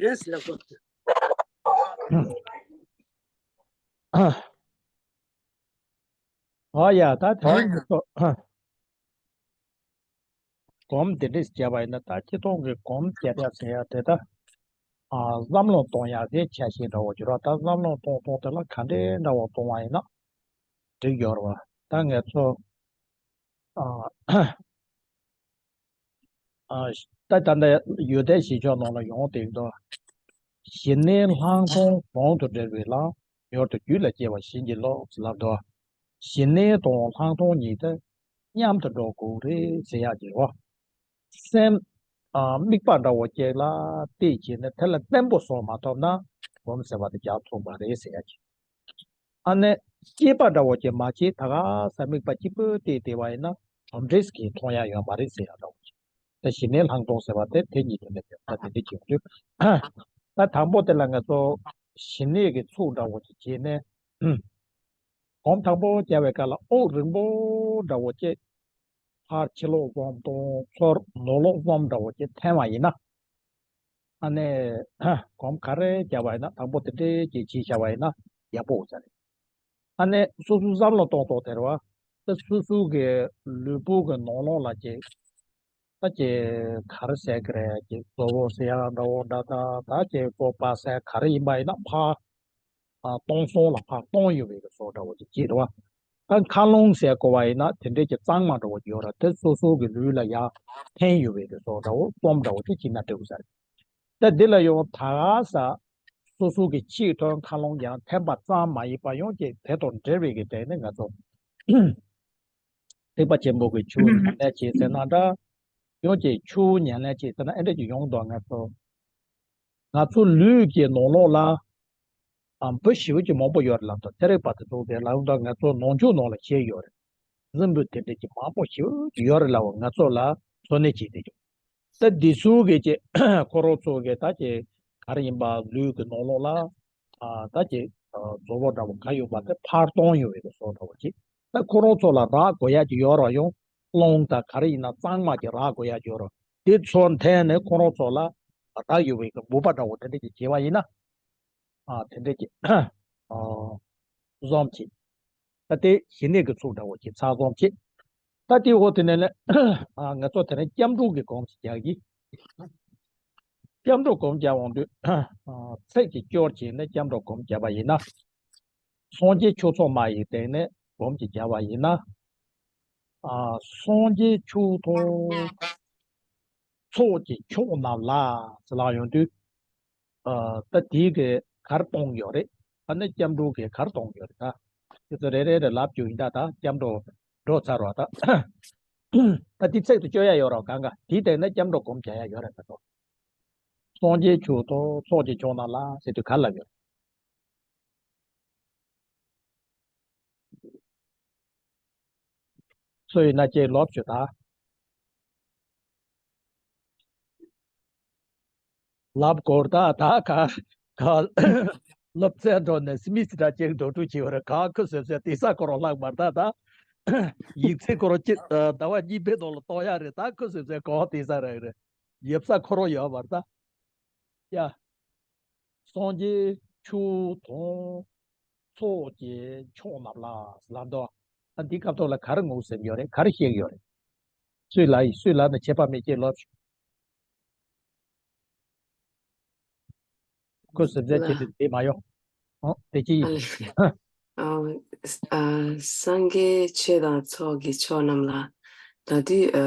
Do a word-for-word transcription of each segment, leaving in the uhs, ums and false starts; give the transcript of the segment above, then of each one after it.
རེད་ཟེར་ལབ་དགོས། ཨ་ཡ་ད་དེ་རིང་གི་ཚོ། སྒོམ་འདི་འདྲས་བྱས་པ་ཡིན་ན་ད་སྤྱི་ཚོགས་ཀྱི་སྒོམ་བྱེད་ཡ་ཟེར་ཡ་དེ་ད། ཨ་བསམ་བློ་གཏོང་ཡ་དེ་ཆ་ཤས་འདྲ་བོ་བྱོས་ར། ད་བསམ་བློ་གཏོང་གཏོང་དེ་ལ་ག་འདྲས་འདྲ་བོ་གཏོང་བ་ཡིན་ན་འགྲིག་ཡོད་རེད་བ། ད་ངས་ཚོ། ཨ་ཨ་ད་ད་ལྟ་ཡོན་ཏན་གཞིར་བཞག་ནང་ལ་ཡོང་དེ་འདུག་ཞི་གནས་ལྷག་མཐོང་ཟུང་དུ་འབྲེལ་བའི་ལམ། མྱུར་དུ་རྒྱུད་ལ་སྐྱེ་བ་བྱིན་གྱིས་རློབས་ལབ་འདུག་ཞི་གནས་དང་ལྷག་མཐོང་གཉིས་དེ་མཉམ་དུ་འགྲོ་དགོས་རེད་ཟེར་ཡག་གི་རོ། སེམས། ཨ་དམིགས་པ་འདྲ་བོ་ཅིག་ལ་གཏད་བྱས་ནས་དེ་ལ་བརྟན་པོ་བཟོ་མ་ཐུབ་ན་སྒོམ་ཟེར་བ་དེ་རྒྱག་ཐུབ་པ་རེད་ཟེར་ཡག་གི། ཨ་ནི་སྐྱེས་པ་འདྲ་བོ་ཅིག་མ་བྱས་ད་ག་ས་དམིགས་པ་གཅིག་པུ་གཏད་བསྡད་པ་ཡིན་ན་གྲུབ་འབྲས་ཀྱིས་མཐོང་ཡག་ཡོད་མ་རེད་ཟེར་ཡག་འདྲ་བོ་ཅིག་ད་ཞི་གནས་ལྷག་མཐོང་ཟེར་བ་དེ་དེ་གཉིས་དེ་ལས་ཡོད་ད་དེ་འདྲ་བྱེད་དགོས། ད་དང་པོ་དེ་ལ་ང་ཚོ་ཞི་གནས་ཀྱི་ཚུགས་འདྲ་བོ་ཅིག་བྱས་ནས། སྒོམ་དང་པོ་རྒྱག་པའི་སྐབས་ལ་དབུགས་རིང་པོ་འདྲ་བོ་ཅིག་ཕར་ཕྱི་ལོགས་བསམ་དང་ཚུར་ནང་ལོགས་བསམ་འདྲ་བོ་ཅིག་འཐེན་པ་ཡིན་ན། ཨ་ནི། སྒོམ་ག་རེ་བརྒྱབ་པ་ཡིན་ན་དང་པོ་དེ་འདྲའི་ཅིག་བྱས་བཞག་པ་ཡིན་ན་ཡག་པོ་ཡོད་ས་རེད། ཨ་ནི་སོ་སོའི་བསམ་བློ་གཏོང་སྟངས་དེ་རེད་བ། ད་སོ་སོ་གི་ལུས་པོ་གི་ནང་ལོགས་ལ་ཅིག་ད་ཅིག་ག་རེ་ཟེར་གི་རེད། ཅིག་གཙོ་བོ་ཟེར་ཡག་འདྲ་བོ་འདྲ་ད་ད་ཅིག་སྤོབས་པ་ཟེར་ག་རེ་ཡིན་པ་ཡིན་ན་ཕར། ཨ་སྟོང་སོང་ལ་ཕར་སྟོང་ཡོད་པའི་གི་བཟོ་འདྲ་བོ་ཅིག་ཅིག་རེད་བ། ད་མཁའ་རླུང་ཟེར་གོ་བ་ཡིན་ན་དེ་འདྲའི་ཅིག་གཙང་མ་འདྲ་བོ་ཡོད་ར། དེ་སོ་སོ་གི་ལུས་ལ་ཡར་འཐེན་ཡོད་པའི་གི་བཟོ་འདྲ་བོ་སྤོམ་འདྲ་བོ་ཅིག་བྱས་ན་འགྲིག་གི་ས་རེད། ད་འདི་ལ་ཡང་ད་ག་ས་སོ་སོ་གི་ཕྱིའི་ཐོག་མཁའ་རླུང་ཡང་འཐེན་པ་ཙམ་མ་ཡིན་པ་ཡང་ཅིག་དེ་དང་འབྲེལ་བའི་གི་སྟེང་ནས་ང་ཚོ་ཐེག་པ་ཆེན་པོ་གི་ཆོས་ཉམས་ལེན་བྱེད་ཟེར་ན་འདྲ། ཡང་ཅིག་ཆོས་ཉམས་ལེན་བྱེད་ཟེར་ན་ཨེ་འདྲ་ཅིག་ཡོང་དོ། ང་ཚོ་ང་ཚོ་ལུས་ཀྱི་ནང་ལོགས་ལ་ཨ་འབུ་ཞེ་པོ་ཅིག་མང་པོ་ཡོད་རེད་ལབ་དང་། ཚན་རིག་པ་དེ་ཚོ་གིས་ལབ་དང་། ང་ཚོ་ནང་ཆོས་ནང་ལ་བཤད་ཡོད་རེད། རྫུན་འབུ་དེ་འདྲ་ཅིག་མང་པོ་ཞེ་པོ་ཅིག་ཡོད་རེད་ལབ་པ་ང་ཚོ་ལ་འཚོ་གནས་བྱེད་བསྡད་ཀྱི། ད་འདི་ཚོ་གི་ཅིག་ཁོ་རང་ཚོ་གི་ད་ཅིག་ག་རེ་ཡིན་པ་ལུས་ཀྱི་ནང་ལོགས་ལ་ཨ་ད་ཅིག་ཨ་རྫོགས་པ་འདྲ་བོ་ག་ཡོད་པ་དེ་ཕར་གཏོང་ཡོད་པའི་གི་བཟོ་འདྲ་བོ་ཅིག་ད་ཁོ་རང་ཚོ་ལ་རག་དགོས་ཡག་ཅིག་ཡོད་ར། ཡང་རླུང་དང་ག་རེ་ཡིན་ན་གཙང་མ་ཅིག་རག་དགོས་ཡག་ཅིག་ཡོད་ར། དེ་ཚོ་འཐེན་ནས་ཁོ་རང་ཚོ་ལ་རག་ཡོད་པའི་གི་འབུ་བ་འདྲ་བོ་དེ་འདྲ་ཅིག་བྱས་པ་ཡིན་ན། ཨ་དེ་འདྲ་ཅིག་ཨ་བཟོ་བྱེད། ད་དེ་ཞི་གནས་ཀྱི་ཚུལ་འདྲ་བོ་ཅིག་ཚགས་བཟོ་བྱེད། ད་དེ་འོ་དེ་ནས་ལས་ཨ་ང་ཚོ་དེ་རིང་སྐྱབས་འགྲོ་གི་སྒོམ་ཞིག་རྒྱག་གི། སྐྱབས་འགྲོ་སྒོམ་རྒྱག་འོང་དུས་ཨ་ཚིགས་ཀྱི་སྐྱོར་བྱས་ནས་སྐྱབས་འགྲོ་སྒོམ་བརྒྱབ་པ་ཡིན་ན། སངས་རྒྱས་ཆོས་ཚོགས་མ་ཡི་སྟེང་ནས་སྒོམ་ཅིག་བརྒྱབ་པ་ཡིན་ན། ཨ་སངས་རྒྱས་ཆོས་ཚོགས་ཚོགས་ཀྱི་མཆོག་རྣམས་ལ་ཟེར་ལབ་ཡོང་དུས། ཨ་ད་དེའི་གི་གར་གཏོང་ཡོད་རེད། ཨ་ནི་སྐྱབས་འགྲོ་གི་གར་གཏོང་ཡོད་རེད། ད་དེ་ཚོ་རེ་རེ་རེ་ལབ་རྒྱུ་ཡིན། ད་ད་སྐྱབས་འགྲོ་འགྲོ་ཚར་བ་ད། ད་དེ་ཚིགས་སུ་བཅད་ཡ་ཡོད་ར་གང་ག་དེའི་སྟེང་ནས་སྐྱབས་འགྲོ་སྒོམ་བྱ་ཡ་ཡོད་རེད། ད་ཚོ་སངས་རྒྱས་ཆོས་ཚོགས་ཚོགས་ཀྱི་མཆོག་རྣམས་ལ་ཟེར་དུས་ག་ལབ་ཡོད། སུ་ཡིན་ན་ཅིག་ལབ་ཤོག་ད། ལབ་དགོས་ད། ད་ག་ག་སློབ་ཚན་འགྲོ་ནས་སི་མི་སི་ཊར་གཅིག་འགྲོ་དུས་བྱེད་པ་རེད། ག་ཁུ་སིམ་སིམ་དེ་ས་ཁོ་རང་ལྷག་མ་རེད་ད། ད་ཡིག་ཚད་ཁོ་རང་གཅིག་ཟླ་བ་གཉིས་པའི་ནང་ལ་གཏོང་ཡག་རེད། ད་ཁུ་སིམ་སིམ་ག་པར་དེ་ས་རག་རེད། ཡོད་ས་ཁོ་རང་ཡོད་མ་རེད་ད། ཡ། སངས་རྒྱས་ཆོས་དང་ཚོགས་ཀྱི་མཆོག་རྣམས་ལ་ལབ་འདུག་ཨ་འདི་སྐབས་ཐོག་ལ་ག་རེ་ངོ་ཟེར་ཡོད་རེད། ག་རེ་བཤད་ཡོད་རེད། སུས་ལབ་ཡིན། སུས་ལབ་ན་ཁྱད་པར་མེད་ཅེས་ལབ་ཤོག་ཁོ་ཟེར་ཟེར་ལ། ཁྱེད་དེ་དེ་མ་ཡོང་། ཨོ་དེ་ཅི་ཡིན། ཨ་ལེ། ཨ་ཨ་སངས་རྒྱས་ཆོས་དང་ཚོགས་ཀྱི་མཆོག་རྣམས་ལ། ད་དུས་ཨ་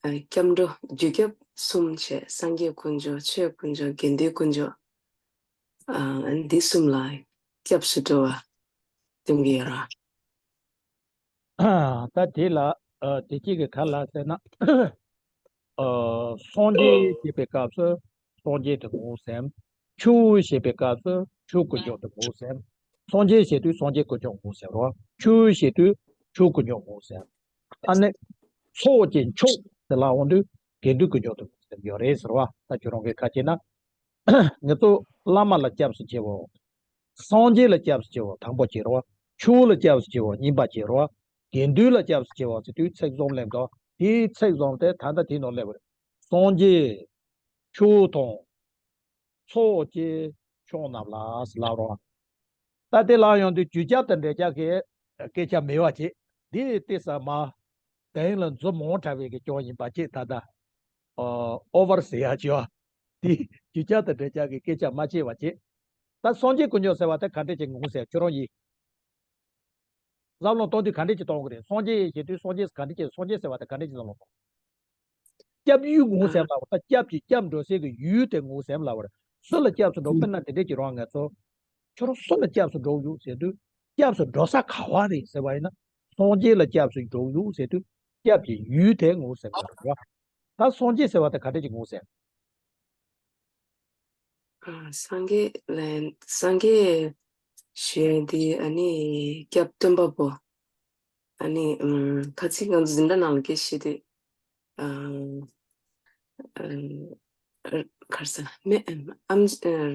ཨ་སྐྱབས་འགྲོ་རྒྱུ་སྐྱབས་གསུམ་བྱས། སངས་རྒྱས་དཀོན་མཆོག་ཆོས་དཀོན་མཆོག་དགེ་འདུན་དཀོན་མཆོག་ཨ་འདི་གསུམ་ལ་སྐྱབས་སུ་འགྲོ་བ་སྟོན་གྱི་ཡོད་ར། ད་དེ་ལ་ཨ་དེ་གཅིག་གི་ག་ལ་ཟེར་ན། ཨ་སངས་རྒྱས་ཞེས་པའི་སྐབས་སུ་སངས་རྒྱས་དེ་ངོ་ཟེར། ཆོས་ཞེས་པའི་སྐབས་སུ་ཆོས་དཀོན་མཆོག་དེ་ངོ་ཟེར། སངས་རྒྱས་ཞེས་དུས་སངས་རྒྱས་དཀོན་མཆོག་ངོ་ཟེར་རོ། ཆོས་ཞེས་དུས་ཆོས་དཀོན་མཆོག་ངོ་ཟེར། ཨ་ནི་ཚོགས་ཀྱི་མཆོག་དེ་ལ་འོང་དུས་དགེ་འདུན་དཀོན་མཆོག་དེ་ངོ་ཟེར་ཡོད་རེད་ཟེར་བ། ད་ཁྱོད་རང་གི་ཁ་ཆེ་ན། ང་ཚོ་བླ་མ་ལ་སྐྱབས་སུ་མཆིའོ། སངས་རྒྱས་ལ་སྐྱབས་སུ་མཆིའོ་དང་པོ་བྱེད་རོགས། ཆོས་ལ་སྐྱབས་སུ་མཆིའོ་གཉིས་པ་བྱེད་རོགས། དགེ་འདུན་ལ་སྐྱབས་སུ་མཆིའོ་ཟེར་དུས་ཚིག་གསུམ་སླེབས་འདུག་དེའི་ཚིག་གསུམ་དེ་ད་ལྟ་དེའི་ནང་སླེབས་པ་རེད། སངས་རྒྱས། ཆོས་དང་། ཚོགས་ཀྱི་མཆོག་རྣམས་ལ་ཟེར་ལབ་རོགས། ད་དེ་ལ་ཡོང་དུས་ཇུས་ཁྱབ་དང་འབྲེལ་ཆགས་ཀྱི་སྐད་ཆ་མེད་པ་བྱེད། འདི་ཏོག་ཙམ་མ་དེང་ལ་མཛུབ་མོ་འདྲ་བའི་གི་སྐྱོན་ཡིན་པ་བྱེད། ད་ལྟ་ཨོ་ཨོ་བར་ཟེར་ཡ་བྱེད་པ། འདི་ཇུས་ཁྱབ་དང་འབྲེལ་ཆགས་ཀྱི་སྐད་ཆ་མ་བྱེད་པ་བྱེད། ད་སངས་རྒྱས་དཀོན་མཆོག་ཟེར་བ་དེ་ག་འདྲ་ཅིག་ངོ་ཟེར། ཁྱོད་རང་ཡིན། བསམ་བློ་གཏོང་དུས་ག་འདྲ་ཅིག་གཏོང་གི་རེད། སངས་རྒྱས་ཞེས་དུས་སངས་རྒྱས་ག་འདྲ་ཅིག་སངས་རྒྱས་ཟེར་བ་དེ་ག་འདྲ་ཅིག་བསམ་བློ་གཏོང་། སྐྱབས་ཡུལ་ངོ་ཟེར་ལབ་པ་དང་། སྐྱབས་ཀྱི་སྐྱབས་འགྲོ་སའི་གི་ཡུལ་དེ་ངོ་ཟེར་ལབ་པ་རེད། སུ་ལ་སྐྱབས་སུ་འགྲོ། དཔེར་ན་དེ་འདྲས་ཀྱི་རང་ང་ཚོ་ཁྱོད་རང་སུ་ལ་སྐྱབས་སུ་འགྲོ་ཡོད་ཟེར་དུས། སྐྱབས་སུ་འགྲོ་ས་ག་བ་རེད་ཟེར་བ་ཡིན་ན། སངས་རྒྱས་ལ་སྐྱབས་སུ་འགྲོ་ཡོད་ཟེར་དུས། སྐྱབས་ཀྱི་ཡུལ་དེ་ངོ་ཟེར་བ་རེད་བ། ད་སངས་རྒྱས་ཟེར་བ་དེ་ག་འདྲས་ཀྱི་ངོ་ཟེར། ཨ། སངས་རྒྱས་ལ། སངས་རྒྱས་ཞུ་ཡ་འདི་ཨ་ནི་སྐྱབས་སྟོན་པ་པོ། ཨ་ནི་ཨམ། ཁ་ཚིག་ང་ཚོ་འཛིན་གྲྭ་ནང་ལ་སྐད་བཤད་དུས། ཨ། ཨ། ག་རེ་ཟེར། མེ། ཨམ།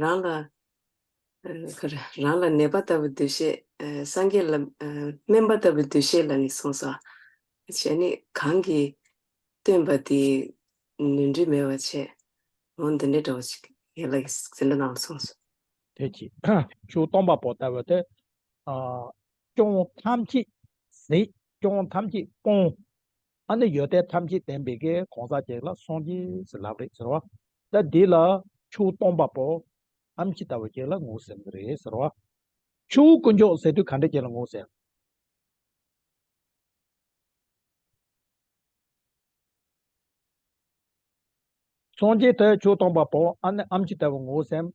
རང་ལ། ཨ། ག་རེ། རང་ལ་ནད་པ་ལྟ་བུའི་འདུ་ཤེས། ཨ། སངས་རྒྱས་ལ། ཨ། སྨན་པ་ལྟ་བུའི་འདུ་ཤེས་ལ་ནི་གསུངས་སོ། བྱས་ནས་གང་གིས་སྟོན་པ་དེ་ནོར་འཁྲུལ་མེད་པ་བྱས། འོ་འདི་འདྲའི་འདྲ་བོ་ཞིག་ཡན་ལག་གི་འཛིན་གྲྭ་ནང་ལ་གསུངས་སོ། དེ་གཅིག་ཆོས་སྟོན་པ་པོ་ལྟ་བུ་དེ། ཨ། སྐྱོན་ཐམས་ཅད་ཟད། སྐྱོན་ཐམས་ཅད་སྤོང་། ཨ་ནི་ཡོན་ཏན་ཐམས་ཅད་ལྡན་པའི་གི་གང་ཟག་ཅིག་ལ་སངས་རྒྱས་ཟེར་ལབ་རེད་ཟེར་བ། ད་འདི་ལ་ཆོས་སྟོན་པ་པོ་ཨེམ་ཆི་ལྟ་བུ་ཅིག་ལ་ངོ་ཟེར་གི་རེད་ཟེར་བ། ཆོས་དཀོན་མཆོག་ཟེར་དུས་ག་འདྲ་ཅིག་ལ་ངོ་ཟེར། སངས་རྒྱས་དེ་ཆོས་སྟོན་པ་པོ་ཨ་ནི་ཨེམ་ཆི་ལྟ་བུ་ངོ་ཟེར།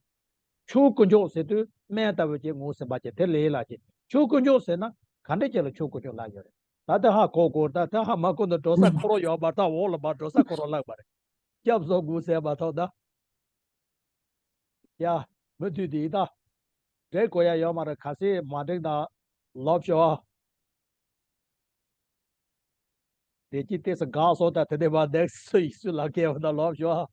ཆོས་དཀོན་མཆོག་ཟེར་དུས་སྨན་ལྟ་བུ་ཅིག་ངོ་ཟེར་བ་ཅིག་དེ་ལས་ལ་ཅིག་ཆོས་དཀོན་མཆོག་ཟེར་ན་ག་འདྲ་ཅིག་ལ་ཆོས་དཀོན་མཆོག་ལབ་ཡོད་རེད། ད་དེ་ཧ་གོ་དགོས། ད་དེ་ཧ་མ་གོ་ན་འགྲོ་ས་ཁོ་རང་ཡོད་མ་རེད། ད་འོག་ལ་མར་འགྲོ་ས་ཁོ་རང་ལབ་པ་རེད། སྐྱབས་སུ་དགོས་ཟེར་མ་ཐོག་ད། ཡ། མུ་མཐུད་དེ་ད། འགྲིག་དགོས་ཡ་ཡོད་མ་རེད། གལ་སྲིད་མ་འགྲིག་ན་ལོབས་ཤོག་དེ་གཅིག་ཏོག་ཙམ་དགའ་སོང་། ད་དེ་ནས་མར་ནེག་སི་སུ་ལ་སྐྱེལ་བ་ན་ལོབས་ཤོག་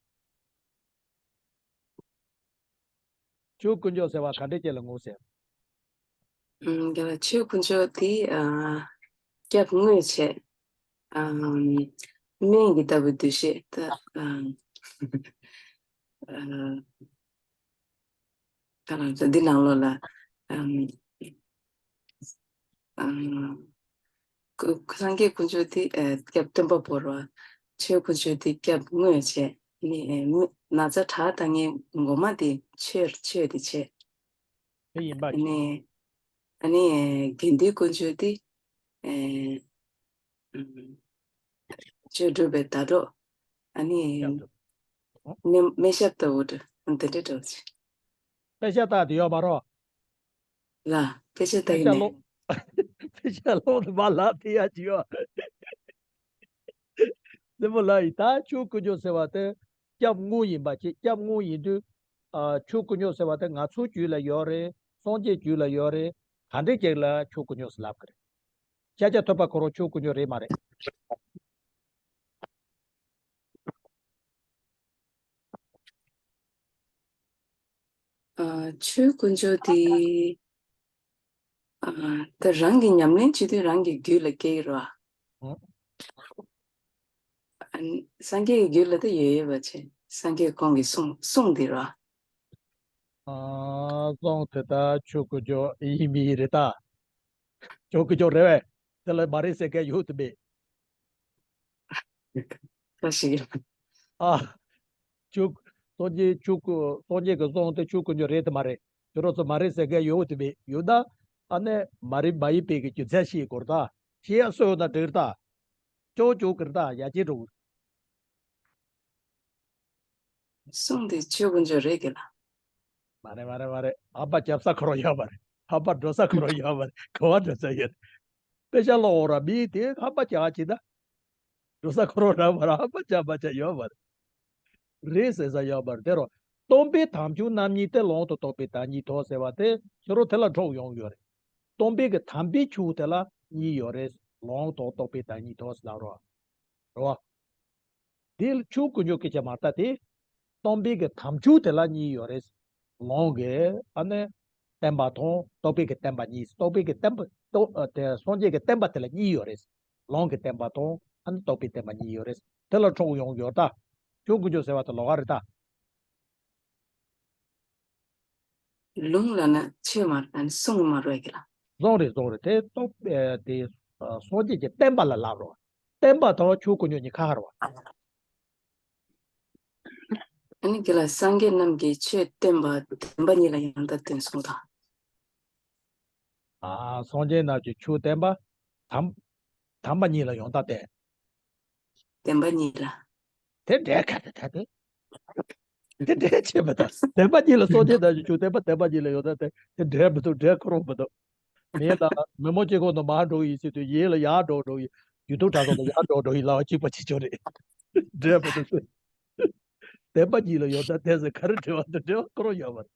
ཆོས་དཀོན་མཆོག་ཟེར་བ་ག་འདྲ་ཅིག་ལ་ངོ་ཟེར། ཨམ། རྒན་ལགས། ཆོས་དཀོན་མཆོག་དེ། ཨ། སྐྱབས་དངོས་བྱས། ཨམ། སྨན་གྱི་ལྟ་བུའི་འདུ་ཤེས་ད། ཨམ། ཨ། ད་ལ་འདི་ནང་ལོགས་ལ། ཨམ། ཨམ། སངས་རྒྱས་དཀོན་མཆོག་དེ། ཨ། སྐྱབས་སྟོན་པ་པོ་རེད་བ། ཆོས་དཀོན་མཆོག་དེ་སྐྱབས་དངོས་བྱས། ནི། ཨ། མི་ན་ཚ་དྲག་བཏང་མཁན་ངོ་མ་དེ་ཆོས་ཆོས་དེ་བྱས། དེ་ཡིན་པ་ཨ་ནི། ཨ་ནི། དགེ་འདུན་དཀོན་མཆོག་དེ། ཨ། ཨམ། ཆོས་སྒྲུབ་པའི་ཟླ་གྲོགས། ཨ་ནི། སྐྱབས་སུ། ཨོ། སྨན་སྨན་ཞབས་ལྟ་བུ་འདྲ། འདི་འདྲ་འདྲ་བོ་ཅིག་དཔེ་ཆ་ལྟ་དེ་ཡོད་མ་རེད། ལ། དཔེ་ཆ་ལྟ་དཔེ་གི་ཆ་མེད། ཀློག་དཔེ་ཆ་ཀློག་ནས་མར་ལབ་དེ་ཡ་ཅི་ཡོད། ལེ་མོ་ལ་ཡི་ད་ཆོས་དཀོན་མཆོག་ཟེར་བ་དེ་སྐྱབས་དངོས་ཡིན་པ་ཅིག་སྐྱབས་དངོས་ཡིན་དུས། ཨ། ཆོས་དཀོན་མཆོག་ཟེར་བ་དེ་ང་ཚོའི་རྒྱུད་ལ་ཡོད་རེད། སངས་རྒྱས་རྒྱུད་ལ་ཡོད་རེད། ག་འདྲ་ཅིག་ལ་ཆོས་དཀོན་མཆོག་ཟེར་ལབ་གི་རེད། ཤཱཀྱ་ཐུབ་པ་ཁོ་རང་ཆོས་དཀོན་མཆོག་རེད་མ་རེད། ཨ། ཆོས་དཀོན་མཆོག་དེ། ཨ། ད་རང་གི་ཉམས་ལེན་བྱེད་དུས་རང་གི་རྒྱུད་ལ་སྐྱེ་གི་རེད་བ། ཨོ། ཨ། སངས་རྒྱས་ཀྱི་རྒྱུད་ལ་ད་ཡོད་ཡོད་པ་བྱས། སངས་རྒྱས་ཁོང་གི་གསུང་གསུང་དེ་རེད་བ། ཨ། གསུང་དེ་ད་ཆོས་དཀོན་མཆོག་ཡིན་མིན་རེད་ད། ཆོས་དཀོན་མཆོག་རེད་པས། དེ་ལ་མ་རེད་ཟེར་མཁན་ཡོད་དམ་མེད། ཁ་ཞིག་ཨ། ཆོས། སངས་རྒྱས་ཆོས་སྐུ། སངས་རྒྱས་ཀྱི་གསུང་དེ་ཆོས་དཀོན་མཆོག་རེད་དམ་མ་རེད། ཁྱོད་རང་ཚོ་མ་རེད་ཟེར་མཁན་ཡོད་དམ་མེད། ཡོད་ན་ཨ་ནི་མ་རེད་མ་ཡིན་པའི་གི་རྒྱུ་མཚན་ཤེས་དགོས་རེད་ད། ཤེས་ཡ་སྲོལ་ཡོད་ན་འགྲིག་རེད་ད། ཅོག་ཅོག་གི་རེད་ད། ཡ་གྱལ་འགྲོ་གི་རེད། གསུང་དེ་ཆོས་དཀོན་མཆོག་རེད་གི་ལ། མ་རེད་མ་རེད་མ་རེད། ཧམ་པ་བརྒྱབ་ས་ཁོ་རང་ཡོད་མ་རེད། ཧམ་པ་འགྲོ་ས་ཁོ་རང་ཡོད་མ་རེད། ག་བ་འགྲོ་ས་ཡོད། དཔེ་ཆ་ཀློག་འོང་ར་མི་དེ་ཧམ་པ་བརྒྱབ་ཅིག་ད། འགྲོ་ས་ཁོ་རང་རང་མ་རེད། ཧམ་པ་བརྒྱབ་མ་བརྒྱབ་ཡོད་མ་རེད། རེད་ཟེར་ས་ཡོད་མ་རེད། དེ་རུ་སྟོན་པའི་དམ་ཆོས་རྣམ་གཉིས་ཏེ། ལུང་དང་རྟོགས་པའི་བདག་ཉིད་དོ་ཟེར་བ་དེ་ཁྱོད་རང་དེ་ལ་འགྲོགས་ཡོང་ཡོད་རེད། སྟོན་པའི་གི་དམ་པའི་ཆོས་དེ་ལ་གཉིས་ཡོད་རེད། ལུང་དང་རྟོགས་པའི་བདག་ཉིད་དོ་ཟེར་ལབ་རོགས། རེད་བ། འདི་ཆོས་དཀོན་མཆོག་སྐད་ཆ་མ་རེད་ད། དེ་སྟོན་པའི་གི་དམ་ཆོས་དེ་ལ་གཉིས་ཡོད་རེད། ལུང་གི་ཨ་ནི་བསྟན་པ་དང་རྟོགས་པའི་གི་བསྟན་པ་གཉིས། རྟོགས་པའི་གི་བསྟན་པ། རྟོགས། ཨ། དེ་སངས་རྒྱས་ཀྱི་བསྟན་པ་དེ་ལ་གཉིས་ཡོད་རེད། ལུང་གི་བསྟན་པ་དང་ཨ་ནི་རྟོགས་པའི་བསྟན་པ་གཉིས་ཡོད་རེད། དེ་ལ་འགྲོགས་ཡོང་ཡོད་ད། ཆོས་དཀོན་མཆོག་ཟེར་བ་དེ་ལོགས་ཀ་རེད་ད། ལུང་ལ་ན་ཆོས་མ་ཨ་ནི་གསུང་མ་རོགས་གི་ལ། རྫོང་རེད་རྫོང་རེད་དེ་སྟོབས་ཨེ་དེ་ཨ་སངས་རྒྱས་ཀྱི་བསྟན་པ་ལ་ལབ་རོགས། བསྟན་པ་དང་ཆོས་སྐུ་ཉོ་གཉིས་ཁ་ཁར་བ། ཨ་ནི་གི་ལ་སངས་རྒྱས་རྣམས་ཀྱིས་ཆོས་བསྟན་པ་བདེན་པ་གཉིས་ལ་ཡང་དག་བསྟན་གསུངས་དང་། ཨ་སངས་རྒྱས་རྣམས་ཀྱིས་ཆོས་བསྟན་པ་དམ་དམ་པ་གཉིས་ལ་ཡང་དག་བསྟན། བདེན་པ་གཉིས་ལ། དེ་འདྲའི་ཁ་དེ་ད་དེ། དེ་འདྲའི་བྱེད་པ་དང་བདེན་པ་གཉིས་ལ་སངས་རྒྱས་རྣམས་ཀྱིས་ཆོས་བསྟན་པ་བདེན་པ་གཉིས་ལ་ཡང་དག་བསྟན་དེ་འདྲའི་མི་འདུག་འདྲའི་ཁོ་རང་མི་འདུག་མི་ལ་མི་མང་སྤྱི་ཁོག་ནང་མར་འགྲོ་གི་ཡིན་ཟེར་དུས་ཡིན་ལ་ཡར་འགྲོ་འགྲོ་ཡིན་ཡུལ་དུ་དྲག་ཐོག་ལ་ཡར་འགྲོ་འགྲོ་ཡིན་ལ་གཅིག་པ་གཅིག་ཆོག་རེད། འདྲའི་མི་འདུག་བདེན་པ་གཉིས་ལ་ཡང་དག་བསྟན་ཟེར་ག་རེ་འབྲེལ་བ་འདུག་འབྲེལ་བ་ཁོ་རང་ཡོད་མ་རེད།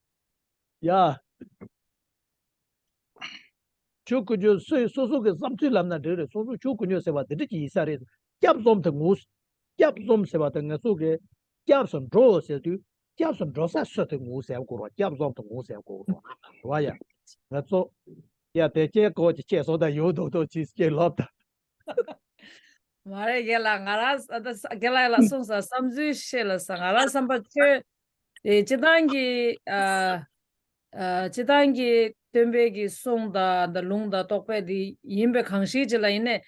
ཡ། ཆོས་སྐུ་མཆོད་སོ་སོ་སོ་གི་བསམ་ཚུལ་ལབ་ན་འགྲིག་རེད། སོ་སོ་ཆོས་སྐུ་མཆོད་ཟེར་བ་དེ་འདྲ་ཅིག་ཡིན་ས་རེད། སྐྱབས་འཛོམས་དེ་ངུ། སྐྱབས་འཛོམས་ཟེར་བ་དེ་ང་ཚོ་གི་སྐྱབས་སུ་འགྲོ་ཟེར་དུས་སྐྱབས་སུ་འགྲོ་ས་སུ་དེ་ངུ་ཟེར་དགོས་རོགས། སྐྱབས་འཛོམས་དེ་ངུ་ཟེར་དགོས་རོགས་བ་ཡ། ང་ཚོ་ཡ་དེ་སྐྱེ་ཀོ་ཅི་སྐྱེ་སོ་ད་ཡོད་དོ་དོ་ཅི་སྐྱེ་ལོབ་ད། མ་རེད་རྒན་ལགས། ང་རང་ཨ་ད་ས་རྒན་ལགས་ལ་གསུངས་ས་བསམ་ཚུལ་བཤད་ལ་ས་ང་རང་བསམ་པ་ཆོས་དེ་སྤྱི་བཏང་གི་ཨ་ཨ་སྤྱི་བཏང་གི་སྟོན་པའི་གི་གསུང་དང་ད་ལུང་དང་རྟོགས་པའི་དེ་ཡིན་པའི་གང་ཞིག་ཅིག་ལ་ཡིན་ནས་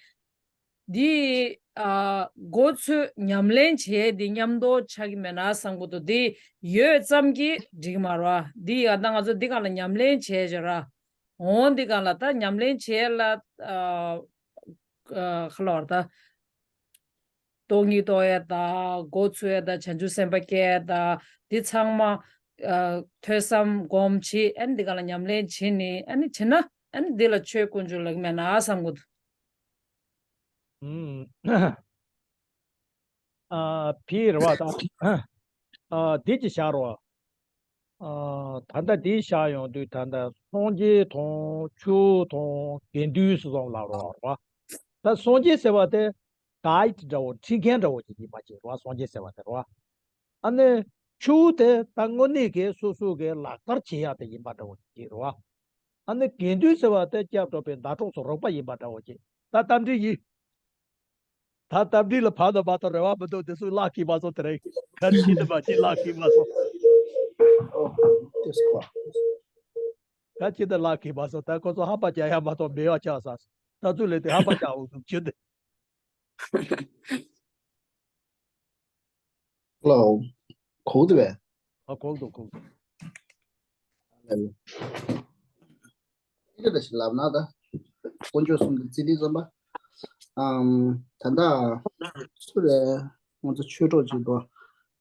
འདི་ཨ་མགོ་ཚོས་ཉམས་ལེན་བྱས་དེ་མཉམ་དུ་ཆགས་ཀྱི་མེད་ན་བསམ་གི་འདུག་འདི་ཡོད་ཙམ་གྱིས་འགྲིག་མ་རེད་བ། འདི་ཨ་ད་ང་ཚོ་འདི་ག་ལ་ཉམས་ལེན་བྱས་བྱས་ར། འོང་འདི་ག་ལ་ད་ཉམས་ལེན་བྱས་ལ་ཨ་ཨ་ཁ་ལོར་ད། སྟོང་ཉིད་རྟོགས་ཡས་དང་མགོ་ཚོས་ཡས་དང་བྱང་ཆུབ་སེམས་དཔའ་སྐྱེ་ཡས་དང་འདི་ཚང་མ་ཨ་ཐོས་བསམ་སྒོམ་བྱེད་ཨ་ནི་འདི་ག་ལ་ཉམས་ལེན་བྱེད་ནི་ཨ་ནི་བྱེད་ན་ཨ་ནི་འདི་ལ་ཆོས་དཀོན་མཆོག་ལབ་ཀྱི་མེད་ན་ཨ་བསམ་གི་འདུག་ཨུམ། ཨ་ཕི་རེད་བ་དང་། ཨ་འདི་ཅི་བཞག་རོགས། ཨ་ད་ལྟ་འདི་བཞག་ཡོང་དུས་ད་ལྟ་སངས་རྒྱས་དང་ཆོས་དང་དགེ་འདུན་སོགས་ལ་རོགས་རོགས། ད་སངས་རྒྱས་ཟེར་བ་དེ་གའིཌ་འདྲ་བོ་ཁྲིད་མཁན་འདྲ་བོ་ཅིག་ཡིན་པ་ཅིག་རོགས། སངས་རྒྱས་ཟེར་བ་དེ་རོགས། ཨ་ནི་ཆོས་དེ་ད་དངོས་གནས་ཀྱི་སོ་སོ་གི་ལག་བསྟར་བྱེད་ཡག་དེ་ཡིན་པ་འདྲ་བོ་ཅིག་རོགས། ཨ་ནི་དགེ་འདུན་ཟེར་བ་དེ་སྐྱབས་འགྲོ་བའི་ཟླ་གྲོགས་སུ་རོགས་པ་ཡིན་པ་འདྲ་བོ་ཅིག་ད་རྟ་མགྲིན་ཡིན། ད་རྟ་མགྲིན་ལ་བར་དུ་མ་གཏོགས་རེ་བ་མི་འདུག་དེ་ཚོས་གླགས་འཁེལ་མ་སོང་དེ་རེད། ག་རེ་བྱེད་དུ་མ་བྱེད་གླགས་འཁེལ་མ་སོང་། ག་བྱེད་དུ་གླགས་འཁེལ་མ་སོང་། ད་ཁོ་ཚོ་ཧམ་པ་རྒྱག་ཡ་མ་གཏོགས་མེད་པ་ཆགས་ས། ད་ཚོད་ལས་དེ་ཧམ་པ་རྒྱག་འོང་འདུག་ཅི་འདི། ལའོ། གོ་གི་འདུག་པས། ཨ་གོ་གི་འདུག་གོ་གི་འདུག་ཨེ་འདྲ་ཞིག་ལབ་ན་ད། དཀོན་མཆོག་གསུམ་གྱི་ཚིག་འདི་ཙམ་པ། ཨམ། ད་ལྟ་སུ་རེད། ང་ཚོ་ཆོས་གྲོགས་ཅིག་འདུག་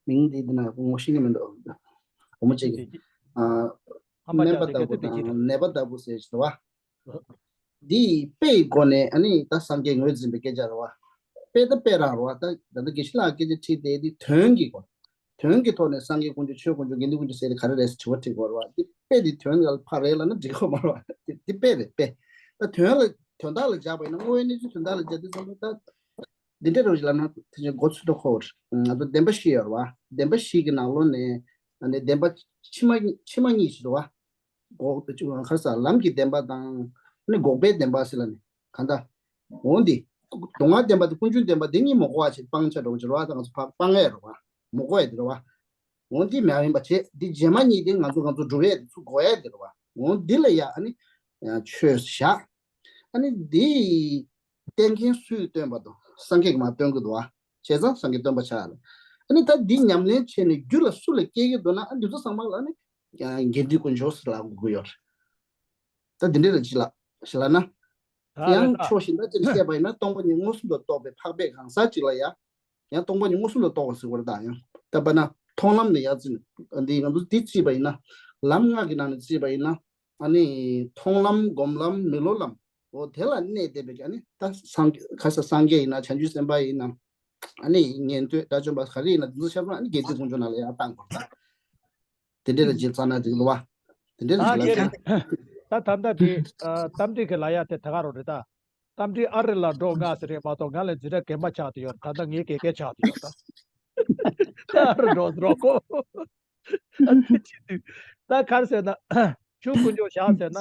མིང་འདི་འདི་ན་ངོ་ཤེས་ཀྱི་མི་འདུག་བུ་མོ་གཅིག་གིས། ཨ། སྨན་པ་ལྟ་བུ་དང་ནད་པ་ལྟ་བུ་ཟེར་ཞིག་འདུག་བ། འདི་དཔེ་ཡི་སྒོ་ནས་ཨ་ནི་ད་སངས་རྒྱས་ངོས་འཛིན་པའི་སྐད་ཆ་རེད་བ། དཔེ་ད་དཔེ་རང་རེད་བ། ད་ད་ལྟ་དགེ་བཤེས་ལགས་སྐད་ཆ་དྲིས་དེ་འདི་དོན་གྱི་སྐོར། དོན་གྱི་ཐོག་ནས་སངས་རྒྱས་དཀོན་མཆོག་ཆོས་དཀོན་མཆོག་དགེ་འདུན་དཀོན་མཆོག་ཟེར་དེ་ག་རེ་རེད་ཟེར་དྲི་བ་དྲི་དགོས་རེད་བ། འདི་དཔེ་འདི་དོན་ལ་ཕར་རེད་ལབ་ན་འགྲིག་གི་མ་རེད་བ། འདི་འདི་དཔེ་རེད་དཔེ། ད་དོན་ལ་དོན་དག་ལ་སྦྱར་བ་ཡིན་ན་དངོས་ཡོད་གནས་ཚུལ་དོན་དག་ལ་སྦྱར་དུས་ཙམ་པ་ད། འདི་འདྲ་རེད་ལབ་ན་དེ་བཞིན་མགོ་ཚོས་ཐོག་ཁོ་ང་ཚོ་བདེན་པ་བཞི་ཡོད་རེད་བ། བདེན་པ་བཞི་གི་ནང་ལོགས་ནས་ཨ་ནི་བདེན་པ་ཕྱི་མ་ཕྱི་མ་གཉིས་ཤིག་འདུག་བ། འགོག་ཁ་ས་ལམ་གྱི་བདེན་པ་དང་ནི་འགོག་པའི་བདེན་པ་ཟེར་ལ་ནི་གང་ལྟར། འོ་འདི། སྡུག་བསྔལ་བདེན་པ་དང་ཀུན་འབྱུང་བདེན་པ་འདི་གཉིས་མ་གོ་བ་ཞིག་སྤང་བྱ་འགྲོ་གི་རེད་བ། ད་ང་ཚོ་ཕར་སྤང་ཡས་རེད་བ། མ་གོ་ཡས་དེ་རེད་བ། འོ་འདི་མ་ཡིན་པ་བྱས་འདི་རྗེས་མ་གཉིས་དེ་ང་ཚོ་ང་ཚོ་སྒྲུབ་ཡས་དེ་ཚུར་གོ་ཡས་དེ་རེད་བ། འོ་འདི་ལ་ཡ་ཨ་ནི་ཆོས་བཞག་ཨ་ནི་འདི་བསྟན་མཁན་སུས་སྟོན་པ་དང་སངས་རྒྱས་ཀྱིས་མར་སྟོན་གྱི་འདུག་བ། བྱས་ཙང་སངས་རྒྱས་སྟོན་པ་ཆགས་ལ། ཨ་ནི་ད་འདི་ཉམས་ལེན་བྱས་ནས་རྒྱུད་ལ་སུ་ལ་སྐྱེ་གི་འདུག་ན་ཨ་འདི་ཚོ་ཚང་མ་ལ་ནི་དགེ་འདུན་དཀོན་མཆོག་ཟེར་ལབ་དགོས་ཀྱི་ཡོད་རེད། ད་འདི་འདྲས་ལ་ཅི་ལ་ཞི་ལ་ན། ད་ཡང་ཕྱོགས་གཞན་དག་ཅིག་ནས་བཤད་པ་ཡིན་ན་སྟོང་པ་ཉིད་མངོན་སུམ་དུ་རྟོགས་པའི་འཕགས་པའི་གང་ཟག་ཅིག་ལ་ཡ། ཡང་སྟོང་པ་ཉིད་མངོན་སུམ་དུ་རྟོགས་པ་ཟེར་བ་རེད། ད་ཡང་ད་པ་ན་མཐོང་ལམ་ནས་ཡར་བརྩིས་ནས་འདི་ང་ཚོ་འདི་བརྩིས་པ་ཡིན་ན། ལམ་ལྔ་གི་ནང་ནས་བརྩིས་པ་ཡིན་ན། ཨ་ནི་མཐོང་ལམ་སྒོམ་ལམ་མི་སློབ་ལམ། འོ་དེ་ལ་གནས་བསྡད་པའི་གི་ཨ་ནི་ད་སངས་ཁ་ས་སངས་རྒྱས་ཡིན་ན་བྱང་ཆུབ་སེམས་དཔའ་ཡིན་ན། ཨ་ནི་ཉན་ཐོས་དགྲ་བཅོམ་པ་ག་རེ་ཡིན་ན་དེ་ཚོ་ཆ་ཚང་ཨ་ནི་དགེ་འདུན་དཀོན་མཆོག་ནང་ལ་ཡར་བཏང་དགོས་ད། དེ་འདྲས་ལ་རྗེས་བཙལ་ན་འགྲིག་འདུག་བ། དེ་འདྲས་ལ་ད་རྗེས་ལ་དེ་རེད། ད་ད་ལྟ་དེ་རྟ་མགྲིན་གྱི་ལ་ཡ་དེ་ད་ག་རོ་རེད་ད། རྟ་མགྲིན་ཨ་རི་ལ་འགྲོ་ང་ཟེར་རེད་མ་གཏོགས་ང་ལ་འཛིན་གྲྭ་རྒན་པ་ཆགས་བསྡད་ཡོད། ད་ལྟ་ངའི་དགེ་རྒན་ཆགས་བསྡད་ཡོད་ད། ད་ཨ་རི་འགྲོ་ཟེར་རོགས་གོ། ཨ་ཙི་ཅི་དུས། ད་ག་རེ་ཟེར་ན། ཆོས་དཀོན་མཆོག་བཞག་ཟེར་ན།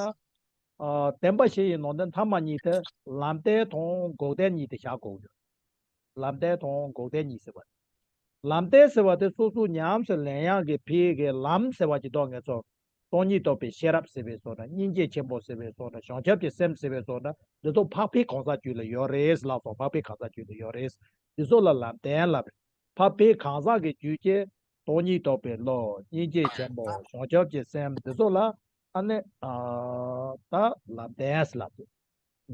ཨ་བདེན་པ་བཞི་ཡི་ནང་དོན་ཐ་མ་གཉིས་དེ་ལམ་བདེན་དང་འགོག་བདེན་གཉིས་དེ་བཞག་དགོས་ཡོད། ལམ་བདེན་དང་འགོག་བདེན་གཉིས་ཟེར་བ། ལམ་བདེན་ཟེར་བ་དེ་སོ་སོ་ཉམས་སུ་ལེན་ཡག་གི་ཕིའི་གི་ལམ་ཟེར་བ་ཅིག་འདུག་ངེད་ཚོ། སྟོང་ཉིད་རྟོགས་པའི་ཤེས་རབ་ཟེར་བའི་བཟོ་འདྲ། སྙིང་རྗེ་ཆེན་པོ་ཟེར་བའི་བཟོ་འདྲ། བྱང་ཆུབ་ཀྱི་སེམས་ཟེར་བའི་བཟོ་འདྲ། འདི་ཚོ་འཕགས་པའི་གང་ཟག་རྒྱུད་ལ་ཡོད་རེད་ལབ་སོང་། འཕགས་པའི་གང་ཟག་རྒྱུད་ལ་ཡོད་རེད། འདི་ཚོ་ལ་ལམ་བདེན་ལབ་རེད། འཕགས་པའི་གང་ཟག་གི་རྒྱུད་ཀྱི་སྟོང་ཉིད་རྟོགས་པའི་བློ། སྙིང་རྗེ་ཆེན་པོ། བྱང་ཆུབ་ཀྱི་སེམས། འདི་ཚོ་ལ་ཨ་ནི་ཨ་ད་ལམ་བདེན་ལབ་རེད།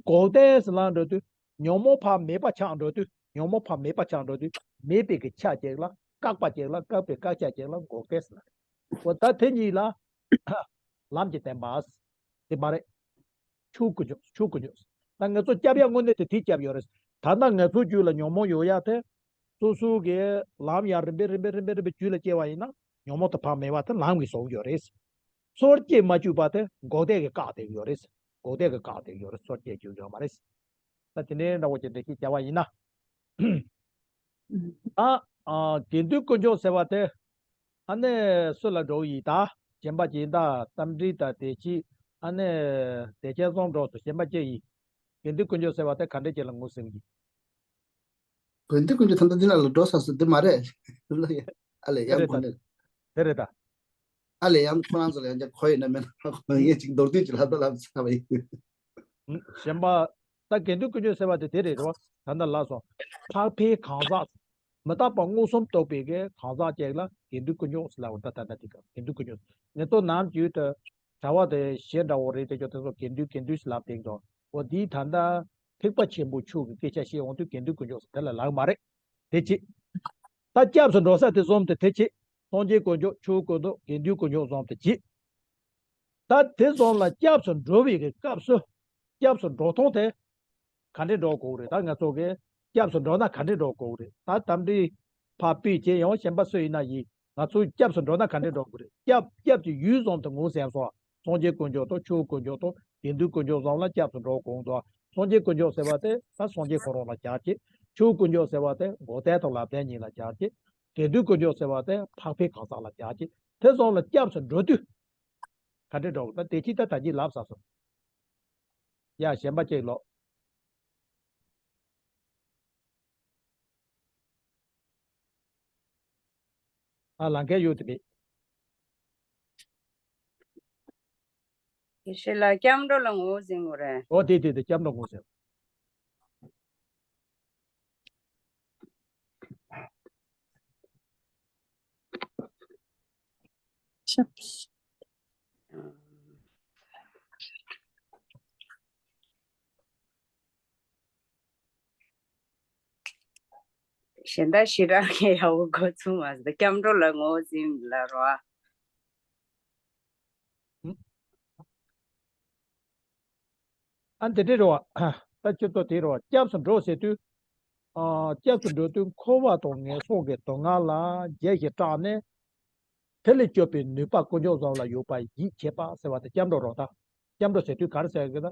འགོག་བདེན་ཟེར་ལབ་འགྲོ་དུས་ཉོན་མོངས་པ་མེད་པ་ཆགས་འགྲོ་དུས། ཉོན་མོངས་པ་མེད་པ་ཆགས་འགྲོ་དུས་མེད་པའི་གི་ཆ་གཅིག་ལ། བཀག་པ་གཅིག་ལ། བཀག་པའི་བཀག་ཆ་གཅིག་ལ་འགོག་བདེན་ཟེར་ལབ་རེད། འོ་ད་དེ་གཉིས་ལ་ལམ་གྱི་བདེན་པ་དེ་མ་རེད། ཆོས་དཀོན་མཆོག་ཆོས་དཀོན་མཆོག་ད་ང་ཚོ་སྐྱབས་ཡག་དངོས་གནས་དེ་དེ་སྐྱབས་ཡོད་རེད། ད་ལྟ་ང་ཚོའི་རྒྱུད་ལ་ཉོན་མོངས་ཡོད་ཡག་དེ། སོ་སོ་གི་ལམ་ཡང་རིམ་པས་རིམ་པས་རིམ་པས་རིམ་པས་རྒྱུད་ལ་སྐྱེ་བ་ཡིན་ན། ཉོན་མོངས་དེ་ཕར་མེད་པ་དེ་ལམ་གྱིས་བཟོ་གི་ཡོད་རེད། སོར་སྐྱེས་མ་བཅུག་པ་དེ་འགོག་བདེན་གྱིས་བཀག་བསྡད་ཀྱི་ཡོད་རེད། འགོག་བདེན་གྱིས་བཀག་བསྡད་ཀྱི་ཡོད་རེད། སོར་སྐྱེས་བཅུག་ཡོད་མ་རེད། ད་དེ་ནས་འདྲ་བོ་ཅིག་འགྲེལ་བཤད་བྱ་བ་ཡིན་ན། ཨ། ཨ། དགེ་འདུན་དཀོན་མཆོག་ཟེར་བ་དེ། ཨ་ནི་སུ་ལ་འགྲོ་ཡི་ད། གཞན་པ་ཅིག་ད་རྟ་མགྲིན་དང་བདེ་སྐྱིད། ཨ་ནི་བདེ་ཆེན་གསུམ་འགྲོ་སོང་། གཞན་པ་ཅི་ཡིན། དགེ་འདུན་དཀོན་མཆོག་ཟེར་བ་དེ་ག་འདྲ་ཅིག་ལ་ངོས་ཟིན་གྱི། དགེ་འདུན་དཀོན་མཆོག་ད་ལྟ་འདི་ན་ལ་འགྲོ་ས་སུ་འདི་མ་རེད། ཨ་ལས་དེ་ཡང་རེད་ད། གོ་ནས། དེ་རེད་ད། ཨ་ལས་ཡང་ཁོ་རང་ཚོ་ལ་ཡང་ཅག་གོ་ཡོད་ན་མེད་ན་ཁོ་ངས་ཅིག་མདོར་བསྡུས་ཅིག་ལབ་ད་ལབ་ཚར་བ་ཡིན། གཞན་པ། ད་དགེ་འདུན་དཀོན་མཆོག་ཟེར་བ་དེ་དེ་རེད་རོ། ད་ལྟ་ལབ་སོང་། འཕགས་པའི་གང་ཟག་མི་རྟག་པ་མངོན་སུམ་རྟོགས་པའི་གི་གང་ཟག་ཅིག་ལ་དགེ་འདུན་དཀོན་མཆོག་ཟེར་ལབ་པ། ད་ད་ལྟ་དེ་ག་དགེ་འདུན་དཀོན་མཆོག་ངེད་ཚོ་ནམ་རྒྱུན་དུ་གྲྭ་བ་དེ་གཞན་འདྲ་བོ་རེད། དེ་ཚོ་དེ་ཚོ་དགེ་འདུན་དགེ་འདུན་ཟེར་ལབ་བསྡད་ཀྱང་། འོ་དེའི་ད་ལྟ་ཐེག་པ་ཆེན་པོའི་ཆོས་ཀྱི་སྐད་ཆ་བཤད་འོང་དུས་དགེ་འདུན་དཀོན་མཆོག་ཟེར་དེ་ལ་ལབ་མ་རེད། དེ་གཅིག་ད་སྐྱབས་སུ་འགྲོ་ས་དེ་གསུམ་དེ་དེ་གཅིག་སངས་རྒྱས་དཀོན་མཆོག་ཆོས་དཀོན་མཆོག་དགེ་འདུན་དཀོན་མཆོག་གསུམ་དེ་གཅིག་ད་དེ་གསུམ་ལ་སྐྱབས་སུ་འགྲོ་བའི་གི་སྐབས་སུ། སྐྱབས་སུ་འགྲོ་སྟངས་དེ་ག་འདྲས་འགྲོ་དགོས་རེད། ད་ང་ཚོ་གི་སྐྱབས་སུ་འགྲོ་ན་ག་འདྲས་འགྲོ་དགོས་རེད། ད་དམ་འདྲི་ཕ་པི་བྱས་ཡང་གཞན་པ་སུ་ཡིན་ན་ཡིན། ང་ཚོ་སྐྱབས་སུ་འགྲོ་ན་ག་འདྲས་འགྲོ་དགོས་རེད། སྐྱབས་སྐྱབས་ཀྱི་ཡུལ་གསུམ་དུ་ངོས་ཟིན་སོང་། སངས་རྒྱས་དཀོན་མཆོག་དང་ཆོས་དཀོན་མཆོག་དང་དགེ་འདུན་དཀོན་མཆོག་གསུམ་ལ་སྐྱབས་སུ་འགྲོ་དགོས་འདུག་སངས་རྒྱས་དཀོན་མཆོག་ཟེར་བ་དེ་ད་སངས་རྒྱས་ཁོ་རང་ལ་སྦྱར་གྱི། ཆོས་དཀོན་མཆོག་ཟེར་བ་དེ་འགོག་བདེན་དང་ལམ་བདེན་གཉིས་ལ་སྦྱར་གྱི། དགེ་འདུན་དཀོན་མཆོག་ཟེར་བ་དེ་འཕགས་པའི་གང་ཟག་ལ་སྦྱར་གྱི། དེ་གསུམ་ལ་སྐྱབས་སུ་འགྲོ་དུས་ག་འདྲས་འགྲོ་དགོས། ད་དེ་ཅི་ད་ད་ཅི་ལབ་ཚར་སོང་། ཡ་གཞན་པ་ཅིག་ལོག་ཨ་ལང་ཀའི་ཡུལ་དུ་མེད། དེ་ཤེས་ལ་སྐྱབས་འགྲོ་ལ་ངོས་འཛིན་དགོས་རེད། ཨོ་དེ་དེ་དེ་སྐྱབས་འགྲོ་ངོས་འཛིན། གཞན་དག་ཞི་དྲག་གི་ཡག་པོ་འགོ་ཚུགས་མ་ཟད་སྐྱབས་འགྲོ་ལ་ངོས་འཛིན་ལ་རོ། ཨ་འདི་འདྲ་རེད་བ། ད་སྤྱིར་བཏང་དེ་རེད་བ། སྐྱབས་སུ་འགྲོ་ཟེར་དུས། ཨ། སྐྱབས་སུ་འགྲོ་དུས་འཁོར་བ་དང་ངན་སོང་གི་སྡུག་བསྔལ་ལ་རྗེས་ཤིག་སྐྲག་ནས། དེ་ལས་སྐྱོབ་པའི་ནུས་པ་དཀོན་མཆོག་གསུམ་ལ་ཡོད་པ་ཡིད་ཆེས་པ་ཟེར་བ་དེ་སྐྱབས་འགྲོ་རེད་ད། སྐྱབས་འགྲོ་ཟེར་དུས་ག་རེ་ཟེར་གི་ད།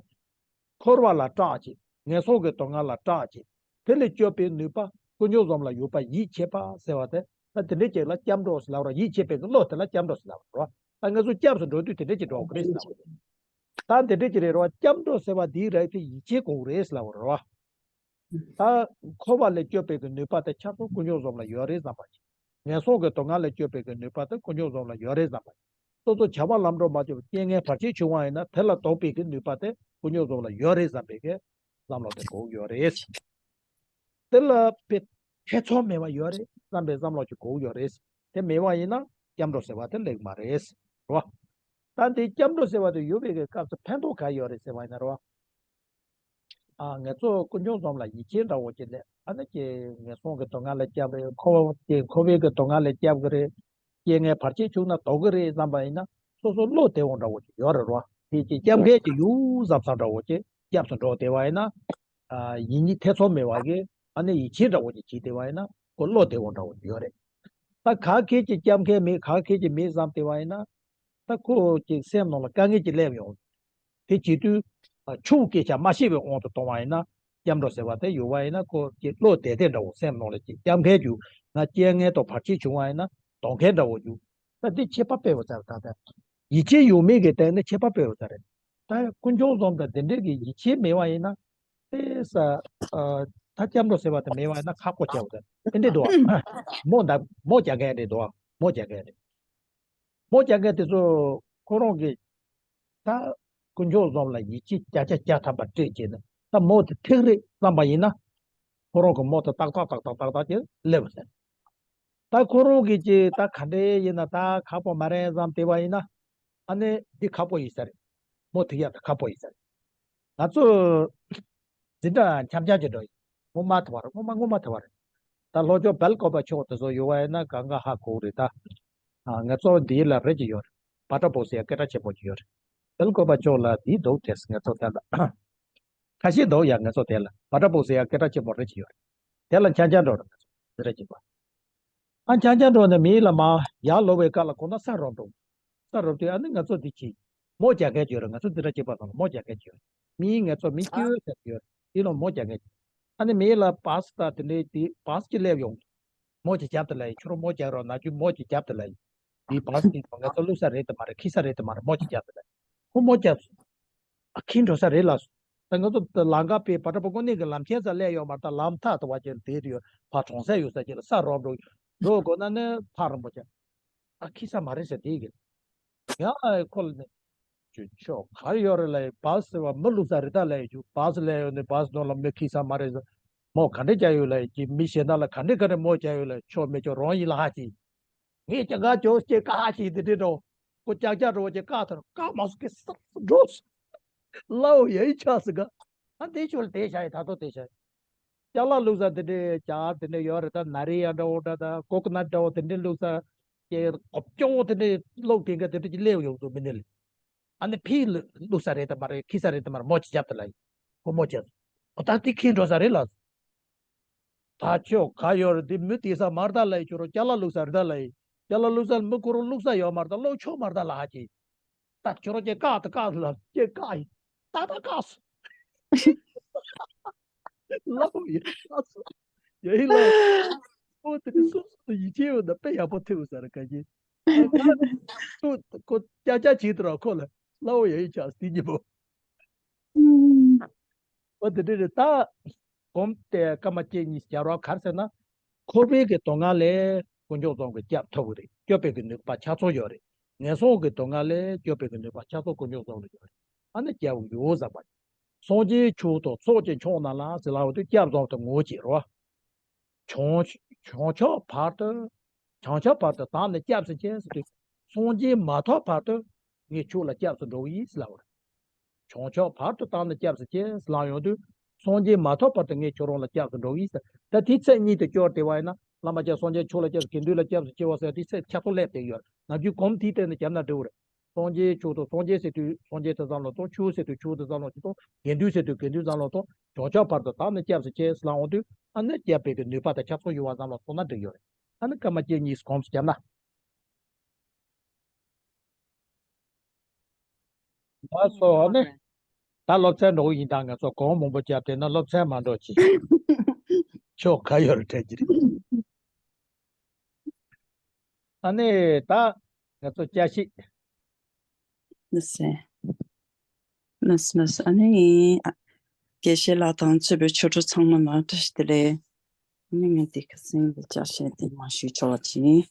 འཁོར་བ་ལ་སྐྲག་ཅིང་ངན་སོང་གི་སྡུག་བསྔལ་ལ་སྐྲག་ཅིང་། དེ་ལས་སྐྱོབ་པའི་ནུས་པ་དཀོན་མཆོག་གསུམ་ལ་ཡོད་པ་ཡིད་ཆེས་པ་ཟེར་བ་དེ། ད་དེ་འདྲའི་ཅིག་ལ་སྐྱབས་འགྲོ་ཟེར་ལབ་ར། ཡིད་ཆེས་པའི་གི་བློ་དེ་ལ་སྐྱབས་འགྲོ་ཟེར་ལབ་ར། ད་ང་ཚོ་སྐྱབས་སུ་འགྲོ་དུས་དེ་འདྲའི་ཅིག་འགྲོ་དགོས་རེད་ཟེར་ལབ་ར། ད་དེ་འདྲའི་ཅིག་རེད་ར། སྐྱབས་འགྲོ་ཟེར་བ་འདིའི་རིགས་དེ་ཡིད་ཆེས་དགོས་རེད་ཟེར་ལབ་ར། ད་འཁོར་བ་ལས་སྐྱོབ་པའི་གི་ནུས་པ་དེ་ཆ་ཚང་དཀོན་མཆོག་གསུམ་ལ་ཡོད་རེད་བསམ་པ་ཅིག་ངན་སོང་གི་སྡུག་བསྔལ་ལས་སྐྱོབ་པའི་གི་ནུས་པ་དེ་དཀོན་མཆོག་གསུམ་ལ་ཡོད་རེད་བསམ་པ་ཅིག་སོ་སོ་བྱ་བ་ལམ་འགྲོ་མ་སྐྱོབ་པའི་རྐྱེན་ངན་བར་ཆད་བྱུང་བ་ཡིན་ན་དེ་ལ་ཟློག་པའི་གི་ནུས་པ་དེ་དཀོན་མཆོག་གསུམ་ལ་ཡོད་རེད་བསམ་པའི་གི་བསམ་བློ་དེ་དགོས་ཡོད་རེད། དེ་ལ་དཔེ་ཐེ་ཚོམ་མེད་པ་ཡོད་རེད་བསམ་པའི་བསམ་བློ་ཅིག་དགོས་ཡོད་རེད། དེ་མེད་པ་ཡིན་ན་སྐྱབས་འགྲོ་ཟེར་བ་དེ་ལེགས་མ་རེད། རེད་བ། ད་འདི་སྐྱབས་འགྲོ་ཟེར་བ་དེ་ཡོད་པའི་གི་སྐབས་སུ་ཕན་ཐོགས་ག་ཡོད་རེད་ཟེར་བ་ཡིན་ན་རེད་བ། ཨ། ང་ཚོ་དཀོན་མཆོག་གསུམ་ལ་ཡིད་ཆེས་འདྲ་བོ་ཅིག་ལས། ཨ་ནི་ཀྱེ་ངན་སོང་གི་སྡུག་བསྔལ་ལས་སྐྱབས་རེད། འཁོར་བ་ཀྱེ་འཁོར་བའི་གི་སྡུག་བསྔལ་ལས་སྐྱབས་ཀྱི་རེད། རྐྱེན་ངན་བར་ཆད་བྱུང་ན་ཟློག་གི་རེད་བསམ་པ་ཡིན་ན་སོ་སོ་བློ་བདེ་བོ་འདྲ་བོ་ཅིག་ཡོད་རེད་རོ། དེ་ཀྱེ་སྐྱབས་མཁན་ཅིག་ཡོད་བསམ་བསམ་འདྲ་བོ་ཅིག་སྐྱབས་སུ་འགྲོ་བདེ་བ་ཡིན་ན། ཨ། ཡིད་གཉིས་ཐེ་ཚོམ་མེད་པ་གི་ཨ་ནི་ཡིད་ཆེས་འདྲ་བོ་ཅིག་བྱེད་བདེ་བ་ཡིན་ན་ཁོ་བློ་བདེ་བོ་འདྲ་བོ་ཅིག་ཡོད་རེད། ད་ག་གེ་ཅིག་སྐྱབས་མཁན་མེད་ག་གེ་ཅིག་མེད་བསམ་བདེ་བ་ཡིན་ན། ད་ཁོ་ཅིག་སེམས་ནང་ལ་དཀའ་ངལ་ཅིག་སླེབས་ཡོང་། དེ་བྱེད་དུས། ཨ། ཆོས་སྐད་ཆ་མ་བཤད་པའི་དབང་དུ་གཏོང་བ་ཡིན་ན། སྐྱབས་འགྲོ་ཟེར་བ་དེ་ཡོད་པ་ཡིན་ན་ཁོ་ཀྱི་བློ་བདེ་བདེ་འདྲ་བོ་སེམས་ནང་ལ་ཅིག་སྐྱབས་མཁན་ཅིག་ང་རྐྱེན་ངན་དང་བར་ཆད་བྱུང་བ་ཡིན་ན་ཟློག་མཁན་འདྲ་བོ་ཅིག་ད་འདི་ཁྱད་པར་སྤེལ་བ་ཙམ་ད་ལྟ་ཡིད་ཆེས་ཡོད་མེད་ཀྱི་སྟེང་ནས་ཁྱད་པར་སྤེལ་བ་ཙམ་རེད། ད་དཀོན་མཆོག་གསུམ་དང་འདི་འདྲའི་གི་ཡིད་ཆེས་མེད་པ་ཡིན་ན། དེ་ས། ཨ། ད་སྐྱབས་འགྲོ་ཟེར་བ་དེ་མེད་པ་ཡིན་ན་ཁག་པོ་ཆེ་བ་ཙམ་དེ་འདྲའི་འདུག་མོ་འདའ་མོ་རྒྱག་མཁན་རེད་འདུག་མོ་རྒྱག་མཁན་རེད། མོ་རྒྱག་མཁན་དེ་ཚོ། ཁོ་རང་གིས་ད་དཀོན་མཆོག་གསུམ་ལ་ཡིད་ཆེས་བརྒྱ་ཆ་བརྒྱ་ཐམ་པ་སྤྲད་བྱས་ནས་ད་མོ་དེ་ཐིག་རེད་བསམ་པ་ཡིན་ན། ཁོ་རང་གི་མོ་དེ་ཏག་ཏག་ཏག་ཏག་ཏག་ཏག་ཅིག་སླེབས་ཟེར། ད་ཁོ་རང་གིས་ཀྱི་ད་ག་འདྲས་ཡིན་ན་ད་ཁག་པོ་མ་རེད་བསམ་བསྡད་པ་ཡིན་ན། ཨ་ནི་འདི་ཁག་པོ་ཡིན་ས་རེད། མོ་ཐིག་ཡག་ད་ཁག་པོ་ཡིན་ས་རེད། ང་ཚོ་འཛིན་གྲྭ་འཆམ་འཆམ་གྱི་འགྲོ་ཡིན། ངོ་མ་ཐུ་བ་རེད། ངོ་མ་ངོ་མ་ཐུ་བ་རེད། ད་ལྷོ་ཕྱོགས་སྦེལ་ཀོབ་པ་ཕྱོགས་དེ་ཚོ་ཡོད་པ་ཡིན་ན་གང་ག་ཧ་གོ་གི་རེད་ད། ཨ། ང་ཚོ་འདི་ལ་རེ་ཅིག་ཡོད་རེད། བ་ཏྲ་བོ་ཟེར་ཡ་སྐད་གྲགས་ཆེན་པོ་ཅིག་ཡོད་རེད། སྦེལ་ཀོབ་པ་ཕྱོགས་ལ་འདི་འདུག་དེ་ང་ཚོ་དེ་ལ། ཁ་ཤས་འདུག་ཡ། ང་ཚོ་དེ་ལ་བ་ཏྲ་བོ་ཟེར་ཡ་སྐད་གྲགས་ཆེན་པོ་རེ་ཅིག་ཡོད་རེད། དེ་ལ་འཆམ་འཆམ་འགྲོ་རེད། ང་ཚོ་འཛིན་གྲྭ་གཅིག་པ། ཨ། འཆམ་འཆམ་འགྲོ་ནས་མི་ལ་མ་ཡར་ལོག་པའི་སྐབས་ལ་གོ་ན་ས་རོབ་འགྲོ། ས་རོབ་དུས་ཨ་ནི་ང་ཚོ་འདི་གཅིག་མོ་རྒྱག་མཁན་ཅིག་ཡོད་རེད། ང་ཚོ་འཛིན་གྲྭ་གཅིག་པ་ཚང་ལ་མོ་རྒྱག་མཁན་ཅིག་ཡོད་རེད། མི་ང་ཚོ་མི་སྐྱོ་བོ་ཟེར་ཡོད་རེད། དེ་ལ་མོ་རྒྱག་མཁན་ཅིག་ཨ་ནི་མི་ལ་བཱས་དང་དེ་འདྲའི་དེ་བཱས་ཅིག་སླེབས་ཡོང་། མོ་ཅིག་རྒྱབ་ཏུ་ལ་ཡི་ཁྱོད་རང་མོ་རྒྱག་རོགས་ན་རྒྱུ་མོ་ཅིག་རྒྱབ་ཏུ་ལ་ཡི། དེ་བཱས་ཅིག་ང་ཚོ་བླུག་ས་རེད་དུ་མ་རེད། ཁྱེར་ས་རེད་དུ་མ་རེད། མོ་ཅིག་རྒྱབ་ཏུ་ལ་ཡི། ཁོ་མོ་རྒྱབ་སོང་། ཨ། ཁྱེར་འགྲོ་ས་རེད་ལགས་སོ། ད་ང་ཚོ་ད་ལམ་ཁ་དཔེ་བ་ཏྲ་བོ་དངོས་གནས་ཀྱི་ལམ་ཁྱེར་ས་སླེབས་ཡོད་མ་རེད། ད་ལམ་ཐག་ཏུ་བ་ཅིག་དེ་རེད། ཕར་གྲོང་གསེབ་ཡོད་ས་ཅིག་ལ་ས་རོབ་འགྲོ་འགྲོ་དགོས་ན་ནི་ཐག་རིང་པོ་ཅིག་ཨ། ཁྱེར་ས་མ་རེད་ཟེར་དེ་གི། ཡང་ཨ་ཁོ་ལ་ནི། ཁྱོད་ཆོ་ག་ཡོད་རེད་ལ་ཡི། བཱས་ཟེར་བ་མི་བླུག་ས་རེད་ད་ལ་ཡི། ཁྱོད་བཱས་སླེབས་ཡོད་ནི་བཱས་ནང་ལ་མི་ཁྱེར་ས་མ་རེད་ཟེར། མོ་ག་འདྲས་རྒྱག་ཡོད་ལ་ཡི། ཀྱི་མི་གཞན་དག་ལ་ག་འདྲས་ག་འདྲས་མོ་རྒྱག་ཡོད་ལ་ཡི། ཆོ་མེད་ཆོ་རང་ཡིན་ལ་ཧ་ཅི། ངས་ཀྱང་ག་ཅོག་ཅེ་ཀ་ཧ་ཅི་དེ་འདྲས་འགྲོ། ཁོ་ཀྱག་ཀྱག་འགྲོ་བ་ཅེ་ཀ་ཐར་ཀ་མ་སུ་ཀེ་སར་འགྲོ། ལའོ་ཡ་ཡི་ཆ་སི་ག་ཨ་དེ་ཆོ་ལ་དེ་ཤ་ཡི་ད་ཐོ་དེ་ཤ་ཡི། ཅ་ལག་བླུགས་ས་དེ་འདྲས་ཅ་དེ་འདྲས་ཡོད་རེད། ད་ན་རི་ཡ་འདྲ་བོ་འདྲ་ད་ཀོ་ཀོ་ནཊ་འདྲ་བོ་དེ་འདྲས་བླུགས་ས། ཀྱེ་གོ་ཅོ་བོ་དེ་འདྲས་བླུགས་དེ་འགའ་དེ་འདྲས་ཀྱི་སླེབས་ཡོང་འདུག་མི་ནི་ལ། ཨ་ནི་ཕི་ལ་བླུགས་ས་རེད་དམ་མ་རེད། ཁྱེར་ས་རེད་དམ་མ་རེད། མོ་ཅིག་རྒྱབ་དེ་ལ་ཡི། ཁོ་མོ་ཅིག་ཨོ་ད་དེ་ཁྱེར་འགྲོ་ས་རེད་ལ། ད་ཁྱོད་ག་ཡོད་རེད། དེ་མི་དེ་ས་མ་རེད་ད་ལ་ཡི། ཁྱོད་རང་ཅ་ལག་བླུགས་ས་རེད་ད་ལ་ཡི། ཅ་ལག་བླུགས་ས་ལ་མི་ཁོ་རང་བླུགས་ས་ཡོད་མ་རེད་ད། བླུགས་ཆོག་མ་རེད་ད་ལ་ཧ་ཅི། ད་ཁྱོད་རང་ཅེ་ཀ་ད་ཀ་ལ་ཅེ་ཀ་ཡི། ད་ད་ཀ་སུ། ལའོ་ཡ་ལ་སོ། ཡ་ཡི་ལ། ཨོ་དེ་ནི་སོ་སོ་ཡིད་ཆེས་ཡོད་ན་དཔེ་ཡག་པོ་ཐེབས་ས་རེད་ག་ཅི། ཁོ་ཅག་ཅག་བྱེད་དུ་ར་ཁོ་ལ་ལའོ་ཡ་ཡི་ཆགས་སི་ཉི་མོ། ཨོ་དེ་འདྲ་རེད་ད། གོམས་ཏེ་སྐར་མ་གཅིག་གཉིས་སྦྱར་བ་ག་རེ་ཟེར་ན། འཁོར་བའི་གི་དོན་ལྔ་ལས་དཀོན་མཆོག་གསུམ་གྱི་སྐྱབས་ཐོབ་གི་རེད། སྐྱོབ་པའི་གི་ནུས་པ་ཆགས་ཚུལ་ཡོད་རེད། ངན་སོང་གི་དོན་ལྔ་ལས་སྐྱོབ་པའི་གི་ནུས་པ་ཆགས་ཚུལ་དཀོན་མཆོག་གསུམ་ལ་ཡོད་རེད། ཨ་ནི་སྐྱབས་ཡོད་ཟེར་བ། སངས་རྒྱས་མཆོག་ཏུ་ཚོགས་ཀྱི་མཆོག་རྣམས་ལ་ཟེར་ལབ་པ་དེ་སྐྱབས་གསུམ་དུ་ངོ་བོ་བྱེད་རོ། བྱང་བྱང་ཕྱོགས་བར་དུ། བྱང་ཕྱོགས་བར་དུ་བདག་ནི་སྐྱབས་སུ་མཆི་ཟེར་དུས། སངས་རྒྱས་མ་ཐོབ་བར་དུ་ངས་ཁྱོད་ལ་སྐྱབས་སུ་འགྲོ་གི་ཡིན་ཟེར་ལབ་པ་རེད། བྱང་ཕྱོགས་བར་དུ་བདག་ནི་སྐྱབས་སུ་མཆི་ཟེར་ལབ་ཡོང་དུས། སངས་རྒྱས་མ་ཐོབ་བར་དུ་ངས་ཁྱོད་རང་ལ་སྐྱབས་སུ་འགྲོ་གི་ཡིན་ཟེར། ད་དེའི་ཚིག་གཉིས་དེ་སྐྱོར་བསྡད་པ་ཡིན་ན། བླ་མ་ཁྱེད་སངས་རྒྱས་མཆོག་ལ་སྐྱབས་སུ། དགེ་འདུན་ལ་སྐྱབས་སུ་མཆི་བ་ཟེར་དེའི་ཚིག་ཆ་ཚང་སླེབས་བསྡད་ཡོད་རེད། ནམ་རྒྱུན་གོམས་དེའི་སྟེང་ནས་བརྒྱབ་ན་འགྲིག་གི་རེད། སངས་རྒྱས་མཆོག་ཏུ། སངས་རྒྱས་ཟེར་དུས་སངས་རྒྱས་དེ་བསམ་བློ་གཏོང་། མཆོག་ཟེར་དུས་མཆོག་དེ་བསམ་བློ་གཏོང་། དགེ་འདུན་ཟེར་དུས་དགེ་འདུན་བསམ་བློ་གཏོང་། བྱང་ཕྱོགས་བར་དུ་བདག་ནི་སྐྱབས་སུ་མཆི་ཟེར་ལབ་འོང་དུས། ཨ་ནི་སྐྱབས་པའི་གི་ནུས་པ་དང་ཁྱབ་ཚུལ་ཡོད་པ་བསམ་བློ་གཏོང་ན་འགྲིག་ཡོད་རེད། ཨ་ནི་སྐར་མ་གཅིག་གཉིས་གོམས་སུ་བརྒྱབ་ན། ལགས་སོ། ཨ་ནི་ད་སློབ་ཚན་འགྲོ་གི་ཡིན། ད་ང་ཚོ་གོང་མང་པོ་བརྒྱབ་བསྡད་ན་སློབ་ཚན་མ་འགྲོ་ཅིག་ཕྱོགས་ག་ཡོད་རེད་དྲན་གྱི་རེད། ཨ་ནི་ད་ང་ཚོ་བསྐྱར་ཞིབ། ལགས་སེ། ལགས་སེ་ལགས་སེ། ཨ་ནི་ཨ། དགེ་བཤེས་ལགས་དང་གཙོས་པའི་ཆོས་གྲོགས་ཚང་མ་ལ་བཀྲ་ཤིས་བདེ་ལེགས། ཨ་ནི་ངས་འདི་ག་སེང་གི་བསྐྱར་ཞིབ་འདི་མར་ཞུས་ཆོག་པ་བྱིན།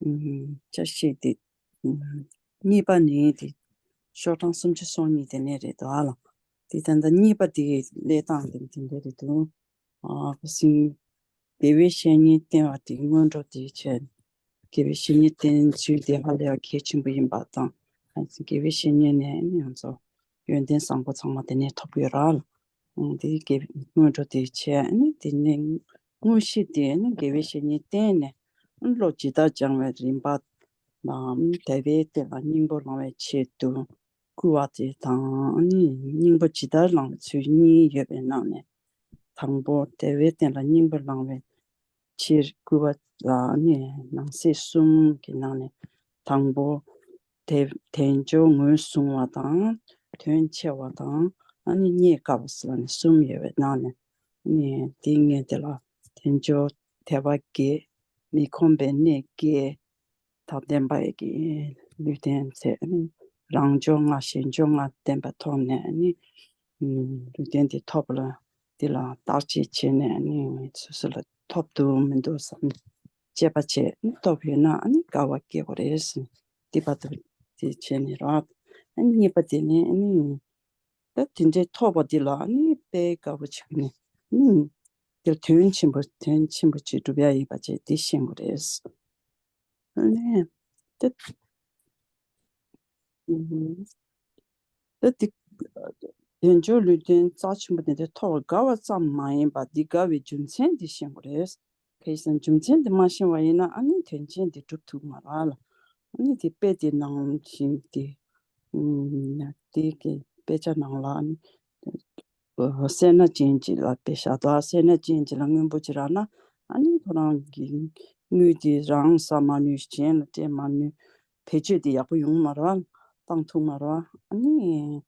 ཨུམ། བསྐྱར་ཞིབ་འདི། ཨུམ། གཉིས་པ་ནི་འདི། ཤོག་གྲངས་སུམ་ཅུ་སོ་གཉིས་དེ་ནས་རེད་དོ་ཨ་ལ། འདི་ད་ལྟ་གཉིས་པ་འདི་གླེང་སྟངས་འདི་འདི་འདྲ་རེད་འདུག་ཨ། ཁ་སང་དགེ་བའི་བཤེས་གཉེན་བསྟེན་པ་དེ་སྔོན་འགྲོ་དེ་བྱས། དགེ་བའི་བཤེས་གཉེན་བསྟེན་ཚུལ་དེ་ཧ་ལས་པ་གལ་ཆེན་པོ་ཡིན་པ་དང་། དགེ་བའི་བཤེས་གཉེན་ནས་ནི་ང་ཚོ་ཡོན་ཏན་བཟང་པོ་ཚང་མ་དེ་ནས་ཐོབ་ཡོད་ར་ལ། དེ་དགེ་སྔོན་འགྲོ་དེ་བྱས་ནི་དེ་ནས་དངོས་གཞི་དེ་ནི་དགེ་བའི་བཤེས་གཉེན་བསྟེན་ནས་བློ་ཇི་ལྟར་སྦྱང་བའི་རིམ་པ་དང་། དལ་བའི་རྟེན་ལ་སྙིང་པོ་བླང་བའི་ཆེད་དུ། བསྐུལ་བ་དེ་དང་ནི་སྙིང་པོ་ཇི་ལྟར་བླང་བའི་ཚུལ་གཉིས་ཡོད་པའི་ནང་ནས། དང་པོ་དལ་བའི་རྟེན་ལ་སྙིང་པོ་བླང་བའི་ཕྱིར་བསྐུལ་བ་ལ་ནི་ནང་གསེས་གསུམ་གྱི་ནང་ནས། དང་པོ་དལ་དལ་འབྱོར་ངོས་བཟུང་བ་དང་། དོན་ཆེ་བ་དང་། ཨ་ནི་རྙེད་དཀའ་བ་ཟེར་ནས་གསུམ་ཡོད་པའི་ནང་ནས། ནི་དེ་ངས་དེ་ལ་དལ་འབྱོར་དད་པ་བསྐྱེད། མི་ཁོམ་པའི་གནས་བསྐྱལ། དང་ལྡན་པ་ཡི་གི་ལུས་རྟེན་ཚེ། རང་འབྱོར་ལྔ་གཞན་འབྱོར་ལྔ་ལྡན་པ་ཐོབ་ནས་ནི། ལུས་རྟེན་དེ་ཐོབ་པ་ལ་དེ་ལ་བརྟག་དཔྱད་བྱས་ནས་ནི་སོ་སོ་ལ་ཐོབ་འདུག་མི་འདུག་བསམ། དཔྱད་པ་བྱས་ནི་ཐོབ་ཡོད་ན་ནི་དགའ་བ་སྐྱེ་དགོས་རེད་ཟེར། དེ་བར་དུ་ དེ་བྱས་ནས་ར། ཨ་ནི་གཉིས་པ་དེ་ནི་ཨ་ནི་ད་དེ་འདྲའི་ཐོབ་པ་དེ་ལ་ཨ་ནི་དཔེ་དགའ་པོ་བྱེད་ཀྱི་ནི་ཨ་ནི་དེ་དོན་ཆེན་པོ་དོན་ཆེན་པོ་ཅིག་སྒྲུབ་ཡ་ཡིན་པ་བཅས་དེ་ཤེས་དགོས་རེད། ཨ་ནི་ད་ཨུམ། ད་དེ་དལ་འབྱོར་ལུས་རྟེན་རྩ་ཆེན་པོ་དེ་འདྲ་ཐོབ་པར་དགའ་བ་ཙམ་མ་ཡིན་པར་འདི་དགའ་བའི་རྒྱུ་མཚན་འདི་ཤེས་དགོས་རེད། གལ་སྲིད་རྒྱུ་མཚན་འདི་མ་ཤེས་པ་ཡིན་ན་ཨ་ནི་དོན་ཆེན་འདི་འགྲུབ་ཐུབ་མ་རེད་ལ། ཨ་ནི་དེ་དཔེ་དེ་ནང་བཞིན་དེ་ཨུམ་དེ་གི་དཔེ་ཆ་ནང་ལ་ཨ་ནི་སེར་སྣ་ཅན་གཅིག་ལ་དཔེ་བཞག་དང་སེར་སྣ་ཅན་གཅིག་ལ་སྔོན་པོ་ཅིག་རག་ན་ཨ་ནི་ཁོ་རང་གི་དངུལ་དེ་རང་ཟ་མ་ནུས་གཞན་ལ་སྤྲད་མ་ནུས། བེད་སྤྱོད་དེ་ཡག་པོ་ཡོང་མ་རེད་བ། བཏང་ཐུབ་མ་རེད་བ། ཨ་ནི་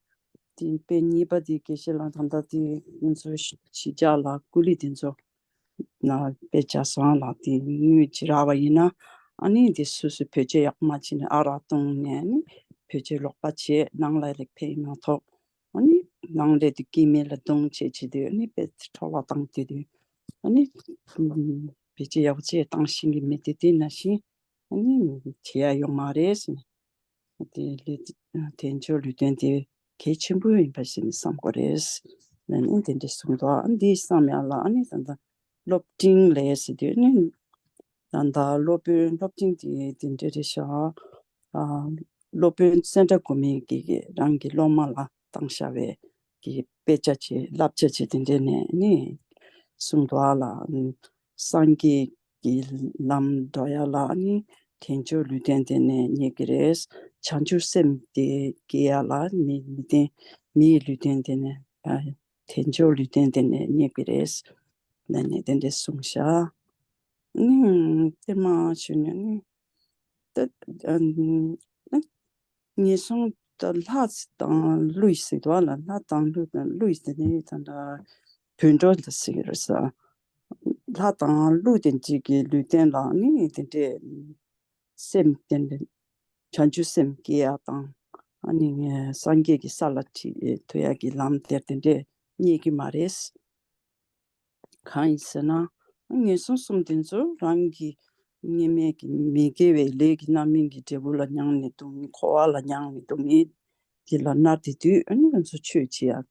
དེ་དཔེ་གཉིས་པ་དེ་དགེ་བཤེས་ལགས་ད་ལྟ་དེ་ང་ཚོ་གཞིས་ཆགས་ལ་ཀུ་ལི་དེ་ཚོ་ལ་དཔེ་ཆ་བཟང་ལ་དེ་དངུལ་ཅིག་རག་པ་ཡིན་ན་ཨ་ནི་དེ་སོ་སོས་བེད་སྤྱོད་ཡག་པོ་མ་བྱས་ནས་ཨ་རག་བཏུང་ནས་ཨ་ནི་བེད་སྤྱོད་ལོག་པ་བྱས་ནང་ལ་ལེགས་ཕན་མ་ཐོགས། ཨ་ནི་ནང་ལས་དེ་སྐྱེ་དམན་ལ་གདུང་བྱས་བྱས་དུས་ཨ་ནི་དཔེ་འཕྲོ་བརླག་བཏང་དུས་དུས་ཨ་ནི་བེད་སྤྱོད་ཡག་པོ་བྱས་བཏང་ཤེས་ཀྱི་མེད་དུས་དེ་ནང་བཞིན་ཨ་ནི་བྱེད་ཡ་ཡོང་མ་རེད་ཟེར་ནས། དེ་ལས་དལ་འབྱོར་ལུས་རྟེན་དེ་གལ་ཆེན་པོ་ཡིན་པ་ཞིག་ནས་བསམ་དགོས་རེད། ལ་ནི་དེ་འདྲས་གསུངས་འདུག་ཨ་འདི་བསམ་ཡ་ལ་ཨ་ནི་ད་ལྟ་སློབ་འབྲིང་ལས་ཟེར་དུས་ནི་ད་ལྟ་སློབ་དཔོན་སློབ་འབྲིང་དེ་དེ་འདྲས་རེད་ཤག་ཨ་སློབ་དཔོན་སེ་འབྲས་དགོན་པའི་གི་གི་རང་གི་སློབ་མ་ལ་བཏང་བཞག་པའི་གི་དཔེ་ཆ་ཆེ་བསླབ་བྱ་ཆེ་དེ་འདྲས་ནས་ནི་གསུངས་འདུག་ཨ་ལ། སངས་རྒྱས་ཀྱི་ལམ་འགྲོ་ཡ་ལ་ནི་དལ་འབྱོར་ལུས་རྟེན་དེ་ནས་རྙེད་ཀྱི་རེད། བྱང་ཆུབ་སེམས་དེ་སྐྱེ་ཡ་ལ་མི་མི་བརྟན་མིའི་ལུས་རྟེན་དེ་ནས་ཨ་དལ་འབྱོར་ལུས་རྟེན་དེ་ནས་རྙེད་ཀྱི་རེད། ལ་ནས་དེ་འདྲས་གསུངས་ཤག་ནི་དེ་མ་ཞུ་ནས་ནི་ད་ཨ་ནི་ངན་སོང་ད་ལྷ་དང་ཀླུ་ཡི་ཟེར་བ་ལ་ལྷ་དང་ཀླུ་དང་ཀླུ་ཡི་ཟེར་ནས་ད་ལྟ་དུད་འགྲོ་ལ་ཟེར་གྱི་རེད་ས། ལྷ་དང་ཀླུ་དེ་གཅིག་གི་ལུས་རྟེན་ལ་ནི་དེ་འདྲས་སེམས་དེ་འདྲས་བྱང་ཆུབ་སེམས་སྐྱེ་ཡ་དང་ཨ་ནི་སངས་རྒྱས་ཀྱི་ས་ལ་ཁྲིད་ཐུབ་ཡ་གི་ལམ་དེར་དེ་འདྲས་རྙེད་ཀྱི་མ་རེད། གང་ཡིན་ཟེར་ན། ངན་སོང་གསུམ་དེ་ཚོ་རང་གི་ཉེས་མེད་ཀྱི་མི་དགེ་བའི་ལས་ཀྱི་རྣམ་སྨིན་གྱི་འབྲས་བུ་ལ་མྱངས་ནས་འདུག་འཁོར་བ་ལ་མྱངས་ནས་འདུག་ངེས་དེ་ལ་མནར་ཏེ་དུས་ཨ་ནི་ང་ཚོ་ཆོས་བྱེད་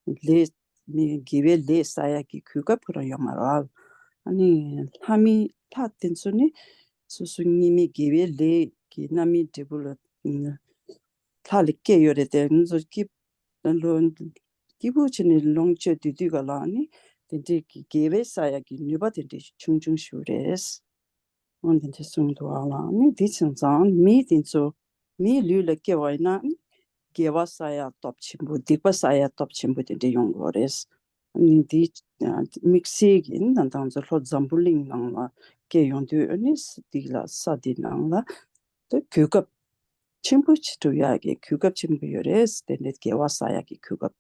ཡ་ལས་མི་དགེ་བའི་ལས་བསགས་ཡ་གི་གོ་སྐབས་ཁོ་རང་ཡོད་མ་རེད། ཨ་ནི་ལྷ་མི་ལྷ་དེ་ཚོ་ནི་སོ་སོ་ཉེས་མེད་དགེ་བའི་ལས་ཀྱི་རྣམ་སྨིན་འབྲས་བུ་ལ་ལྷ་ལ་སྐྱེས་ཡོད་རེད་དེ་ང་ཚོ་སྐྱིད་ལོ་སྐྱིད་པོ་བྱས་ནས་ལོངས་སྤྱོད་སྡོད་དུས་ག་ལ་ནི་དེ་འདྲས་ཀྱི་དགེ་བའི་ས་ཡ་གི་ནུས་པ་དེ་འདྲས་ཆུང་ཆུང་ཞིག་རེད། འོན་དེ་འདྲས་གསུངས་འདུག་ཨ་ལ་ནི་དེ་བྱས་ཙང་མི་དེ་ཚོ་མིའི་ལུས་ལ་སྐྱེ་བ་ཡིན་ན་ནི་དགེ་བ་ས་ཡ་སྟོབས་ཆེན་པོ་སྡིག་པ་ས་ཡ་སྟོབས་ཆེན་པོ་དེ་འདྲས་ཡོང་དགོས་རེད། ནི་དེ་དམིགས་བསལ་གྱི་ནི་ད་ང་ཚོ་ལྷོ་འཛམ་བུ་གླིང་ནང་ལ་སྐྱེ་ཡོང་དུས་ནི་འདི་ལ་ས་འདི་ནང་ལ་དེ་གོ་སྐབས་ཆེན་པོ་ཅིག་སྒྲུབ་ཡག་གི་གོ་སྐབས་ཆེན་པོ་ཡོད་རེད། དེ་འདྲའི་དགེ་བ་བསགས་ཡག་གི་གོ་སྐབས་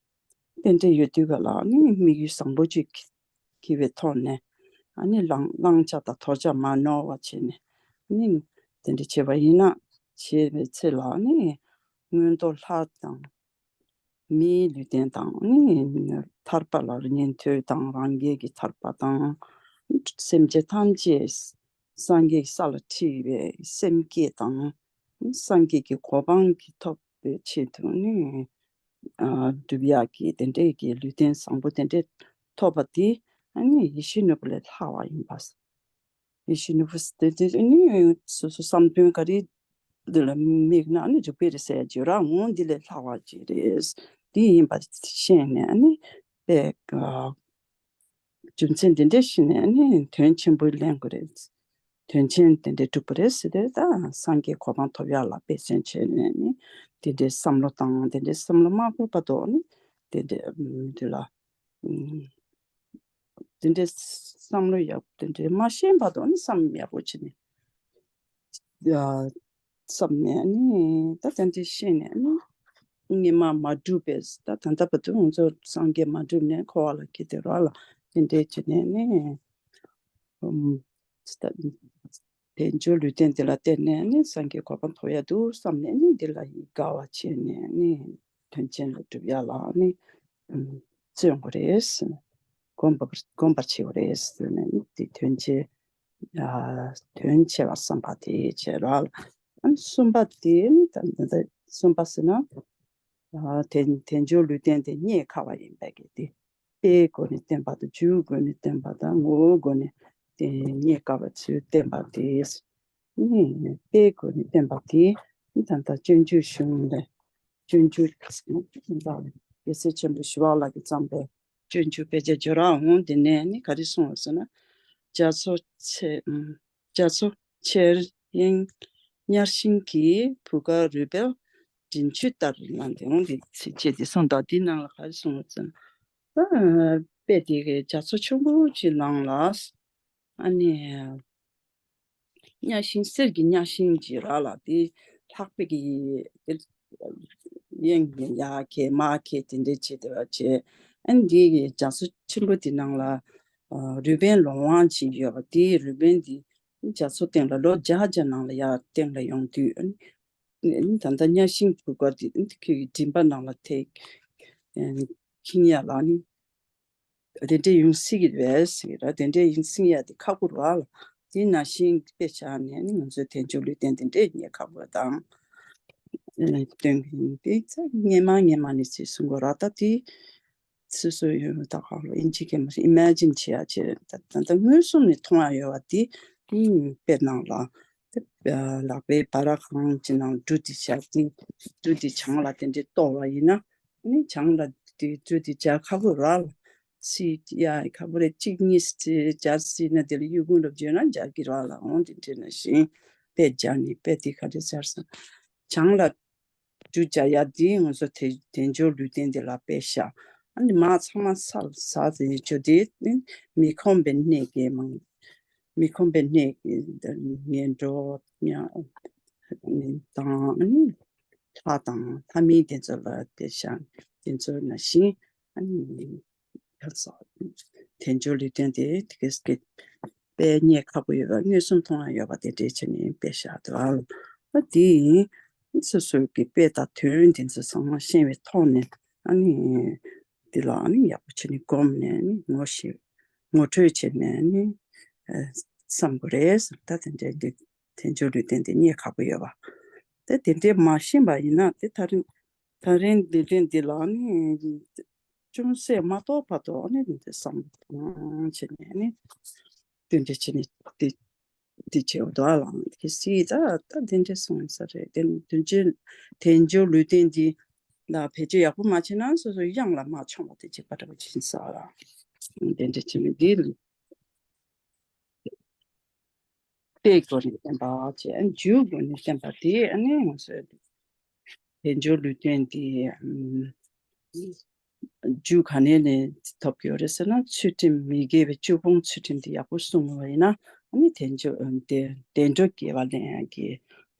དེ་འདྲ་ཡོད་དུས་ག་ལ་ནི་དམིགས་ཡུལ་བཟང་པོ་ཅིག་གི་བའི་ཐོག་ནས་ཨ་ནི་བླང་བླང་བྱ་དང་དོར་བྱ་མ་ནོར་བ་བྱས་ནས་ཨ་ནི་དེ་འདྲ་བྱས་པ་ཡིན་ན་བྱས་པའི་ཚེ་ལ་ཨ་ནི་མངོན་མཐོ་ལྷ་དང་། མིའི་ལུས་རྟེན་དང་ནི་ཐར་པ་ལ་ཉན་ཐོས་དང་རང་རྒྱལ་གྱི་ཐར་པ་དང་། སེམས་ཅན་ཐམས་ཅད་སངས་རྒྱས་ཀྱི་ས་ལ་ཁྲིད་པའི་སེམས་བསྐྱེད་དང་། སངས་རྒྱས་ཀྱི་གོ་འཕང་གི་ཐོབ་པའི་ཆེད་དུ་ནི་སྒྲུབ་ཡག་གི་དེ་འདྲའི་གི་ལུས་རྟེན་བཟང་པོ་དེ་འདྲའི་ཐོབ་པ་དེ་ནི་ཡིད་བཞིན་ནོར་བུ་ལས་ལྷག་པ་ཡིན་པ། ཡིད་བཞིན་ནོར་བུ་དེ་དེ་ནི་སོ་སོ་བསམ་དོན་ག་རེ་འདི་ལ་དམིགས་ན་ནི་འགྲུབ་ཀྱི་རེད་ཟེར་ཡ་བརྗོད་ར་འོང་འདི་ལས་ལྷག་པ་ཅིག་རེད། འདི་ཡིན་པ་ཤེས་ནས་ནི་དཔེ་རྒྱུ་མཚན་འདི་འདྲ་ཤེས་ནས་ནི་དོན་ཆེན་པོ་ལེན་དགོས་རེད། དོན་ཆེན་དེ་འདྲ་འགྲུབ་པ་རེད་ཟེར་ཏེ་ད་སངས་རྒྱས་གོ་འཕང་ཐོབ་ཡག་ལ་དཔེ་མཚོན་བྱས་ནས་ནི་དེ་འདྲའི་བསམ་བློ་བཏང་དེ་འདྲའི་བསམ་བློ་མ་འཁོར་བར་དུ་ནི་དེ་འདྲའི་མི་དེ་ལ། དེ་འདྲའི་བསམ་བློ་ཡག་དེ་འདྲའི་མ་ཤེས་བར་དུ་ནི་བསམ་ཡག་པོ་བྱས་ནས་ཡ་བསམ་ནས་ནི་ད་དེ་འདྲའི་ཤེས་ནས་ནི་ཉི་མ་མ་གྲུབ་པས་ད་ད་ལྟ་བར་དུ་ང་ཚོ་སངས་རྒྱས་མ་གྲུབ་ནས་འཁོར་བ་ལ་སྐྱེས་ཏེ་རོགས་ལ་དེ་འདྲའི་བྱས་ནས་ནི་ཨུམ་ད། དལ་འབྱོར་ལུས་རྟེན་འདི་ལ་བརྟེན་ནས་ནི་སངས་རྒྱས་གོ་འཕང་ཐོབ་ཡ་འདུག་བསམ་ནས་ནི་འདི་ལ་ཡི་དགའ་བ་བྱས་ནས་ནི་དོན་ཆེན་ལ་སྒྲུབ་ཡ་ལ་ནི་བརྩོན་དགོས་རེད། སྒོམ་པ་སྒོམ་པར་བྱེད་དགོས་རེད་ཟེར་ནས་ནི་འདི་དོན་ཆེ་ཡ་དོན་ཆེ་བ་བསམ་པ་དེ་བྱས་ར་ལ་ ཨ་ནི་གསུམ་པ་དེ་ནི་ད་ད་གསུམ་པ་ཟེར་ན། ཨ་དལ་དལ་འབྱོར་ལུས་རྟེན་དེ་རྙེད་དཀའ་བ་ཡིན་པའི་གི་དེ། དཔེའི་སྒོ་ནས་བསྟན་པ་དང་། རྒྱུའི་སྒོ་ནས་བསྟན་པ་དང་། ངོ་བོའི་སྒོ་ནས་དེ་རྙེད་དཀའ་བ་ཚུལ་བསྟན་པ་དེ། ནི་དཔེའི་སྒོ་ནས་བསྟན་པ་དེ་ད་ལྟ་སྤྱོད་འཇུག་གཞུང་ལས། སྤྱོད་འཇུག་རྒྱལ་སྲས་ཆེན་པོ་ཞི་བ་ལྷ་གིས་བརྩམས་པའི་སྤྱོད་འཇུག་དཔེ་ཆ་སྦྱོར་བའང་དེ་ནས་ནི་ག་རེ་གསུངས་པ་ཟེར་ན། རྒྱ་མཚོ་ཆེ་རྒྱ་མཚོ་ཆེར་གཡེང་གཉའ་ཤིང་གི། བུ་གར་རུས་སྦལ་མགྲིན་ཆུད་ལྟར། ལ་དེ་འོང་དེ་ཚིགས་བཅད་དེ་གསུངས་དང་། དེའི་ནང་ལ་ག་རེ་གསུངས་པ་ཟེར་ན། ད་དཔེ་དེ་གའི་རྒྱ་མཚོ་ཆེན་པོ་ཅིག་ནང་ལ། ཨ་ནི་གཉའ་ཤིང་གསེར་གྱི་གཉའ་ཤིང་ཅིག་རག་ལ། དེ་ལྷག་པའི་གི་དེ་གཡེང་ཡ་གས་མ་གས་དེ་འདྲས་བྱས་དེ་བ་བྱས། ཨ་ནི་དེ་གི་རྒྱ་མཚོ་ཆེན་པོ་དེ་ནང་ལ་རུས་སྦལ་ལོང་བ་ཅིག་ཡོད་པ། དེའི་རུས་སྦལ་དེ་རྒྱ་མཚོ་སྟེང་ལ་ལོ་བརྒྱ་བརྒྱ་ནང་ལ་ཡར་སྟེང་ལ་ཡོང་དུས། ཨ་ནི་ད་ལྟ་གཉའ་ཤིང་བུ་གར་དེ་ཁྱེད་ཀྱི་མགྲིན་པ་ནང་ལ་དེ་འཁྱིང་ཡ་ལ་ནི། དེ་འདྲའི་ཡོང་སྲིད་ཀྱི་རེད་ཟེར་གྱི་ར། དེ་འདྲའི་ཡོང་སྲིད་ཡ་དེ་ཁག་པོ་རེད་བ་ལ། དེ་ནང་བཞིན་དཔེ་བཞག་ནས་ནི་ང་ཚོའི་དལ་འབྱོར་ལུས་རྟེན་དེ་འདྲའི་རྙེད་ཁག་པོ་དང་། སྟོན་གྱི་ཡིན་པས། སྔན་མ་སྔན་མ་ནས་ཅིག་གསུང་གི་ར། ད་དེ་སོ་སོ་ཡོད་ད་ག་ལ་ཨིན་ཇི་སྐད་མ་ཨི་མེ་ཇིན་བྱེད་ཡ་བྱེད། ད་ད་ད་མངོན་སུམ་ནས་མཐོང་ཡ་ཡོད་བ་དེ། དེ་དཔེ་ནང་ལ་དེ་ལག་པའི་སྦ་ར་གང་ཅི་ནང་འབྲུ་དེ་བཞག་སྟེ། འབྲུ་དེ་བྱང་ལ་དེ་འདྲའི་གཏོར་བ་ཡིན་ན། ནི་བྱང་ལ་དེ་འབྲུ་དེ་སྦྱར་ཁག་པོ་རེད་བ་ལ། ཚིག་ཡ་ཁག་པོ་རེད། གཅིག་གཉིས་ཚིག་སྦྱར་སྲིད་ན་དེ་ལ་གཡུ་ཁུང་རབ་བརྗོད་ན་སྦྱར་གྱི་རེད་བ་ལ། འོང་དེ་འདྲ་ནང་བཞིན་དཔེ་སྦྱར་ནས། དཔེ་དེ་ག་རེ་སྦྱར་སོང་། བྱང་ལ་འབྲུ་སྦྱར་ཡ་དེ་ང་ཚོ་དལ་དལ་འབྱོར་ལུས་རྟེན་དེ་ལ་དཔེ་བཞག་ཨ་ནི་མར་ཚང་མ་ས་ལ་ཟགས་ཟིན་བྱོས་དེ་ནི་མི་ཁོམ་པའི་གནས་ཀྱི་མང་། མི་ཁོམ་པའི་གནས་ཀྱི་ངན་འགྲོ་ཡང་དང་ནི་ལྷ་དང་ལྷ་མིན་དེ་ཚོ་ལ་དེ་བཞག་དེ་ཚོ་ནང་བཞིན། ཨ་ནི་ཡང་སོ་དལ་འབྱོར་ལུས་རྟེན་དེ་དེ་གས་ཀྱི་དཔེ་རྙེད་ཁག་པོ་ཡོད་པ། མངོན་སུམ་མཐོང་ཡ་ཡོད་པ་དེ་འདྲས་བྱས་ནས་དཔེ་བཞག་འདུག་ཨ། ད་དེ་ཡིན། སོ་སོའི་གི་དཔེ་དང་དོན་དེ་ཚོ་ཚང་མ་ཤེས་པའི་ཐོག་ནས། ཨ་ནི་དེ་ལ་ཨ་ནི་ཡག་པོ་བྱས་ནས་བསྒོམས་ནས་ནི་ངོ་ཤེས་ངོ་སྤྲོད་བྱས་ནས་ནི་ཨ་བསམ་དགོས་རེད། ད་དེ་འདྲས་འདི་དལ་འབྱོར་ལུས་རྟེན་དེ་རྙེད་ཁག་པོ་ཡོད་པ། དེ་དེ་འདྲས་མ་ཤེས་པ་ཡིན་ན། དེ་ད་རིང་ད་རིང་འདི་འདྲས་འདི་ལ་ནི་ཅུང་ཟད་མ་རྟོགས་བར་དུ་ནི་འདི་བསམ་བློ་བཏང་བྱས་ནས་ནི་དེ་འདྲས་བྱས་ནས་དེ་དེ་བྱེད་འདུག་ཨ་ལགས། གལ་སྲིད་ད་ད་དེ་འདྲས་སོང་ས་རེད། དེ་དོན་ཆེན་དལ་འབྱོར་ལུས་རྟེན་འདི་ལ་བེད་སྤྱོད་ཡག་པོ་མ་བྱས་ན་སོ་སོའི་གཡང་ལ་མ་མཆོང་བ་དེ་བྱེད་པ་འདྲ་བོ་ཅིག་ཡིན་ས་ལ། དེ་འདྲས་བྱས་ནས་འདི་དཔེའི་སྒོ་ནས་བསྟན་པ་བྱས། རྒྱུའི་སྒོ་ནས་བསྟན་པ་དེ་ཨ་ནི་ང་ཚོའི་དལ་འབྱོར་ལུས་རྟེན་དེ་ཨམ་རྒྱུ་ག་ནས་ནས་ཐོབ་ཀྱི་ཡོད་རེད་ཟེར་ན། ཚུལ་ཁྲིམས་མི་དགེ་བའི་བཅུ་སྤོང་ཚུལ་ཁྲིམས་དེ་ཡག་པོ་སྲུང་བ་ཡིན་ན། ཨ་ནི་དལ་འབྱོར་ཨམ་དེ་བདེ་འགྲོ་དགེ་བ་ལེན་ཡག་གི་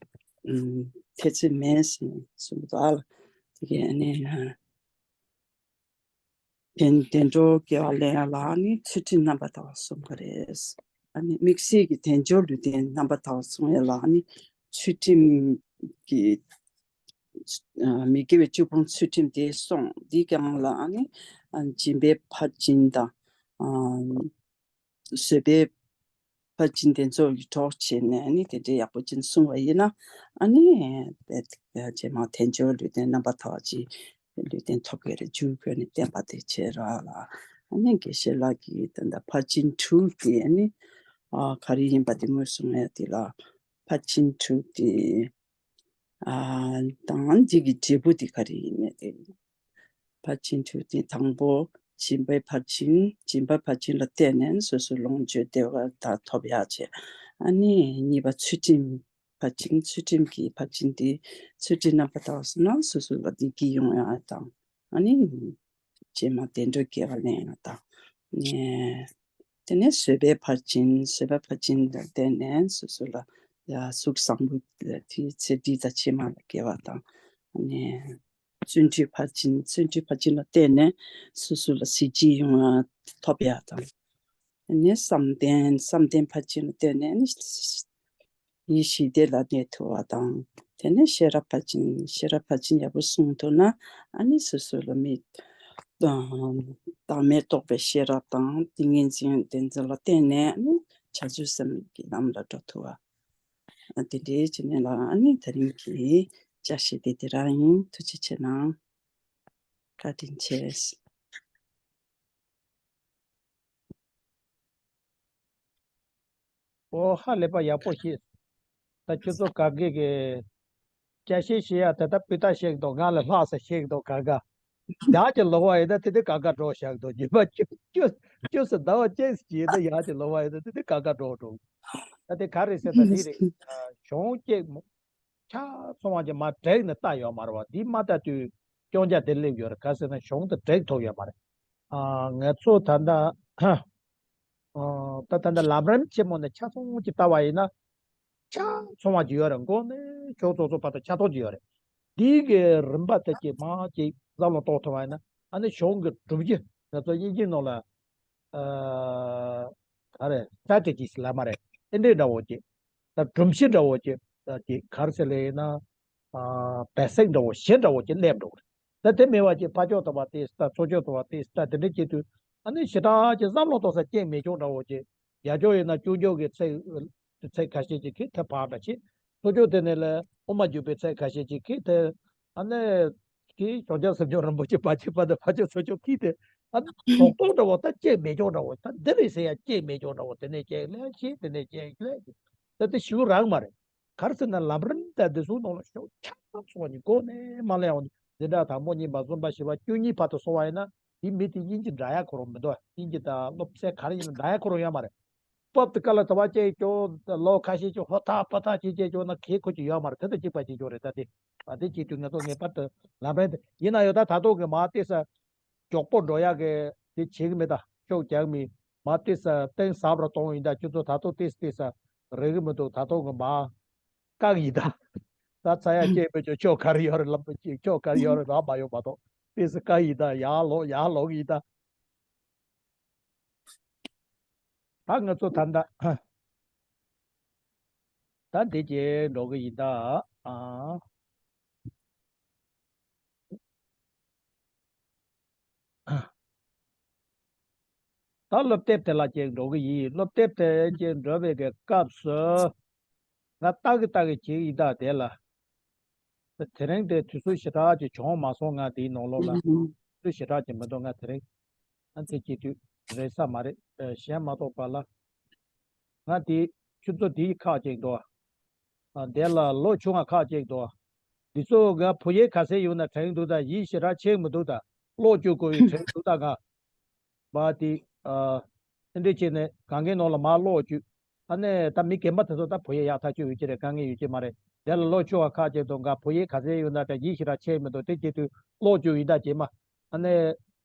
ཨམ་ཐེ་ཚོམ་མེད་ཟེར་གསུངས་འདུག་ཨ་ལ། དེ་གའི་ཨ་ནི་བདེ་བདེ་འགྲོ་དགེ་བ་ལེན་ཡ་ལ་ནི་ཚུལ་ཁྲིམས་རྣམ་པར་དག་པ་སྲུང་དགོས་རེད། ཨ་ནི་དམིགས་བསལ་གྱི་དལ་འབྱོར་ལུས་རྟེན་རྣམ་པར་དག་པ་སྲུང་ཡ་ལ་ནི་ཚུལ་ཁྲིམས་ཀྱི་ཨ་མི་དགེ་བའི་བཅུ་སྤོང་ཚུལ་ཁྲིམས་དེ་སྲུང་། དེའི་སྒང་ལ་ཨ་ནི་ཨ་སྦྱིན་པའི་ཕར་ཕྱིན་དང་། ཨ་བཟོད་པའི་ཕར་ཕྱིན་དེ་ཚོ་ཡི་གྲོགས་བྱས་ནས་ནི་དེ་འདྲའི་ཡག་པོ་ཅན་སྲུང་བ་ཡིན་ན། ཨ་ནི་རྗེས་མ་དལ་འབྱོར་ལུས་རྟེན་རྣམ་པར་དག་ཅིག་ལུས་རྟེན་ཐོབ་ཀྱི་རེད། རྒྱུའི་སྒོ་ནས་བསྟན་པ་དེ་བྱས་ར་ལ། ཨ་ནི་དགེ་བཤེས་ལགས་ཀྱིས་ད་ལྟ་ཕར་ཕྱིན་དྲུག་དེ་ཨ་ནི་ཨ་ག་རེ་ཡིན་པ་དེ་ངོས་བཟུང་ཡ་དེ་ལ། ཕར་ཕྱིན་དྲུག་དེ། ཨ་དང་འདི་གི་འབྲས་བུ་དེ་ག་རེ་ཡིན་མིན་དེ། ཕར་ཕྱིན་དྲུག་དེ་དང་པོ་སྦྱིན་པའི་ཕར་ཕྱིན། སྦྱིན་པ་ཕར་ཕྱིན་ལ་བརྟེན་ནས་སོ་སོའི་ལོངས་སྤྱོད་བདེ་བ་དག་ཐོབ་ཡག་བྱས། ཨ་ནི་གཉིས་པ་ཚུལ་ཁྲིམས་ཕར་ཕྱིན། ཚུལ་ཁྲིམས་ཀྱི་ཕར་ཕྱིན་དེ་ཚུལ་ཁྲིམས་རྣམ་པར་དག་སོང་ན་སོ་སོ་ལ་བདེ་སྐྱིད་ཡོང་ཡག་དང་། ཨ་ནི་རྗེས་མ་བདེ་འགྲོ་དགེ་བ་ལེན་ཡག་དང་། ཨ་ནི་དེ་ནས་བཟོད་པའི་ཕར་ཕྱིན། བཟོད་པ་ཕར་ཕྱིན་ལ་བརྟེན་ནས་སོ་སོ་ལ་ཡ་གཟུགས་བཟང་པོ་དེའི་ཚེ་འདི་དང་ཕྱི་མ་ལ་དགེ་བ་དང་། ཨ་ནི་བརྩོན་འགྲུས་ཕར་ཕྱིན། བརྩོན་འགྲུས་ཕར་ཕྱིན་ལ་བརྟེན་ནས་སོ་སོ་ལ་གཟི་བརྗིད་ཡོང་བ་ཐོབ་ཡག་དང་། ཨ་ནི་བསམ་གཏན། བསམ་གཏན་ཕར་ཕྱིན་ལ་བརྟེན་ནས་ནི་ཡེ་ཤེས་དེ་ལ་གནས་ཐུབ་པ་དང་། དེ་ནས་ཤེས་རབ་ཕར་ཕྱིན། ཤེས་རབ་ཕར་ཕྱིན་ཡག་པོ་སྲུང་ཐུབ་ན་ཨ་ནི་སོ་སོ་ལ་མི་བདག་མེད་རྟོགས་པའི་ཤེས་རབ་དང་ཏིང་ངེ་འཛིན་དེ་ཚོ་ལ་བརྟེན་ནས་ཨ་ནི་བྱང་ཆུབ་སེམས་ཀྱི་ལམ་ལ་འགྲོ་ཐུབ་པ། ཨ་དེ་འདྲའི་བྱས་ནས་ལ་ཨ་ནི་དེ་རིང་གི་བཅར་ཤེས་དེ་དེ་རང་ཡིན། ཐུགས་རྗེ་ཆེ་གནང་། བཀའ་དྲིན་ཆེ། ཨོ་ཧ་ལས་པ་ཡག་པོ་ཤེས། ད་ཁྱོད་ཚོ་ག་གེ་གི་སྐྱ་ཤེས་ཤེས་ཡ་དེ་ད་སྤུས་དག་ཤེས་འདུག་ང་ལ་ལྷག་ས་ཤེས་འདུག་ག་ག་ཡག་གི་ལོག་པ་ཡིན་ན་དེ་དེ་ག་ག་འགྲོ་བཞག་འདུག་རྒྱུ་མ་ཁྱོད་ཁྱོད་ཁྱོད་སུ་ཟླ་བ་ཅན་ཞིག་ཡིན་ན་ཡག་གི་ལོག་པ་ཡིན་ན་དེ་དེ་ག་ག་འགྲོ་འགྲོ། ད་དེ་ག་རེད་ཟེར་ན་དེ་རེད། གཞུང་གཅིག་མོ། ཆ་ཚང་བ་ཅིག་མ་བསྒྲིགས་ནས་ལྟ་ཡོད་མ་རེད་བ། འདི་མ་ལྟ་དུས་སྐྱོན་ཆ་དེ་སླེབས་ཡོད་རེད། ག་ཟེར་ན་གཞུང་དེ་བསྒྲིགས་ཐུབ་ཡོད་མ་རེད། ཨ་ང་ཚོ་ད་ལྟ་ཨ་ད་ད་ལྟ་ལམ་རིམ་ཆེན་མོ་ནས་ཆ་ཚང་ཅིག་ལྟ་བ་ཡིན་ན་ཆ་ཚང་བ་ཅིག་ཡོད་རེད། མགོ་ནས་ཕྱོགས་ཚོགས་ཚོགས་བར་དུ་ཆ་ཚང་ཅིག་ཡོད་རེད། འདི་གི་རིམ་པ་དེ་ཅིག་མ་ཅིག་བསམ་བློ་གཏོང་ཐུབ་པ་ཡིན་ན་ཨ་ནི་གཞུང་གི་སྒྲུབ་བྱེད་ང་ཚོ་དབྱིན་ཇིའི་ནང་ལ་ཨ་ག་རེ་སི་ཊེ་ཊི་ཇི་ཟེར་ལབ་མ་རེད། ཨེ་འདྲས་འདྲ་བོ་ཅིག་ད་སྒྲོམ་གཞི་འདྲ་བོ་ཅིག་ད་ཅིག་ག་རེ་ཟེར་ལེ་ཡིན་ན། ཨ་བེ་སིག་འདྲ་བོ་གཞི་འདྲ་བོ་ཅིག་སླེབས་འགྲོ་གི་རེད། ད་དེ་མེད་པ་ཅིག་ཕར་ཕྱོགས་ཐོག་པ་དེ་ད་ཚུར་ཕྱོགས་ཐོག་པ་དེ་ད་དེ་འདྲ་བྱེད་དུས་ཨ་ནི་ཞེ་དྲག་ཅིག་བསམ་བློ་གཏོང་ས་སྐྱེ་མེད་ཀྱང་འདྲ་བོ་ཅིག་ཡར་ཕྱོགས་ཡིན་ན་སྐྱོན་བརྗོད་ཀྱི་ཚིག་ཚིག་ཁ་ཤས་ཅིག་གིས་དེ་ཕར་འདྲ་བྱེད། ཚུར་ཕྱོགས་དེ་ནས་ལ་དབུ་མ་འཇུག་པའི་ཚིག་ཁ་ཤས་ཅིག་གིས་དེ་ཨ་ནི་གིས་བྱང་ཆུབ་སེམས་མཆོག་རིན་པོ་ཆེ་ཕར་ཕྱིན་པ་དང་ཕར་ཕྱོགས་ཚུར་ཕྱོགས་ཀྱིས་དེ་ཨ་ནི་རྡོག་རྡོག་འདྲ་བོ་ད་སྐྱེ་མེད་ཀྱང་འདྲ་བོ་ད་འདི་རེད་ཟེར་ཡ་སྐྱེ་མེད་ཀྱང་འདྲ་བོ་དེ་ནས་སྐྱེ་ལས་ཤེས་དེ་ནས་སྐྱེ་ལས་ཤེས། ད་དེ་ཞུ་རག་མ་རེད། ག་རེ་ཟེར་ན་ལམ་རིམ་དང་འདི་ཚོའི་ནང་ལ་ཤོག་ཆག་སོང་ནི་གོ་ནས་མ་ལས་འོང་འཛིན་གྲྭ་དང་པོ་གཉིས་པ་གསུམ་པ་བཞི་པ་བཅུ་གཉིས་བར་དུ་སོང་བ་ཡིན་ན་དེ་མི་དེ་དབྱིན་ཇི་འདྲ་ཡ་ཁོ་རང་མི་འདུག་དབྱིན་ཇི་དང་སློབ་ཚན་ག་རེ་ཡིན་ན་འདྲ་ཡ་ཁོ་རང་ཡོད་མ་རེད། སྤོབ་ཏུ་ཀ་ལ་དུ་བ་ཅེས་ཀྱོ་ལོ་ཁ་ཤས་ཀྱོ་ཧོ་ཐག་པ་ཐག་ཅེས་ཅེས་ཀྱོ་ན་གེ་ཁོ་ཅི་ཡོད་མ་རེད། དེ་དང་གཅིག་པ་ཅིག་ཀྱོ་རེད། ད་དེ་ཨ་དེ་ཅིག་དུས་ང་ཚོ་ངེས་པར་དུ་ལམ་རིམ་དེ་ཡིན་ན་ཡོད། ད་ད་དུང་གི་མ་བལྟས་ས། མགྱོགས་པོ་འགྲོ་ཡག་གི་དེ་བྱེད་གི་མེད། ད་ཤོག་རྒྱག་མི་མ་བལྟས་ས་གཏིང་ཟབ་རུ་གཏོང་ཡིན། ད་ཁྱོད་ཚོ་ད་དུང་བལྟས་བལྟས་ས་རེག་གི་མི་འདུག་ད་དུང་གི་མ་བཀག་ཡིན། ད་ད་ཚ་ཡག་སྐྱེས་མི་ཆོག་ཆོག་ག་རེ་ཡོད་རེད། ལམ་པ་ཅིག་ཆོག་ག་རེ་ཡོད་རེད། རག་མ་ཡོང་མ་གཏོགས་བལྟས་ས་བཀག་ཡིན། ད་ཡར་ལོག་ཡར་ལོག་ཡིན། ད་ད་ང་ཚོ་ད་ད་ད་འདི་བྱས་འགྲོ་གི་ཡིན། ད་ཨ། ད་སློབ་དེབ་དེ་ལ་ཅིག་འགྲོ་གི་ཡིན། སློབ་དེབ་དེ་ཅིག་འགྲོ་བའི་གི་སྐབས་སུ་ང་ལྟ་གི་ལྟ་གི་ཅིག་ཡིན། ད་དེ་ལ་དེ་རིང་དེ་དུས་ཚོད་ཞེ་དྲག་ཅིག་བྱུང་མ་སོང་། ང་དེའི་ནང་ལོགས་ལ་དུས་ཚོད་ཞེ་དྲག་ཅིག་མི་འདུག་ང་དེ་རིང་ཨ་ཚེ་སྐྱིད་དུས་རེད་ས་མ་རེད། གཞན་མ་གཏོགས་པ་ལ་ང་དེ་ཁྱོད་ཚོ་དེའི་ཁག་ཅིག་འདུག་ཨ་དེ་ལ་ལོ་ཆུང་བ་ཁག་ཅིག་འདུག་འདི་ཚོ་ག་བུ་ཡས་ག་ཚད་ཡོད་ན་དྲན་འདུག་ད་ཡིད་ཞེ་དྲག་ཆེས་མི་འདུག་ད་ཀློག་བཅུག་དགོས་ཡོད་དྲན་འདུག་ད་ང་བ་དེ་ཨ་འདི་བྱས་ནས་གང་གའི་ནང་ལ་མར་ཀློག་བཅུག་ཨ་ནི་ད་མི་རྒན་པ་དེ་ཚོ་ད་བུ་ཡས་ཡག་ཐག་ཆོད་ཡོད་ཀྱི་རེད། དཀའ་ངལ་ཡོད་ཀྱི་མ་རེད། དེ་ལ་ལོ་ཆུང་བ་ཁག་ཅིག་འདུག་ག་བུ་ཡས་ག་ཚད་ཡོད་ན་ད་ཡིད་ཞེ་དྲག་ཆེས་མི་འདུག་དེ་བྱེད་དུས་ཀློག་བཅུག་ཡིན། ད་རྗེས་མ་ཨ་ནི་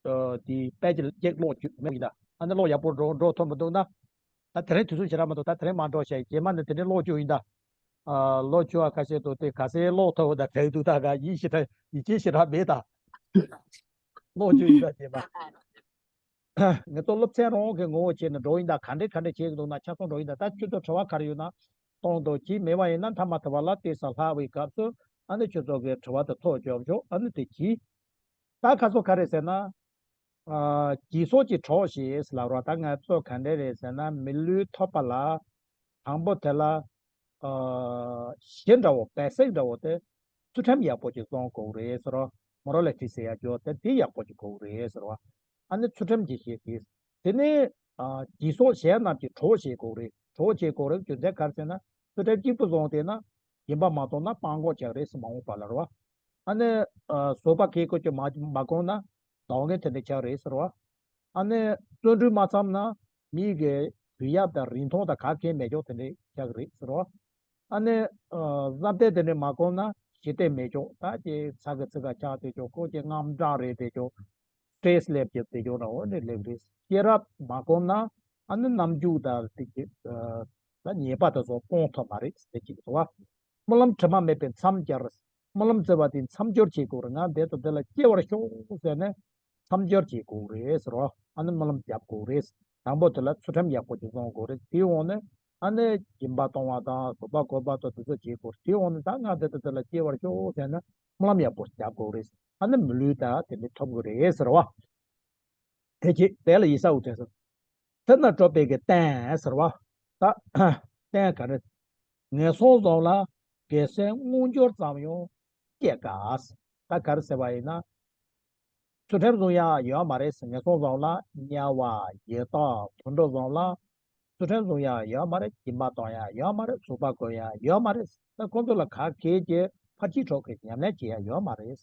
དེ་དཔེ་ཅིག་ཅིག་ཀློག་བཅུག་མེད་ཡིན། ད་ཨ་ནི་ཀློག་ཡག་པོ་འགྲོ་འགྲོ་ཐུབ་མི་འདུག་ན། ད་དེ་རིང་དུས་ཚོད་ཞེ་དྲག་མ་འདུག་ད་དེ་རིང་མ་འགྲོ་ཞེས་རྗེས་མ་ནས་དེ་འདྲའི་ཀློག་རྒྱུ་ཡིན། ད་ཨ་ལོ་ཆུང་བ་ཁ་ཤས་འདུག་དེ་ག་ཚད་ཀློག་ཐུབ་ད་དྲན་འདུག་ད་ག་ཡིད་ཞེ་དྲག་ཡིད་ཆེས་ཞེ་དྲག་མེད། ད་ཀློག་རྒྱུ་ཡིན། ད་རྗེས་མ་ང་ཚོ་སློབ་ཚན་རང་གི་ངོ་བོ་བྱས་ནས་འགྲོ་ཡིན། ད་ག་འདྲས་ག་འདྲས་བྱེད་ཀྱི་འདུག་ན་ཆ་ཚང་འགྲོ་ཡིན། ད་ད་ཁྱོད་ཚོ་དྲི་བ་ག་རེ་ཡོད་ན་གཏོང་དང་། གྱིས་མེད་པ་ཡིན་ན་མཐའ་མ་དེ་བ་ལ་བལྟས་ས་ལྷག་པའི་སྐབས་སུ་ཨ་ནི་ཁྱོད་ཚོ་གི་དྲི་བ་དེ་ཐོག་འཇོག་ཆོག་ཨ་ནི་དེ་གྱིས། ད་ཁ་སོ་ག་རེ་ཟེར་ན། ཨ་ལྗིད་ཚོགས་ཀྱི་གྲོགས་ཞེས་ལབ་རོགས། ད་ང་ཚོ་ག་འདྲ་རེད་ཟེར་ན་མི་ལུས་ཐོབ་པ་ལ་དང་པོ་དེ་ལ་ཨ་གཞི་འདྲ་བོ་བེ་སིག་འདྲ་བོ་དེ་ཚུལ་ཁྲིམས་ཡག་པོ་ཅིག་བཟུང་དགོས་རེད་ཟེར་རོ། མོ་རལ་ཊི་ཟེར་ཡག་ཅོ་དེ་དེ་ཡག་པོ་ཅིག་དགོས་རེད་ཟེར་རོ། ཨ་ནི་ཚུལ་ཁྲིམས་ཀྱི་གཞི་དེ། དེ་ནས་ཨ་ལྗིད་ཚོགས་གཞན་རྣམས་ཀྱི་གྲོགས་བྱེད་དགོས་རེད། གྲོགས་བྱེད་དགོས་རེད། རྒྱུ་མཚན་ག་རེ་ཟེར་ན་ཚུལ་ཁྲིམས་གཅིག་པུ་བཟུང་བསྡད་ན་སྦྱིན་པ་མ་བཏང་ན་སྤྲང་པོ་ཆགས་རེད་ཟེར་མ་འོངས་པ་ལ་རོ། ཨ་ནི་ཨ་བཟོད་པ་གིས་བསྐུལ་གྱི་མ་མ་བསྒོམས་ན་བདག་ཉིད་དེ་འདྲ་ཆགས་རེད་ཟེར་བ། ཨ་ནི་བརྩོན་འགྲུས་མ་བརྩམས་ན་མི་གི་གུས་ཡབ་དང་རིན་ཐང་དང་ག་གེ་མེད་ཀྱོག་དེ་འདྲ་ཆགས་རེད་ཟེར་བ། ཨ་ནི་ཨ་བསམ་གཏན་དེ་འདྲ་མ་བསྒོམས་ན་ཞི་བདེ་མེད་ཀྱོག་ད་ཅི་ཚ་གི་ཚི་ག་ཆགས་དེ་ཀྱོག་ཁོ་ཅི་དངངས་སྐྲག་རེད་དེ་ཀྱོག་སི་ཊེ་རེ་སི་སླེབས་ཀྱི་དེ་ཀྱོག་ན་འོ་ནི་སླེབས་རེད། སྐྱེས་རབས་མ་བསྒོམས་ན་ཨ་ནི་རྣམ་འགྱུར་དང་དེ་ཀྱི་ཨ་ད་ཉེས་པ་དེ་ཚོ་སྤོང་ཐུབ་མ་རེད་ཟེར་གྱི་འདུག་བ། སྨོན་ལམ་དྲི་མ་མེད་པས་མཚམས་སྦྱར། སྨོན་ལམ་བརྩེ་བ་དེ་མཚམས་སྦྱོར་བྱེད་དགོས་རེད། ང་འདི་ཚོ་འདི་ལ་སྐྱེ་བར་ཤོག་ཟེར་ནས་མཚམས་སྦྱོར་བྱེད་དགོས་རེད་ཟེར་བ། ཨ་ནི་སྨོན་ལམ་རྒྱབ་དགོས་རེད། དང་པོ་དེ་ལ་ཚུལ་ཁྲིམས་ཡག་པོ་ཅིག་བཟུང་དགོས་རེད། དེའི་འོག་ནས་ཨ་ནི་སྦྱིན་པ་གཏོང་བ་དང་བཟོད་པ་བཀོད་པ་དང་དེ་ཚོ་བྱེད་དགོས་རེད། དེའི་འོག་ནས་ད་ང་འདི་ཚོ་འདི་ལ་སྐྱེ་བར་ཤོག་ཟེར་ནས་སྨོན་ལམ་ཡག་པོ་རྒྱབ་དགོས་རེད། ཨ་ནི་མི་ལུས་དང་དེ་འདྲ་ཐོབ་དགོས་རེད་ཟེར་བ། དེ་རྗེས་དེ་ལ་ཡིད་ས་འུ་ཐེ་ཟེར། དེ་ན་གྲོགས་པའི་གི་རྟེན་ཟེར་བ། ད་རྟེན་ག་རེ། ངན་སོང་བཟུང་ལ་རྒྱལ་སྲས་མངོན་གྱུར་ཙམ་ཡང་སྐྱེ་དཀའ། ད་ག་རེ་ཟེར་བ་ཡིན་ན། ཚུལ་ཁྲིམས་བཟུང་ཡ་ཡོད་མ་རེད། ངན་སོང་བཟུང་ལ་དམྱལ་བ་ཡི་དྭགས་དུད་འགྲོ་བཟུང་ལ་ཚུལ་ཁྲིམས་བཟུང་ཡ་ཡོད་མ་རེད། སྦྱིན་པ་གཏོང་ཡ་ཡོད་མ་རེད། ཚོགས་པ་གོན་ཡ་ཡོད་མ་རེད། ད་ཁོང་ཚོ་ལ་ག་གེ་གེ་ཕར་ཕྱིན་དྲུག་གི་ཉམས་ལེན་བྱེད་ཡ་ཡོད་མ་རེད།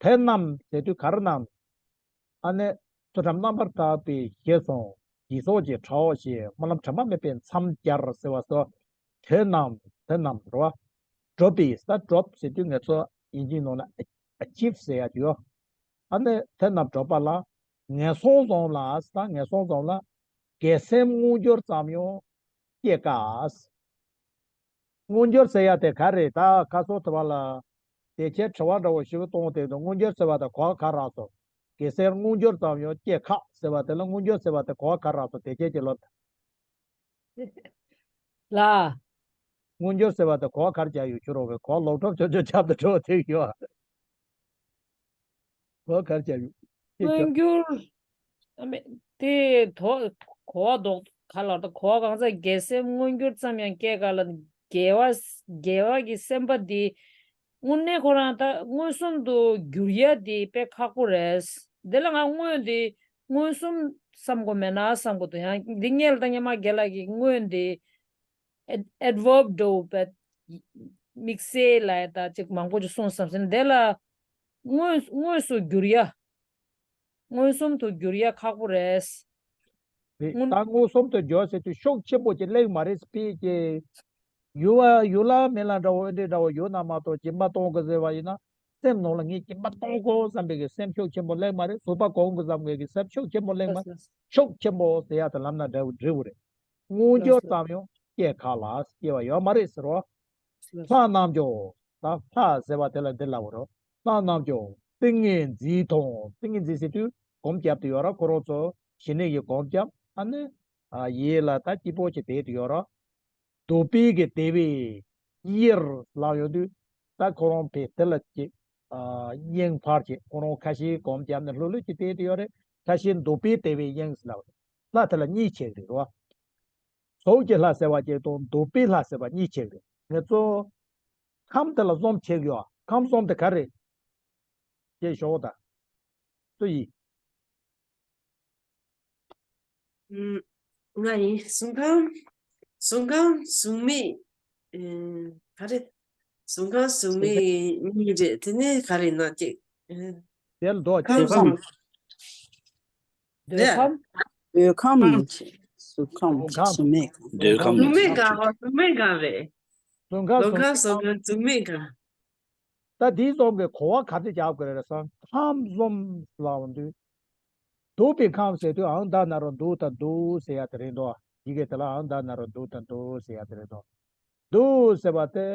དེ་རྣམས་ཟེར་དུས་ག་རེ་རྣམས། ཨ་ནི་ཚུལ་ཁྲིམས་རྣམ་པར་དག་པའི་གཞི་བཟུང་། སྦྱིན་སོགས་ཀྱི་ཕྲ་བ་ཞེས། སྨོན་ལམ་དྲི་མ་མེད་པས་མཚམས་སྦྱར་ཟེར་བ་སོགས། དེ་རྣམས་དེ་རྣམས་རེད་བ། བསྒྲུབས་པས་ད་བསྒྲུབས་ཟེར་དུས་ང་ཚོ་དབྱིན་ཇིའི་ནང་ལ་achieve ཟེར་ཡ་ཡོད། ཨ་ནི་དེ་རྣམས་བསྒྲུབས་པ་ལ་ངན་སོང་བཟུང་ལ་ད་ངན་སོང་བཟུང་ལ་རྒྱལ་སྲས་མངོན་གྱུར་ཙམ་ཡང་སྐྱེ་དཀའ། མངོན་གྱུར་ཟེར་ཡ་དེ་ག་རེད། ད་ཁ་སང་དེ་བ་ལ་དེ་ཆེ་དྲི་བ་འདྲ་བོ་ཞིག་གཏོང་དེ་དུས་མངོན་གྱུར་ཟེར་བ་དེ་གོ་བ་ག་རག་སོང་། རྒྱལ་སྲས་མངོན་གྱུར་ཙམ་ཡང་སྐྱེ་དཀའ་ཟེར་བ་དེ་ལ་མངོན་གྱུར་ཟེར་བ་དེ་གོ་བ་ག་རག་སོང་། དེ་ཆེ་ཀྱི་ལོ། ལ། མངོན་གྱུར་ཟེར་བ་དེ་གོ་བ་ག་རེ་རྒྱག་ཡོད་ཁྱོད་རང་གི་གོ་བ་ལོག་འགྲོ་ཆོག་ཆོག་ཆབ་ཏུ་འགྲོ་ཐེག་ཡོད། གོ་བ་ག་རེ་རྒྱག་ཡོད། ཅེས་མངོན་བརྗོད། གྱུར། ཨ་མེ། དེ་དོ། གོ་བ་ལྡོག་ག་ལ་ད་གོ་བ་གང་ཟག་རྒྱལ་སྲས་མངོན་གྱུར་ཙམ་ཡང་སྐྱེ་དཀའ་ལ། རྒྱལ་བ། རྒྱལ་བ་གི་སེམས་དཔའ་འདི། དངོས་གནས་ཁོ་རང་ད་མངོན་སུམ་དུ་འགྱུར་ཡ་འདི་དཔེ་ཁག་པོ་རེད། འདི་ལ་ང་སྔོན་འདི་མངོན་སུམ་བསམ་དགོས་མེད་ན་བསམ་དགོས་འདུག་ཡང་འདི་སྔོན་ལ་ད་སྔོན་མ་རྒན་ལགས་ཀྱིས་སྔོན་འདི་ཨེ་ཨེཌ་ཝརབ་འདྲ་བོ་དཔེ་དམིགས་བསལ་ལ་ད་ཅིག་མང་པོ་ཅིག་གསུངས་བསམ་སེམས་འདི་ལ་དངོས་དངོས་སུ་འགྱུར་ཡ། མངོན་སུམ་དུ་འགྱུར་ཡ་ཁག་པོ་རེད། རེད། མངོན། ད་མངོན་སུམ་དུ་འགྱུར་ཟེར་དུས་ཤུགས་ཆེན་པོ་ཅིག་སླེབས་མ་རེད། དཔེ་ཀྱི་ཡུལ་བ་ཡུལ་ལ་མི་ལ་འདྲ་བོ་ཨེ་འདྲ་འདྲ་བོ་ཡོད་ན་མ་གཏོགས་སྦྱིན་པ་གཏོང་དགོས་ཟེར་བ་ཡིན་ན་སེམས་ནང་ལ་ངས་སྦྱིན་པ་གཏོང་དགོས་བསམ་པའི་གི་སེམས་ཤུགས་ཆེན་པོ་སླེབས་མ་རེད། ཚོགས་པ་གོང་དགོས་བསམ་པའི་གི་སེམས་ཤུགས་ཆེན་པོ་སླེབས་མ་རེད། ལགས་སོ། ཤུགས་ཆེན་པོ་ཟེར་ཡ་དེ་ལམ་སྣ་འདྲ་བོ་འབྲི་བོ་རེད། མངོན་གྱུར་ལགས་སོ། ཙམ་ཡང་སྐྱེ་དཀའ་ལ་སྐྱེ་བ་ཡོད་མ་རེད་ཟེར་རོ། ལགས་སོ། ལྷ་རྣམས་ཀྱང་། ད་ལྷ་ཟེར་བ་དེ་ལ་འདི་ལབ་རོ། ལྷ་རྣམས་ཀྱང་ཏིང་ངེ་འཛིན་དང་། ཏིང་ངེ་འཛིན་ཟེར་དུས་སྒོམ་བརྒྱབ་དུ་ཡོད་ར། ཁོ་རང་ཚོ་ཞི་གནས་ཀྱི་སྒོམ་བརྒྱབ། ཨ་ནི་ཡིད་ལ་ད་སྐྱིད་པོ་ཞིག་བསྡད་དུ་ཡོད་ར། འདོད་པའི་གི་དེ་བས་དབྱེར་ལབ་ཡོང་དུས་ད་ཁོ་རང་ཕེ་དེ་ལ་ཅིག་དབྱིངས་འཕར་ཅིག་ཁོ་རང་ཁ་ཤས་སྒོམ་བརྒྱབ་ནས་ལྷོད་ལྷོད་ཅིག་བསྡད་དུ་ཡོད་རེད། ཁ་ཤས་འདོད་པའི་དེ་བས་དབྱིངས་ལབ་རེད། ལྷ་དེ་ལ་གཉིས་ཆགས་རེད་རོ། གཟུགས་ཀྱི་ལྷ་ཟེར་བ་ཅིག་དང་འདོད་པའི་ལྷ་ཟེར་བ་གཉིས་ཆགས་རེད། ངེད་ཚོ་ཁམས་དེ་ལ་གསུམ་ཆགས་ཡོད། ཁམས་གསུམ་དེ་ག་རེ་ཅེས་ཞོག་ད། སུ་ཡིས། ང་ཡིན། གཟུགས་ཁམས། གཟུགས་ཁམས་གཟུགས་མེད། ག་རེ། གཟུགས་ཁམས་གཟུགས་མེད་གཉིས་རེད། དེ་ནས་ག་རེ་ན་ཅིག་དེ་ལ་འདོད་ཁམས་ཁམས། འདོད་ཁམས། འདོད་ཁམས་ཡིན་ཅིག་གཟུགས་ཁམས་གཟུགས་མེད་གང་། འདོད་ཁམས་གཟུགས་མེད་གང་། གཟུགས་མེད་གང་རེད། གཟུགས་ཁམས་གཟུགས་ཁམས་གཟུགས་མེད་གང་། ད་དེའི་གསུམ་གྱི་གོ་བ་ག་ཚོད་རྒྱག་དགོས་རེད་ཟེར་ན་ཁམས་གསུམ་ལབ་དུས། འདོད་པའི་ཁམས་ཟེར་དུས་ཨང་ད་ན་རོ་འདུག་ད་འདུག་ཟེར་ཡ་དེ་རེད་འདུག་ཡི་གེ་དེ་ལ་ཨང་ད་ན་རོ་འདུག་ད་འདུག་ཟེར་ཡ་དེ་རེད་འདུག་འདུག་ཟེར་བ་དེ་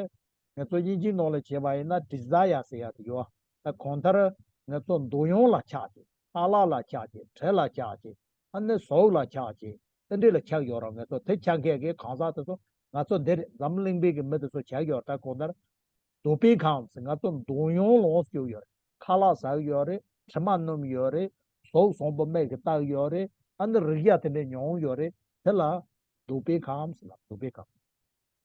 ང་ཚོ་དབྱིན་ཇིའི་ནང་ལ་བྱས་པ་ཡིན་ན་ཌི་ཛ་ཡར་ཟེར་ཡ་དེ་ཡོད། ད་གང་ལྟར་ང་ཚོ་འདོད་ཡོན་ལ་ཆགས་ཀྱི། ཨ་ལགས་ལ་ཆགས་ཀྱི། དྲི་ལ་ཆགས་ཀྱི། ཨ་ནི་གཟུགས་ལ་ཆགས་ཀྱི། དེ་འདྲ་ལ་ཆགས་ཡོད་ར། ང་ཚོ་དེ་ཆགས་མཁན་གྱི་གང་ཟག་དེ་ཚོ་ང་ཚོ་འདིར་འཛམ་གླིང་པའི་གི་མི་དེ་ཚོ་ཆགས་ཡོད་ར། ད་གང་ལྟར། འདོད་པའི་ཁམས་ཟེར་ང་ཚོ་འདོད་ཡོན་ལོངས་སུ་སྤྱོད་ཡོད་རེད། ཁ་ལག་ཟ་གི་ཡོད་རེད། དྲི་མ་སྣོམ་ཡོད་རེད། གཟུགས་བཟང་པོ་མིག་གིས་ལྟ་གི་ཡོད་རེད། ཨ་ནི་རིག་ཡ་དེ་འདྲ་མྱོང་ཡོད་རེད། དེ་ལ་འདོད་པའི་ཁམས་ཟེར་ལ། འདོད་པའི་ཁམས།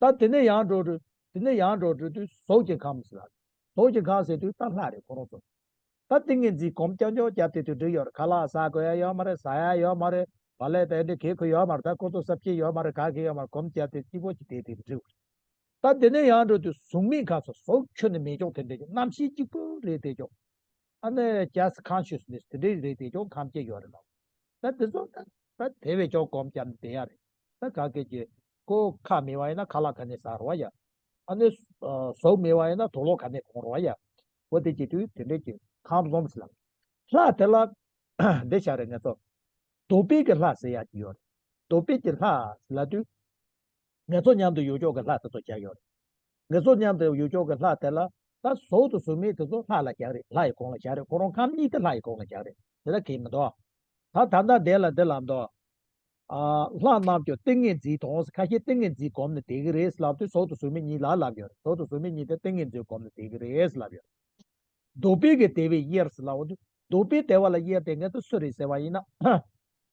ད་དེ་ནས་ཡང་འགྲོ་དུས། དེ་ནས་ཡང་འགྲོ་དུས་དུས་གཟུགས་ཀྱི་ཁམས་ཟེར་ལ། གཟུགས་ཀྱི་ཁམས་ཟེར་དུས་ད་ལྷ་རེད་ཁོ་རང་ཚོ། ད་ཏིང་ངེ་འཛིན་སྒོམ་རྐྱང་རྐྱང་བརྒྱབ་དེ་དུས་འགྲིག་ཡོད་རེད། ཁ་ལག་ཟ་དགོས་ཡ་ཡོད་མ་རེད། ཟ་ཡ་ཡོད་མ་རེད། བག་ལེབ་དེ་འདྲ་གས་ཁུ་ཡོད་མ་རེད། ད་ཁོ་ཚོ་ས་བཅད་ཡོད་མ་རེད། ག་གེ་ཡོད་མ་རེད། སྒོམ་བརྒྱབ་དེ་སྐྱིད་པོ་ཅིག་བསྡད་དེ་འགྲིག་རེད། ད་དེ་ནས་ཡང་འགྲོ་དུས་གཟུགས་མེད་ཁམས་སུ་གཟུགས་ཁྱོན་ནས་མེད་ཀྱང་དེ་འདྲ་གི་རྣམ་ཤེས་གཅིག་པུ་རེད་དེ་ཀྱང་། ཨ་ནི་just consciousness དེ་འདྲའི་རེད་དེ་ཀྱང་ཐམས་ཅད་ཡོད་རེད་ལ། ད་དེ་ཚོ་ད་ད་དེ་བས་ཀྱང་སྒོམ་བརྒྱབ་ནས་བསྡད་ཡ་རེད། ད་ག་གེ་ཀྱི་ཁོ་ཁ་མེད་པ་ཡིན་ན་ཁ་ལག་ག་ནས་ཟ་རོགས་ཡ། ཨ་ནི་གཟུགས་མེད་པ་ཡིན་ན་དུག་ལོག་ག་ནས་གོན་རོགས་ཡ། འོ་དེ་བྱེད་དུས་དེ་འདྲའི་ཀྱི་ཁམས་གསུམ་ཟེར་ལ། ལྷ་དེ་ལ་འདི་བྱ་རེད། ང་ཚོ་འདོད་པའི་གི་ལྷ་ཟེར་ཡ་ཅིག་ཡོད་རེད། འདོད་པའི་གི་ལྷ་ཟེར་ལ་དུས། ང་ཚོ་མཉམ་དུ་ཡོད་ཆོག་གི་ལྷ་དེ་ཚོ་བཞག་ཡོད་རེད། ང་ཚོ་མཉམ་དུ་ཡོད་ཆོག་གི་ལྷ་དེ་ལ་ད་གཟུགས་དང་གཟུགས་མེད་དེ་ཚོ་ལྷ་ལ་བཞག་རེད། ལྷ་ཡི་གོང་ལ་བཞག་རེད། ཁོ་རང་ཁམས་གཉིས་དེ་ལྷ་ཡི་གོང་ལ་བཞག་རེད། དེ་ལ་གལ་མི་འདུག་ད་ད་ལྟ་དེ་ལ་འདི་ལབ་འདུག་ཨ། ལྷ་རྣམས་ཀྱང་ཏིང་ངེ་འཛིན་དང་། ཁ་ཤས་ཏིང་ངེ་འཛིན་སྒོམ་ནས་བསྡད་ཀྱི་རེད་ལབ་དུས་གཟུགས་དང་གཟུགས་མེད་གཉིས་ལ་ལབ་ཡོད་རེད། གཟུགས་དང་གཟུགས་མེད་གཉིས་དེ་ཏིང་ངེ་འཛིན་སྒོམ་ནས་བསྡད་ཀྱི་རེད་ལབ་ཡོད་རེད། འདོད་པའི་གི་དེ་བས་དབྱེར་ཟེར་ལབ་འོ་དུས་འདོད་པའི་དེ་བ་ལ་དབྱེར་དེ་ངས་ད་སུ་རེད་ཟེར་བ་ཡིན་ན།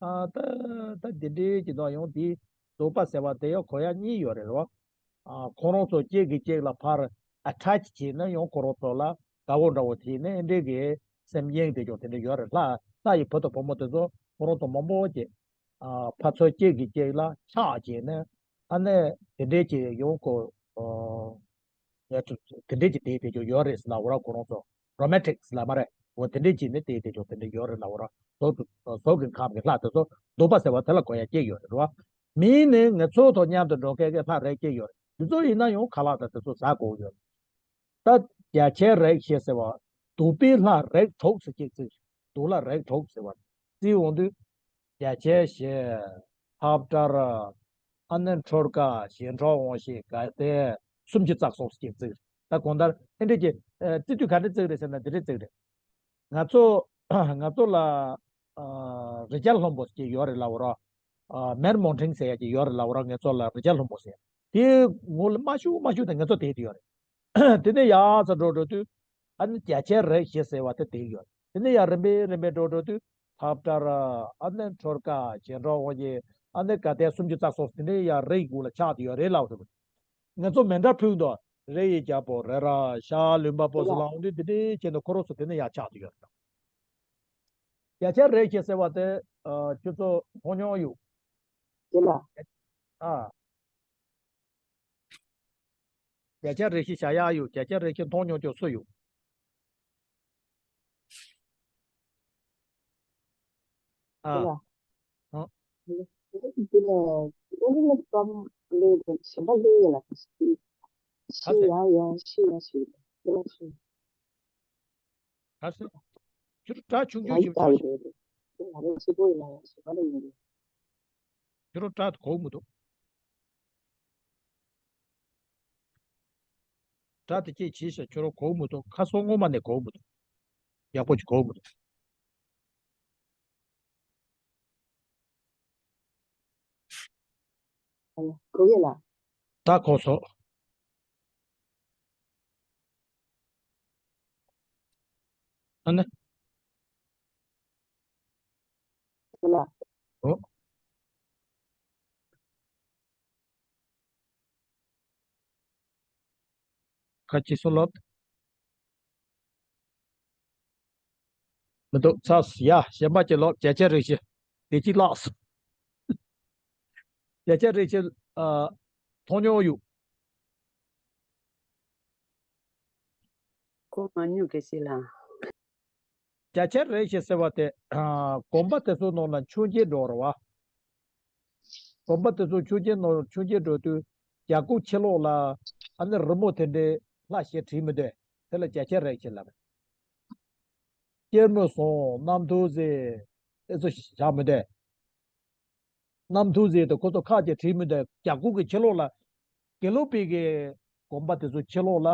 ཨ། ད་ད་དེ་འདྲའི་ཀྱི་དོ་ཡང་དེ་འདོད་པ་ཟེར་བ་དེ་ཡང་གོ་ཡ་གཉིས་ཡོད་རེད་རོ། ཨ་ཁོ་རང་ཚོ་གཅིག་གིས་གཅིག་ལ་ཕར་ཨ་ཊེཆ་བྱས་ན་ཡང་ཁོ་རང་ཚོ་ལ་དགའ་བོ་འདྲ་བོ་བྱས་ནས་ཨེ་འདྲས་ཀྱི་སེམས་གཡེང་དེ་ཀྱང་དེ་འདྲ་ཡོད་རེད། ལྷ་ལྷ་ཡི་བུ་དང་བུ་མོ་དེ་ཚོ་ཁོ་རང་ཚོ་མང་པོ་ཅིག་ཨ་ཕར་ཚུར་གཅིག་གིས་གཅིག་ལ་ཆགས་བྱས་ནས་ཨ་ནི་དེ་འདྲས་ཀྱི་ཡང་ཁོ་ཨ་ཡ་དེ་འདྲས་ཀྱི་དེ་དེ་ཀྱང་ཡོད་རེད་ཟེར་ལབ་པ་ར། ཁོ་རང་ཚོ་རོ་མན་ཊིག་ལབ་མ་རེད། འོ་དེ་འདྲས་ཀྱི་ནི་དེ་དེ་ཀྱང་དེ་འདྲས་ཡོད་རེད་ལབ་པ་ར། ཟོག་གི་ཟོག་གི་ཁམས་ཀྱི་ལྷ་དེ་ཚོ་གདུག་པ་ཟེར་བ་དེ་ལ་གོ་ཡ་གཅིག་ཡོད་རེད་ར། མིན་ནི་ང་ཚོ་དང་མཉམ་དུ་འགྲོ་མཁན་གྱི་ལྷ་རེ་གཅིག་ཡོད་རེད། འདི་ཚོ་ཡིན་ན་ཡང་ཁ་ལག་དང་དེ་ཚོ་ཟ་དགོས་ཡོད་རེད། ད་རྒྱ་ཆེར་རེག་བྱེད་ཟེར་བ། གདུག་པའི་ལྷ་རེག་དྲུག་ཟེར་གཅིག་བརྩི། གདུག་ལྷ་རེག་དྲུག་ཟེར་བ། བརྩི་འོང་དུས། རྒྱ་ཆེར་ཞེས། ཧབ་ཏྲར། ཨ་ནི་འཁྲུལ་དཀའ། ཞེན་ཁྲོག་དབང་ཤེས། དགའ་ལྡན། སུམ་ཅུ་རྩ་གསུམ་ཟེར་གཅིག་བརྩི། ད་གང་ལྟར་ཨེ་འདྲས་ཀྱི་ཨ་བརྩི་དུས་ག་འདྲས་བརྩི་རེད་ཟེར་ན་འདི་འདྲས་བརྩི་རེད། ང་ཚོ་ང་ཚོ་ལ་ཨ་རི་ཅལ་ལྷུན་པོ་ཟེར་གྱི་ཡོད་རེད་ལབ་པ་ར། ཨ་མེར་མོང་ཁྲིང་ཟེར་ཡ་གྱི་ཡོད་རེད་ལབ་པ་ར། ང་ཚོ་ལ་རི་ཅལ་ལྷུན་པོ་ཟེར། དེའི་ངོ་ལ་མ་ཞུ་མ་ཞུ་དེ་ང་ཚོ་དེད་དེ་ཡོད་རེད། དེ་ནས་ཡར་ཚ་འགྲོ་འགྲོ་དུས་ཨ་ནི་རྒྱ་ཆེར་རེག་བྱེད་ཟེར་བ་དེ་དེད་ཡོད་རེད། དེ་ནས་ཡར་རིམ་པས་རིམ་པས་འགྲོ་འགྲོ་དུས་ཧབ་ཏྲར། ཨ་ནི་འཁྲུལ་དཀའ། ཞེན་ཁྲོག་དབང་ཤེས། ཨ་ནི་དགའ་ལྡན་སུམ་ཅུ་རྩ་གསུམ། དེ་ནས་ཡར་རི་ཡི་གུ་ལ་ཆགས་དེ་ཡོད་རེད་ལབ་པ་རེད། ང་ཚོ་མཎྜལ་ཕུལ་འདུག་རེ་ཡི་རྒྱལ་པོ་རེ་ར་ཤ་ལུན་པ་པོ་ཟེར་ལ་འོང་དུས་འདི་འདྲའི་བྱས་ནས་ཁོ་རང་ཚོ་དེ་ནས་ཡར་ཆགས་དེ་ཡོད་རེད། རྒྱ་ཆེར་རེག་བྱེད་ཟེར་བ་དེ་ཨ་ཁྱོད་ཚོ་མཐོང་མྱོང་ཡོད། དེ་ལ། ཨ། རྒྱ་ཆེར་རེག་བྱེད་བྱ་ཡག་ཡོད། རྒྱ་ཆེར་རེག་བྱེད་མཐོང་མྱོང་ཁྱོད་སུ་ཡོད། ཨ། དེ་ལ། ཨ། དེ་ལ་དེ་ལ་ཙམ་ལས་དང་གཞན་པ་ལས་ཡོད་ལ། ཤི་ཡ་ཡ་ཤི་ཡ་ཤི་དེ་ལ་ཤི། ག་ཟེར། ཁྱོད་སྒྲ་ཆུང་ཆུང་ཞིག་ཆགས་ཤིག་ང་རང་ཆེ་པོ་ཡིན་ན་ཡང་ཞེ་དྲག་ཡིན། ཁྱོད་སྒྲ་གོ་མི་འདུག་སྒྲ་དེ་སྐད་ཆེ་ཤ་ཁྱོད་གོ་མི་འདུག་ཁ་སང་སྔོན་མ་ནས་གོ་མི་འདུག་ཡག་པོ་ཅིག་གོ་མི་འདུག་གོ་གི་ལ། ད་གོ་སོང་། ཨ་ནི། ལ། ཨོ། ཁ་ཅིག་སོ་ལོ། མི་འདུག་ཚ་ཡ་གཞན་པ་ཅིག་ལོ་རྒྱ་ཆེར་རེག་བྱེད་དེ་གཅིག་ལགས། རྒྱ་ཆེར་རེག་བྱེད་ཨ་མཐོང་མྱོང་ཡོད། ཁོ་མ་ཉུ་གེ་སི་ལ། རྒྱ་ཆེར་རེག་བྱེད་ཟེར་བ་དེ་ཨ་གོམ་པ་དེ་ཚོ་ནང་ལ་མཆོང་རྒྱུ་འགྲོ་རེད་བ། གོམ་པ་དེ་ཚོ་མཆོང་རྒྱུ་ནང་མཆོང་རྒྱུ་འགྲོ་དུས་རྒྱ་ཁུག་ཕྱི་ལོགས་ལ་ཨ་ནི་རི་མོ་དེ་འདྲའི་ལྷ་ཞིག་བྲིས་མི་འདུག་དེ་ལ་རྒྱ་ཆེར་རེག་བྱེད་ལབ། སྐྱེར་མོ་སོང་གནམ་ཐུག་ཟེར་དེ་ཚོ་བཞག་མི་འདུག་གནམ་ཐུག་ཟེར་དེ་ཁོ་ཚོ་ཁ་ཅིག་བྲིས་མི་འདུག་རྒྱ་ཁུག་གི་ཕྱི་ལོགས་ལ་དགེ་ལུགས་པའི་གི་གོམ་པ་དེ་ཚོ་ཕྱི་ལོགས་ལ་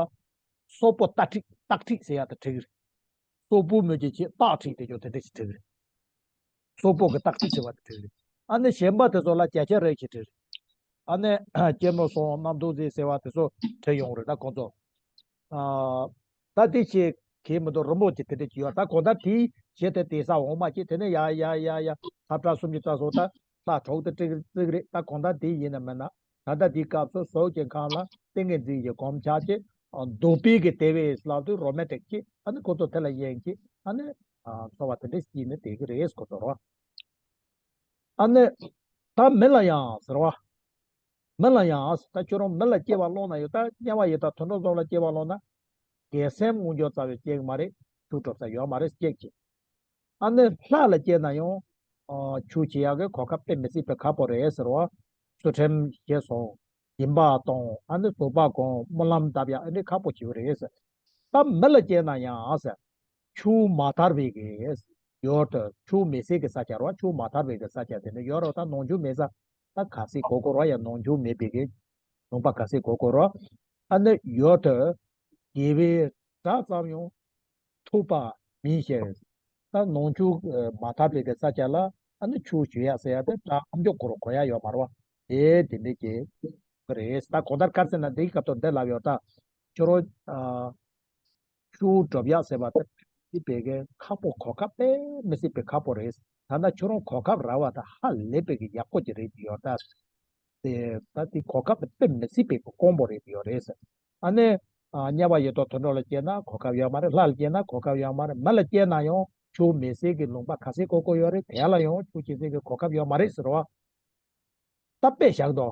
སོག་པོ་སྟག་ཁྲིད་སྟག་ཁྲིད་ཟེར་ཡ་དེ་བྲིས་རེད། སོག་པོ་མོ་གཅིག་བྱས་སྟག་ཁྲིད་དེ་ཅོ་དེ་འདྲ་ཞིག་བྲིས་རེད། སོག་པོ་གི་སྟག་ཁྲིད་ཟེར་བ་དེ་བྲིས་རེད། ཨ་ནི་གཞན་པ་དེ་ཚོ་ལ་རྒྱ་ཆེར་རེག་བྱེད་བྲིས་རེད། ཨ་ནི་སྐྱེར་མོ་སོང་གནམ་ཐུག་ཟེར་ཟེར་བ་དེ་ཚོ་བྲིས་ཡོང་རེད་ད་ཁོང་ཚོ། ཨ། ད་དེ་ཞིག་གིས་མི་འདུག་རི་མོ་ཅིག་དེ་འདྲ་ཅིག་ཡོད་ད་གོ་ད་དེའི་གཞི་དེ་དེ་ས་འོང་མ་ཅིག་དེ་ནས་ཡ་ཡ་ཡ་ཡ་ཁ་བྲལ་སུམ་ཅུ་རྩ་གསུམ་ད་ལྷ་དྲུག་དེ་བྲིས་བྲིས་རེད་ད་གོ་ད་དེ་ཡིན་ན་མིན་ན་ད་ལྟ་དེའི་སྐབས་སུ་ཟོག་གི་ཁམས་ལ་ཏིང་ངེ་འཛིན་གྱི་གོམས་ཆགས་ཅིག་འདུག་པའི་གི་དེ་བས་ལབ་དུས་རོ་མན་ཊིག་ཅིག་ཨ་ནི་ཁོ་ཚོ་དེ་ལ་གཡེང་ཅིག་ཨ་ནི་ཚོར་བ་དེ་འདྲ་ཞིག་ནི་དེ་གི་རེད་ཁོ་ཚོ་རོ། ཨ་ནི། ད་མི་ལ་ཡང་ཟེར་བ། མི་ལ་ཡང་ད་ཁྱོད་རང་མི་ལ་སྐྱེ་བ་བླངས་ན་ཡོད་ད་དམྱལ་བ་ཡོད་ད་དུད་འགྲོ་ཚོ་ལ་སྐྱེ་བ་བླངས་ན། དགེ་སེམས་མངོན་འགྱུར་རྩ་བའི་སྐྱེ་གི་མ་རེད། ཆོས་སྒྲུབ་ས་ཡོད་མ་རེད་སྐྱེ་གི་ཨ་ནི་ལྷ་ལ་སྐྱེ་ན་ཡང་། ཆོས་བྱེད་ཡག་གི་གོ་སྐབས་དཔེ་མི་སྲིད་པའི་ཁག་པོ་རེད་ཟེར་བ། ཚུལ་ཁྲིམས་བྱས་སོང་། སྦྱིན་པ་གཏོང་ཨ་ནི་བཟོད་པ་སྒོམ་སྨོན་ལམ་བཏབ་ཡག་ཨ་ནི་ཁག་པོ་བྱེད་ཀྱི་རེད་ཟེར། ད་མི་ལ་སྐྱེས་ན་ཡང་ཟེར། ཆུ་མ་དར་བའི་གི་ཡོར་དུ་ཆུ་མེད་སའི་གི་ས་ཆ་རོ་ཆུ་མ་དར་བའི་གི་ས་ཆ་དེ་ནི་ཡོར་རོ་ད་ནོང་ཆུ་མེད་ས་ད་ག་སྲིད་གོ་གོ་རོ་ཡང་ནོང་ཆུ་མེད་པའི་གི་ནོང་པ་ག་སྲིད་གོ་གོ་རོ་ཨ་ནི་ཡོར་དུ་དགེ་བའི་སྒྲ་ཙམ་ཡང་ཐོས་པ་མིན་ཞེས། ད་ནོང་ཆུ་མ་དར་བའི་གི་ས་ཆ་ལ་ཨ་ནི་ཆུ་ཞུ་ཡག་ཟེར་ཡག་དེ་སྒྲ་ཨམ་ཅོག་གོ་རོ་གོ་ཡག་ཡོད་མ་རོ་དེ་དེ་འདྲས་ཀྱི་རེད། ད་གོང་ལྟར་དཀར་ཟེར་ན་འདིའི་སྐབས་ཐོག་འདི་ལབ་ཡོད་ད། ཁྱོད་རང་ཨ། ཆུ་སྒྲུབ་ཡག་ཟེར་བ་དེ་སྲིད་པའི་གི་ཁག་པོ་གོ་སྐབས་དཔེ་མི་སྲིད་པའི་ཁག་པོ་རེད། ད་ལྟ་ཁྱོད་རང་གོ་སྐབས་རག་པ་དང་ཧ་ལས་པའི་གི་ཡག་པོ་ཅིག་རེད་ཡོད་ད། དེ་ད་དེ་གོ་སྐབས་དེ་དཔེ་མི་སྲིད་པའི་དཀོན་པོ་རེད་ཡོད་རེད་ཟེར། ཨ་ནི་ཨ་དམྱལ་བ་ཡི་དྭགས་དུད་འགྲོ་ལ་སྐྱེས་ན་གོ་སྐབས་ཡོད་མ་རེད། ལྷ་ལ་སྐྱེས་ན་གོ་སྐབས་ཡོད་མ་རེད། མི་ལ་སྐྱེས་ན་ཡང་ཆུ་མེ་ཟས་ཀྱི་ལུང་པ་ག་ཚོད་དཀོན་པོ་ཡོད་རེད། དེ་ལ་ཡང་ཆུ་སྐྱེ་སའི་གི་གོ་སྐབས་ཡོད་མ་རེད་ཟེར་བ། ད་དཔེ་བཞག་དོ།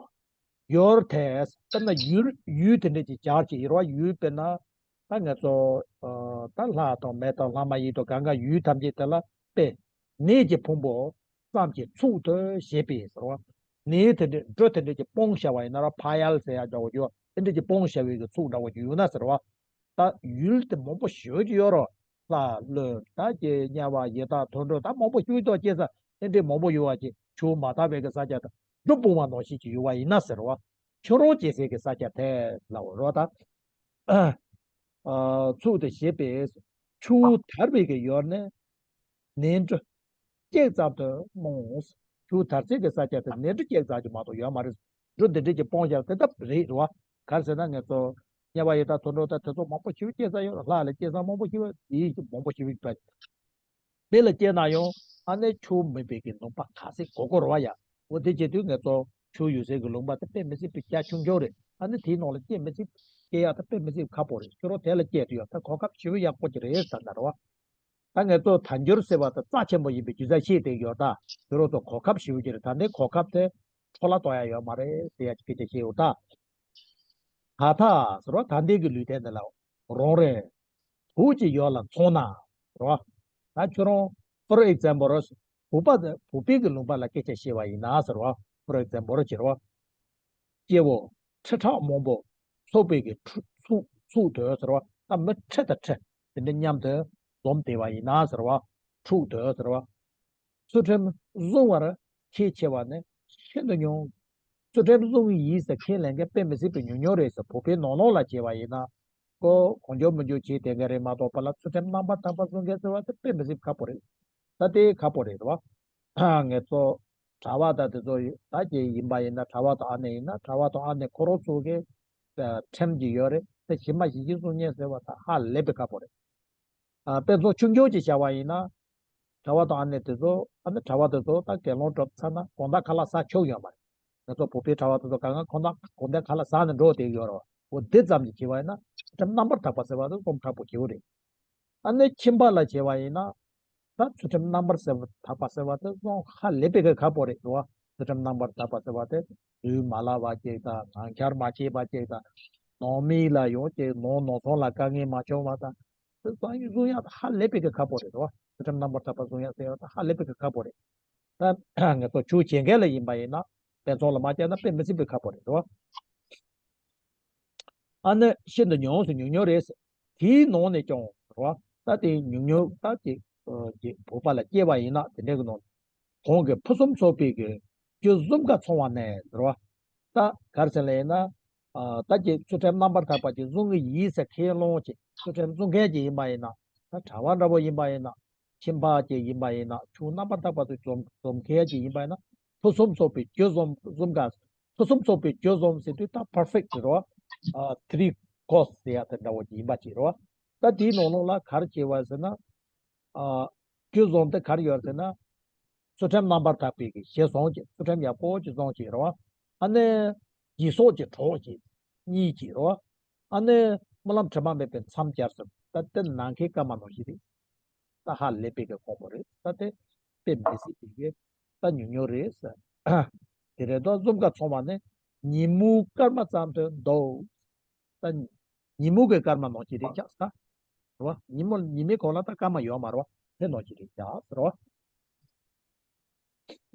ཡོར་ཐེས་དཔེར་ན་ཡུལ་ཡུལ་དེ་འདྲས་ཀྱི་བྱར་གྱི་ཡོད་རེད་བ། ཡུལ་དཔེར་ན་ད་ང་ཚོ་ཨ་ད་ལྷ་དང་མི་དང་ལྷ་མ་ཡིན་དང་གང་ག་ཡུལ་ཐམས་ཅད་དེ་ལ་དཔེ་ནད་ཀྱི་ཕུང་པོ་ཙམ་གྱི་ཚུལ་དུ་བཞེད་པས་ཟེར་བ། ནད་དེ་འདྲས་འགྲོ་དེ་འདྲས་ཀྱི་སྤོང་བྱ་བ་ཡིན་ན་ར་ཕ་ཡལ་ཟེར་ཡ་འདྲ་བོ་ཡོད། དེ་འདྲས་ཀྱི་སྤོང་བྱ་བའི་གི་ཚུལ་འདྲ་བོ་ཅིག་ཡོད་ན་ཟེར་བ། ད་ཡུལ་དེ་མང་པོ་ཞེ་པོ་ཅིག་ཡོད་རེད། ལྷ་ཀླུ་ད་ཀྱི་དམྱལ་བ་ཡི་དྭགས་དུད་འགྲོ་ད་མང་པོ་ཞེ་པོ་ཅིག་སྐྱེ་ས་དེ་འདྲས་མང་པོ་ཡོད་པ་ཅིག་ཆུ་མ་དར་བའི་གི་ས་ཆ་དང་འབྲུ་སྤུངས་པ་ནང་བཞིན་ཅིག་ཡོད་པ་ཡིན་ན་ཟེར་བ། ཁྱོད་རང་སྐྱེ་སའི་གི་ས་ཆ་དེ་ལ་འོ་རོ་ད། ཨ་ཚུལ་དུ་བཞེད་པས། ཆུ་དར་བའི་གི་ཡུལ་ནི་ནས་འབྲུ་སྐྱེགས་ཙམ་དུ་རྨོངས། ཆུ་དར་སའི་གི་ས་ཆ་དེ་ནས་འབྲུ་སྐྱེགས་ཙམ་ཅིག་མ་གཏོགས་ཡོད་མ་རེད། འབྲུ་འདི་འདྲས་ཀྱི་སྤོང་བྱ་དེ་ལྟ་རེད་རེད་བ། ག་རེ་ཟེར་ན་ང་ཚོ་དམྱལ་བ་ཡི་དྭགས་དུད་འགྲོ་དང་དེ་ཚོ་མང་པོ་ཞེ་པོ་སྐྱེ་ས་ཡོད་རེད། ལྷ་ལ་སྐྱེ་ས་མང་པོ་ཞེ་པོ་དེ་མང་པོ་ཞེ་པོ་ཡོད་པ། མི་ལ་སྐྱེས་ན་ཡང་ཨ་ནི་ཆུ་མེད་པའི་གི་ལུང་པ་ག་ཚོད་དཀོན་པོ་རེད་བ་ཡ། འོ་དེ་བྱེད་དུས་ང་ཚོ་ཆུ་ཡོད་སའི་གི་ལུང་པ་དེ་དཔེ་མི་སྲིད་པའི་རྒྱ་ཆུང་ཆུང་རེད། ཨ་ནི་དེའི་ནང་ལ་སྐྱེ་མི་སྲིད། སྐྱེ་ཡག་དེ་དཔེ་མི་སྲིད་ཁག་པོ་རེད། ཁྱོད་རང་དེ་ལ་སྐྱེས་ཐུབ་ཡག་དེ་གོ་སྐབས་ཞེ་པོ་ཡག་པོ་ཅིག་རེད་ཟེར་ན་རེད་བ། ད་ང་ཚོ་དལ་འབྱོར་ཟེར་བ་དེ་རྩ་ཆེན་པོ་ཡིན་པའི་རྒྱུ་མཚན་ཤེས་བསྡད་ཡོད། ད་ཁྱོད་རང་ཚོ་གོ་སྐབས་ཞེ་པོ་ཅིག་རེད། ད་ནི་གོ་སྐབས་དེ་འཕྲོ་བརླག་གཏོང་ཡག་ཡོད་མ་རེད་ཟེར་ཡག་ཅིག་སྐད་ཆ་བཤད་ཡོད་ད། ད་ཐ་ཟེར་བ་ད་ལྟའི་གི་ལུས་རྟེན་འདི་ལ་རང་རེད། བུ་ཅིག་ཡོད་ལ་མཚོན་ན་རོ། ད་ཁྱོད་རང་for example་རོ། བུ་པ་དེ་བུ་པའི་གི་ལུང་པ་ལ་སྐད་ཆ་བཤད་པ་ཡིན་ན་ཟེར་བ། for example་རོ་ཅེས་རོ། སྐྱེ་བོ་ཁྲི་ཕྲག་མང་པོ་ཚོགས་པའི་གི་ཁྲུ་ཚུགས་ཚུགས་དོད་ཟེར་བ། ད་མི་ཁྲི་དང་ཁྲི་དེ་འདྲ་མཉམ་དུ་འཛོམས་བསྡད་པ་ཡིན་ན་ཟེར་བ། འཁྲུག་དོད་ཟེར་བ། ཚུལ་ཁྲིམས་བསྲུང་བར་ཁས་འཆེ་བ་ནི་ཤིན་ཏུ་ཉུང་། ཚུལ་ཁྲིམས་བསྲུང་གི་ཡིན་ཟེར་ཁས་ལེན་མཁན་དཔེ་མི་སྲིད་པའི་ཉུང་ཉུང་རེད་ཟེར། བོད་པའི་ནང་ལོགས་ལ་བྱས་པ་ཡིན་ན། ཁོ་གང་བྱུང་མང་བྱུང་བྱས་བསྡད་མཁན་རེད་མ་གཏོགས་པ་ལ་ཚུལ་ཁྲིམས་རྣམ་པར་དག་པ་བསྲུང་མཁན་ཟེར་བ་དེ་དཔེ་མི་སྲིད་ཁག་པོ་རེད། ད་དེ་ཁག་པོ་རེད་བ། ངས་ཚོ་གྲྭ་བ་དང་དེ་ཚོ་ད་ཅིག་ཡིན་པ་ཡིན་ན། གྲྭ་བ་དང་ཨ་ནེ་ཡིན་ན། གྲྭ་བ་དང་ཨ་ནེ་ཁོ་རང་ཚོ་གི་ཁྲིམས་ཅིག་ཡོད་རེད། དེ་ཞིམ་པ་ཞིམ་ཞིམ་བསྲུང་མཁན་ཟེར་བ་ད་ཧ་ལས་པའི་ཁག་པོ་རེད། ཨ་དཔེ་མཚོན་ཆུང་ཆུང་ཅིག་བཞག་པ་ཡིན་ན། གྲྭ་བ་དང་ཨ་ནེ་དེ་ཚོ། ཨ་ནི་གྲྭ་བ་དེ་ཚོ་ད་དགེ་སློང་གྲུབ་ཚར་ན་དགོང་དག་ཁ་ལག་ཟ་ཆོག་ཡོད་མ་རེད། ང་ཚོ་བོད་པའི་གྲྭ་བ་དེ་ཚོ་གང་ག་ཁོ་ན་དགོང་དག་ཁ་ལག་ཟ་ནས་འགྲོ་བསྡད་ཡོད་རེད་བ། འོ་འདི་ཙམ་གྱིས་བྱས་པ་ཡིན་ན་ཚུལ་ཁྲིམས་རྣམ་པར་དག་པ་ཟེར་བ་དེ་རྩོམ་ཁག་པོ་ཞེ་པོ་རེད། ཨ་ནི་ཁྱིམ་པ་ལ་བྱས་པ་ཡིན་ན། ད་ཚུལ་ཁྲིམས་རྣམ་པར་ཟེར་བ་དག་པ་ཟེར་བ་དེ་རྩོམ་ཧ་ལས་པའི་གི་ཁག་པོ་རེད་བ། ཚུལ་ཁྲིམས་རྣམ་པར་དག་པ་ཟེར་བ་དེ་རུལ་མ་ལ་བ་ཅིག་དང་། ངང་འཁྱར་མ་བྱེད་པ་ཅིག་དང་། ནང་མི་ལ་ཡང་ཅིག་ནང་ནང་ཚང་ལ་དཀའ་ངལ་མ་བྱུང་བ་དང་། དེ་ཚོ་བསྲུང་ཡག་ཧ་ལས་པའི་གི་ཁག་པོ་རེད་དོ། ཚུལ་ཁྲིམས་རྣམ་པར་དག་པ་བསྲུང་ཡག་ཟེར་ཡག་ད་ཧ་ལས་པའི་གི་ཁག་པོ་རེད། ད་ང་ཚོ་ཆོས་བྱེད་མཁན་ལ་ཡིན་པ་ཡིན་ན། དཔེ་མཚོན་ལ་མ་བྱས་ན་དཔེ་མི་སྲིད་པའི་ཁག་པོ་རེད་དོ། ཨ་ནི་ཤིན་ཏུ་ཉུང་སུ་ཉུང་ཉུང་རེད། དེའི་ནང་ནས་ཀྱང་རོ། ད་དེ་ཉུང་ཉུང་ད་ཅིག་ཅིག་བོད་པ་ལ་སྐྱེས་པ་ཡིན་ན་དེ་འདྲའི་གི་ནང་། གོང་གི་ཕུན་སུམ་ཚོགས་པའི་གི་རྒྱུ་གསུམ་ཀ་ཚང་བ་ནས་རོ། ད་ག་རེ་ཟེར་ལབ་ཡིན་ན། ཨ་ད་ཅིག་ཚུལ་ཁྲིམས་རྣམ་པར་དག་པ་ཅིག་བསྲུང་གི་ཡིན་ཟེར་ཁས་བླངས་ཅིག་ཚུལ་ཁྲིམས་བསྲུང་མཁན་ཅིག་ཡིན་པ་ཡིན་ན། ད་གྲྭ་བ་འདྲ་པོ་ཡིན་པ་ཡིན་ན། ཁྱིམ་པ་ཅིག་ཡིན་པ་ཡིན་ན། ཆོས་རྣམ་པར་དག་པ་ཚོ་འཛོམས་འཛོམས་མཁན་ཅིག་ཡིན་པ་ཡིན་ན། ཕུན་སུམ་ཚོགས་པའི་རྒྱུ་གསུམ་གསུམ་ཀ། ཕུན་སུམ་ཚོགས་པའི་རྒྱུ་གསུམ་ཟེར་དུས་ད་perfect་རོ། ཨ་three course་ཟེར་ཡག་དེ་འདྲ་བོ་ཅིག་ཡིན་པ་ཅིག་རོ། ད་དེའི་ནང་ལོགས་ལ་ག་རེ་བྱས་པ་ཟེར་ན། ཨ་རྒྱུ་གསུམ་དེ་ག་རེ་ཡོད་ཟེར་ན། ཚུལ་ཁྲིམས་རྣམ་པར་དག་པའི་གི་གཞི་བཟུང་བྱས། ཚུལ་ཁྲིམས་ཡག་པོ་ཅིག་བཟུང་བྱས་རོ། ཨ་ནི་སྦྱིན་སོགས་ཀྱི་གྲོགས་ཀྱིས་གཉིས་ཀྱིས་རོ། ཨ་ནི་སྨོན་ལམ་དྲི་མ་མེད་པའི་མཚམས་སྦྱར་ཟེར། ད་དེ་ནམ་མཁའི་སྐར་མ་ནང་བཞིན་རེད། ད་ཧ་ལས་པའི་གི་དཀོན་པོ་རེད། ད་དེ་དཔེ་མི་སྲིད་པའི་གི་ད་ཉུང་ཉུང་རེད་ཟེར། དེ་རེད་དོ། གསུམ་ཀ་ཚང་བ་ནི་ཉིན་མོའི་སྐར་མ་ཙམ་དུ་འདུག་ད་ཉིན་མོ་གི་སྐར་མ་ནང་བཞིན་རེད་ཤག་ཟེར། རེད་བ། ཉིན་མོ་ཉི་མའི་གོང་ལ་ད་སྐར་མ་ཡོད་མ་རེད་བ། དེ་ནང་བཞིན་རེད་ཤག་ཟེར་བ།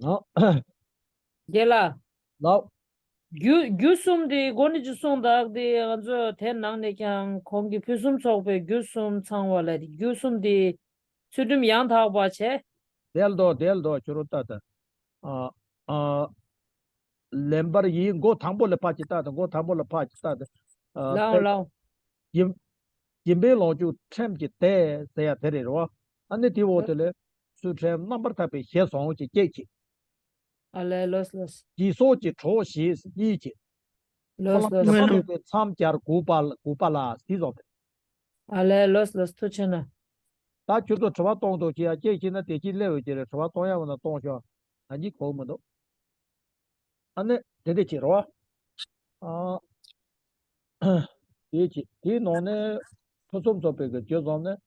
ཨ། རྒན་ལགས། ལགས། རྒྱུ་རྒྱུ་གསུམ་དེ་འགོ་ནས་ཅིག་གསུངས་དང་། དེ་ང་ཚོས་དེ་ནང་ནས་ཀྱང་གོང་གི་ཕུན་སུམ་ཚོགས་པའི་རྒྱུ་གསུམ་ཚང་བ་ལ། རྒྱུ་གསུམ་དེ་ཚུལ་ཁྲིམས་ཡང་དག་པ་བྱས། དེ་ལ་དོ། དེ་ལ་དོ། ཁྱོད་རང་ལྟ་ད། ཨ་ཨ། ལེན་པར་ཡིན། མགོ་དང་པོ་ལ་ཕར་ཅིག་ལྟ་ད། མགོ་དང་པོ་ལ་ཕར་ཅིག་ལྟ་ད། ཨ། ལའོ་ལའོ། སྦྱིན་སྦྱིན་པས་ལོངས་སྤྱོད་ཁྲིམས་ཀྱི་སྡེ་ཟེར་ཡག་དེ་རེད་རོ། ཨ་ནི་དེའི་འོག་དེ་ལ་ཚུལ་ཁྲིམས་རྣམ་པར་དག་པའི་གཞི་བཟུང་བྱས་གཅིག་བྱས། ཨ་ལས། ལོས་ལོས། སྦྱིན་སོགས་ཀྱི་གྲོགས་བྱས་གཉིས་བྱས། སྨོན་ལོས་ལམ་ལོས། དྲི་མ་མེད་པའི་མཚམས་སྦྱར་དགུ་པ་ལ། དགུ་པ་ལ་ཟེར་བཟོ་དེ། ཨ་ལས། ལོས་ལོས། ཐུགས་རྗེ་གནང་། ད་ཁྱོད་ཚོ་དྲི་བ་གཏོང་དང་བྱེད་ཡ། ཅིག་བྱས་ན་དེ་ཅིག་སླེབས་ཡོད་ཀྱི་རེད། དྲི་བ་གཏོང་ཡ་འོ་ན་གཏོང་ཤོག་ང་གཉིས་གོ་མི་འདུག་ཨ་ནི་དེ་འདྲ་བྱེད་རོགས། ཨ། དེའི་ཆེད་དེའི་ནང་ནས་ཕུན་སུམ་ཚོགས་པའི་གི་རྒྱུ་བཟུང་ནས་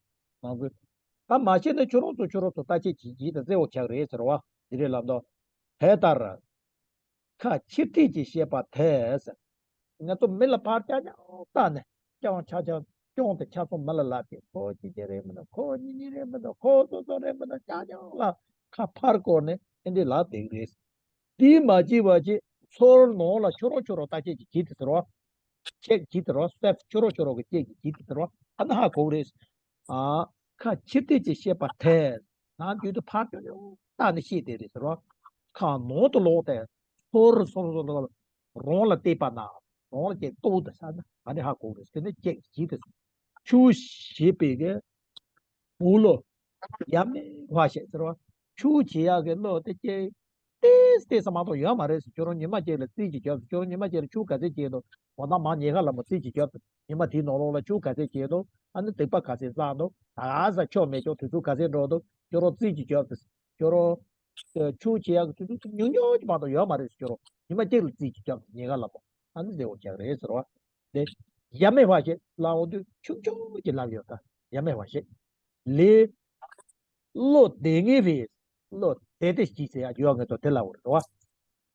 ནང་ཁུལ། ད་མ་བྱས་ན་ཁྱོད་རང་ཚོ་ཁྱོད་རང་ཚོ་ལྟ་ཅི་བྱེད་ཀྱི་ད་བརྩེ་བ་ཆགས་རེད་ཟེར་བ་འདི་རེད་ལབ་འདུག་དེ་ལྟར་ཁ་ཕྱིར་ཐེངས་ཀྱིས་བཤད་པ་དེས། ང་ཚོ་མི་ལ་ཕར་ཀྱང་ཀྱང་བལྟས་ནས་ཀྱང་ཆ་ཆ་ཀྱང་དེ་ཆ་ཚང་མི་ལ་ལབ་ཀྱི་ཁོ་གཅིག་གཅིག་རེད་མི་འདུག་ཁོ་གཉིས་གཉིས་རེད་མི་འདུག་ཁོ་སོ་སོ་རེད་མི་འདུག་ཀྱང་ཀྱང་ལ་ཁ་ཕར་བསྐོར་ནས་ཨེ་འདྲས་ལབ་བསྡད་ཀྱི་རེད། དེས་མ་བྱས་པ་ཅིག་ཚུར་ནང་ལ་ཁྱོད་རང་ཁྱོད་རང་ལྟ་ཅི་བྱེད་ཀྱི་ཟེར་བ། ཅི་བྱེད་ཀྱི་ཟེར་བ་self ཁྱོད་རང་ཁྱོད་རང་གི་ཅི་བྱེད་ཀྱི་ཟེར་བ་ཨ་ན་ཧ་གོ་གི་རེད། ཨ། ཁ་ཕྱིར་ཐེངས་ཀྱིས་བཤད་པ་དེས། ནམ་རྒྱུན་དུ་ཕར་ཅོག་ཅོག་བལྟས་ནས་བཤད་བསྡད་རེད་ཟེར་བ། ཁ་ནང་དུ་ལོག་སྟེ་ཚུར་ཚུར་ཚུར་ལ་རང་ལ་བལྟས་པ་ན་རང་ལ་ཅིག་རྟོག་དུ་ས་ན་ཨ་ནི་ཧ་གོ་གི་རེད། དེ་ནི་ཅི་བྱེད་ཀྱི་ཟེར། ཆུ་ཞེས་པའི་གི་བུ་ལོ། ཡ་མེད་བ་ཞེས་ཟེར་བ། ཆུ་བྱེད་ཡག་གི་བློ་དེ་ཅི། ཏེས་ཏེས་ས་མ་གཏོགས་ཡོད་མ་རེད་ཟེར། ཁྱོད་རང་ཉི་མ་གཅིག་ལ་རྩིས་ཀྱི་རྒྱབ་ཟེར། ཁྱོད་རང་ཉི་མ་གཅིག་ལ་ཆུ་ག་ཚོད་བྱེད་འདུག་དགོང་དག་མ་ཉལ་ཁ་ལ་མོ་རྩིས་ཀྱི་རྒྱབ་ཟེར། ཉི་མ་དེའི་ནང་ལོགས་ལ་ཆུ་ག་ཚོད་བྱེད་འདུག་ཨ་ནི་སྡིག་པ་ག་ཚོད་བསགས་འདུག་ད་ག་ས་ཆོ་མེད་ཆོ་དུས་ཚོད་ག་ཚོད་འགྲོ་འདུག་ཁྱོད་རང་རྩིས་ཀྱི་རྒྱབ་ཟེར། ཁྱོད་རང་ཆུ་བྱེད་ཡག་གི་དུས་ཚོད་ཉུང་ཉུང་ཅིག་མ་གཏོགས་ཡོད་མ་རེད་ཟེར། ཁྱོད་རང་ཉི་མ་གཅིག་ལ་རྩིས་ཀྱི་རྒྱབ་ཟེར། ཉལ་ཁ་ལ་མོ་ཨ་ནི་ཟེར་བ་ཅག་རེད་ཟེར་བ། དེ་ཡ་མེད་བ་ཞིག་ལབ་འོང་དུས་ཆུང་ཆུང་གི་ལབ་ཡོད་ད། ཡ་མེད་བ་ཞིག་ལས། བློ་བདེ་ངེས་པས་བློ་བདེ་བདེ་སྐྱིད་ཟེར་ཡ་ཡོད། ང་ཚོ་དེ་ལབ་རེད་བ།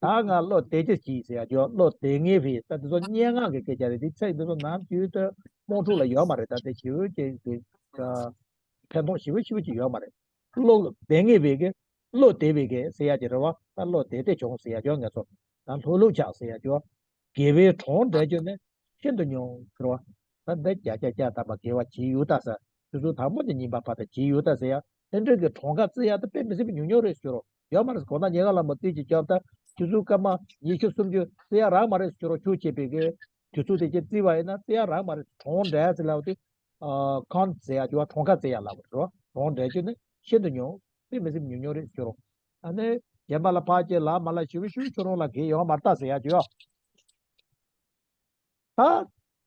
ད་ང་བློ་བདེ་བདེ་སྐྱིད་ཟེར་ཡ་ཡོད། བློ་བདེ་ངེས་པས་ད་དེ་ཚོ་སྙན་ངག་གི་སྐད་ཆ་རེད། དེ་ཚིག་འདི་ཚོ་ནམ་རྒྱུན་དུ་དམངས་ཁྲོད་ལ་ཡོད་མ་རེད། ད་དེ་ཞེ་པོ་ཅིག་དེ་ཕན་ཐོགས་ཞེ་པོ་ཞེ་པོ་ཅིག་ཡོད་མ་རེད། བློ་བདེ་ངེས་པའི་གི་བློ་བདེ་བའི་གི་ཟེར་ཡ་ཅིག་རེད་བ། ད་བློ་བདེ་བདེ་བྱུང་ཟེར་ཡ་ཅོ་ང་ཚོ་ད་ལྷོད་ལྷོད་ཆགས་ཟེར་ཡ་ཅོ། དགེ་བའི་གྲོགས་འབྲེལ་རྒྱུ་ནི་ཤིན་ཏུ་ཉུང་ཟེར་བ། ད་འདི་བརྒྱ་ཆ་བརྒྱ་ཐམ་པ་དགེ་བ་བྱེད་ཡུལ་ད་ཟེར། དུས་ཚོད་དང་པོ་ནས་ཉིན་པ་བར་དུ་བྱེད་ཡུལ་ད་ཟེར་ཡ། དེ་འདྲ་གི་གྲངས་ཀ་བརྩི་ཡ་ད་དཔེ་མི་སྲིད་པའི་ཉུང་ཉུང་རེད་ཟེར་རོ། ཡོད་མ་རེད། དགོང་དག་ཉལ་ཁ་ལ་མོ་རྩིས་ཀྱི་རྒྱབ་ད་དུས་ཚོད་སྐར་མ་ཉི་ཤུ་སུམ་ཅུ་བརྩི་ཡ་རག་མ་རེད་ཟེར་རོ། ཆུ་བྱེད་པའི་གི་དུས་ཚོད་དེ་ཅིག་བརྩིས་པ་ཡིན་ན་བརྩི་ཡ་རག་མ་རེད། གྲངས་འབྲེལ་ཟེར་ལབ་དུས། ཨ། ཁོན་ཟེར་ཡ་ཅིག་བ། གྲངས་ཀ་བརྩི་ཡ་ལབ་རེད་རོ། གྲངས་འབྲེལ་རྒྱུ་ནི་ཤིན་ཏུ་ཉུང་། དཔེ་མི་སྲིད་ཉུང་ཉུང་རེད་ཟེར་རོ། ཨ་ནི་རྗེས་མ་ལ་ཕར་ཅིག་ལ་མ་ལ་ཞུ་བ་ཞུ་ཁྱོད་རང་ལ་གེ་ཡོང་མ་ལྟ་ཟེར་ཡ་ཅིག་ཡོད། ད་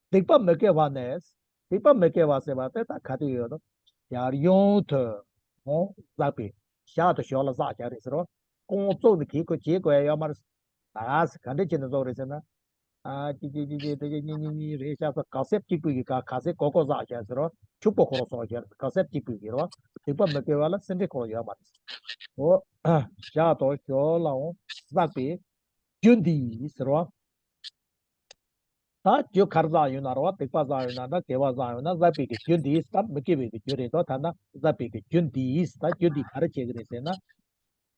སྡིག་པ་མི་དགེ་བ་ནས། སྡིག་པ་མི་དགེ་བ་ཟེར་བ་དེ་ད་ག་དུས་ཡོད་དོ། ཡར་ཡོང་དུ་འོང་བསགས་པའི་ཞག་ཏུ་ཞོག་ལ་བསགས་བྱ་རེད་ཟེར་རོ། རྐང་བཙུགས་ནས་གེ་ཁོ་བྱེད་དགོས་ཡ་ཡོད་མ་རེད། ད་ག་འདྲ་བྱས་ནས་བཙུགས་རེད་ཟེར་ན། ཨ། ཅི་ཅི་ཅི་ཅི་དེ་ཅི་གཉིས་གཉིས་གཉིས་རེད་ཤག་ས། ག་ཟེབ་གཅིག་པུ་ཡི་ག་ག་ཟེ་གོ་གོ་བསགས་བྱ་ཟེར་རོ། ཕྱུག་པོ་ཁོ་རོ་སོགས་བྱ་ག་ཟེབ་གཅིག་པུ་ཡི་རོ། སྡིག་པ་མི་དགེ་བ་ལ་སེམས་ཁྲལ་ཁོ་རོ་ཡོད་མ་རེད། འོ། ཞག་ཏུ་ཞོག་ལའང་བསགས་པའི་རྒྱུ་འདིས་ཟེར་རོ། ད་རྒྱུ་ག་རེ་བསགས་ཡོད་ན་རོ། སྡིག་པ་བསགས་ཡོད་ན་འདྲ་དགེ་བ་བསགས་ཡོད་ན་བསགས་པའི་གི་རྒྱུ་འདིས་ད་མི་དགེ་བའི་གི་རྒྱུ་རེད་དོ། ད་ན་བསགས་པའི་གི་རྒྱུ་འདིས་ད་རྒྱུ་འདིས་ག་རེ་བྱེད་ཀྱི་རེད་ཟེར་ན།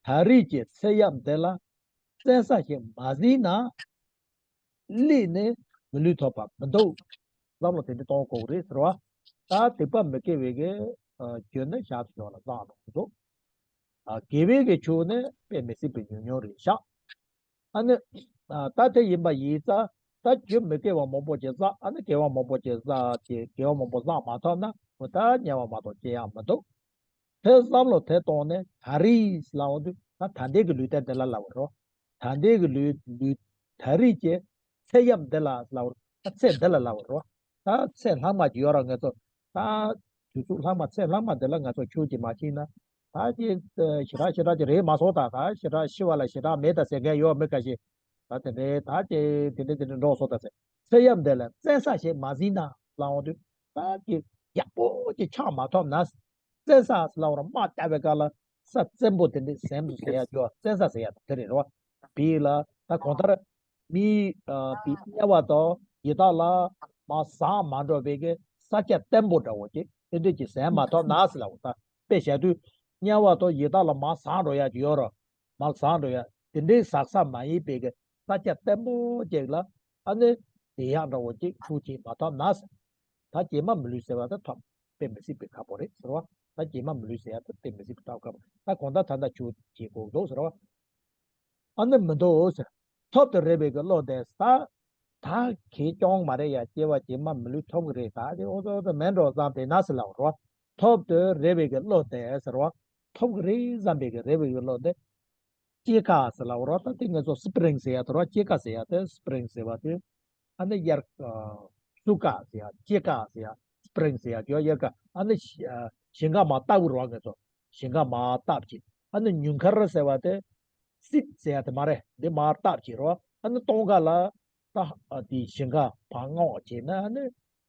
ད་རེས་ཀྱི་ཚེ་ཡབ་འདི་ལ་བཙན་ས་ཞིག་མ་ཟིན་ན། སླེབས་ནས་མི་ལུས་ཐོབ་པ་མི་འདུག་བསམ་བློ་དེ་འདྲ་གཏོང་དགོས་ཀྱི་རེད་ཟེར་བ། ད་སྡིག་པ་མི་དགེ་བའི་གི་རྒྱུ་ནི་ཞག་ཏུ་ཞོག་ལ་བསགས་འགྲོ་འདུག་དགེ་བའི་གི་ཆོས་ནི་དཔེ་མི་སྲིད་པའི་ཉུང་ཉུང་རེད་ཤག་ཨ་ནི། ད་དེ་ཡིན་པ་ཡིན་ཙང་ད་རྒྱུ་མི་དགེ་བ་མང་པོ་ཅིག་བསགས། ཨ་ནི་དགེ་བ་མང་པོ་ཅིག་བསགས་ཀྱི་དགེ་བ་མང་པོ་བསགས་མ་ཐུབ་ན་འོ་ད་དམྱལ་བ་མ་གཏོགས་སྐྱེ་ཡག་མི་འདུག་དེ་བསམ་བློ་དེ་བཏང་ནས་ད་རེས་ལབ་འོང་དུས་ད་ད་ལྟའི་གི་ལུས་རྟེན་དེ་ལ་ལབ་རོ། ད་ལྟའི་གི་ལུས་ལུས་ད་རེས་ཀྱི་ཚེ་ཡབ་འདི་ལ་ལབ་རོ། ད་ཚེ་འདི་ལ་ལབ་རོ། ད་ཚེ་ལྷག་མ་ཅིག་ཡོད་ར། ང་ཚོ་ད་དུས་ཚོད་ལྷག་མ་ཚེ་ལྷག་མ་འདི་ལ་ང་ཚོ་ཆོས་ཅིག་མ་ཤེས་ན་ད་ཅིག་ཞེ་དྲག་ཞེ་དྲག་ཅིག་རེད་མ་སོང་། ད་ད་ཞེ་དྲག་ཤི་བ་ལ་ཞེ་དྲག་མེད་ད་ཟེར་མཁན་ཡོད་མི་ཁ་ཤས། ད་དེ་འདྲའི་ད་ཅིག་དེ་འདྲ་དེ་འདྲ་འགྲོ་སོང་ད་ཟེར། ཚེ་ཡབ་འདི་ལ་བཙན་ས་ཞིག་མ་ཟིན་ན་ལབ་འོང་དུས་ད་ཅིག་ཡག་པོ་ཅིག་ཆགས་མ་ཐུབ་ན། བཙན་ས་ལབ་ར་དམག་རྒྱག་པའི་སྐབས་ལ་ས་བཙན་པོ་དེ་འདྲའི་ཟེམ་དུ་ཟེར་ཡ་ཅོ་བཙན་ས་ཟེར་ཡ་དེ་རེད་རོ། བི་ལ་ད་གང་ལྟར་མི་ཨ་བི་དམྱལ་བ་དང་ཡི་དྭགས་ལ་མར་ཟགས་མ་འགྲོ་བའི་གི་ས་ཆ་བརྟན་པོ་འདྲ་བོ་ཅིག་དེ་འདྲ་ཅིག་ཟེམ་མ་ཐུབ་ན་ཟེར་ལབ་འོང་ད། དཔེ་བཞག་དུས་དམྱལ་བ་དང་ཡི་དྭགས་ལ་མར་ཟགས་འགྲོ་ཡ་ཅིག་ཡོད་རོ། མར་ཟགས་འགྲོ་ཡ་དེ་འདྲའི་ཟགས་ས་མ་ཡིན་པའི་གི་ས་ཆ་བརྟན་པོ་ཅིག་ལ་ཨ་ནི་བསྡད་ཡག་འདྲ་བོ་ཅིག་ཐུགས་བསྐྱེད་མ་ཐུབ་ན་ཟེར། ད་ཀྱེ་མ་མི་ལུས་ཟེར་བ་ད་ཐོབ་དཔེ་མི་སྲིད་པའི་ཁག་པོ་རེད་ཟེར་བ། ད་ཀྱེ་མ་མི་ལུས་ཟེར་ཡ་ད་དཔེ་མི་སྲིད་པའི་ཐབས་ཁག་པོ། ད་གང་ལྟར་ད་ལྟ་ཆོས་བྱེད་དགོས་འདུག་ཟེར་བ། ཨ་ནི་མི་འདུག་ཟེར། ཐོབ་ཏུ་རེ་བའི་གི་བློ་དེ་ད་ད་གེ་ཅོང་མ་རེད་ཡ། སྐྱེ་བ་ཀྱེ་མ་མི་ལུས་ཐོབ་གི་རེད། ད་དེ་འོ་ཙོ་འོ་ཙོ་མེད་འགྲོ་བསམ་བསྡད་ན་ཟེར་ལབ་རོ། ཐོབ་ཏུ་རེ་བའི་གི་བློ་དེ་ཟེར་བ། ཐོབ་གི་རེད་བསམ་པའི་གི་རེ་བའི་གི་བློ་དེ། སྐྱེ་ཀ་ཟེར་ལབ་རོ། ད་དེ་ང་ཚོ་སི་པི་རིང་ཟེར་ཡ་དེ་རོ། སྐྱེ་ཀ་ཟེར་ཡ་དེ་སི་པི་རིང་ཟེར་བ་དེ། ཨ་ནི་དབྱར་ཁ་སྐྱེ་ཀ་ཟེར་ཡ། སྐྱེ་ཀ་ཟེར་ཡ། སི་པི་རིང་ཟེར་ཡ་དེ་དབྱར་ཁ། ཨ་ནི་ཞིང་ཁ་མར་བཏབ་རོ། ང་ཚོ་ཞིང་ཁ་མར་བཏབ་ཅིག་ཨ་ནི་ཉུང་མཁར་ཟེར་བ་དེ། སྲིད་ཟེར་ཡ་དེ་མ་རེད། འདི་མར་བཏབ་བྱས་རོ། ཨ་ནི་སྟོང་ཁ་ལ་ད་ཨ་དེ་ཞིང་ཁ་ཕར་མངགས་བྱས་ན་ཨ་ནི་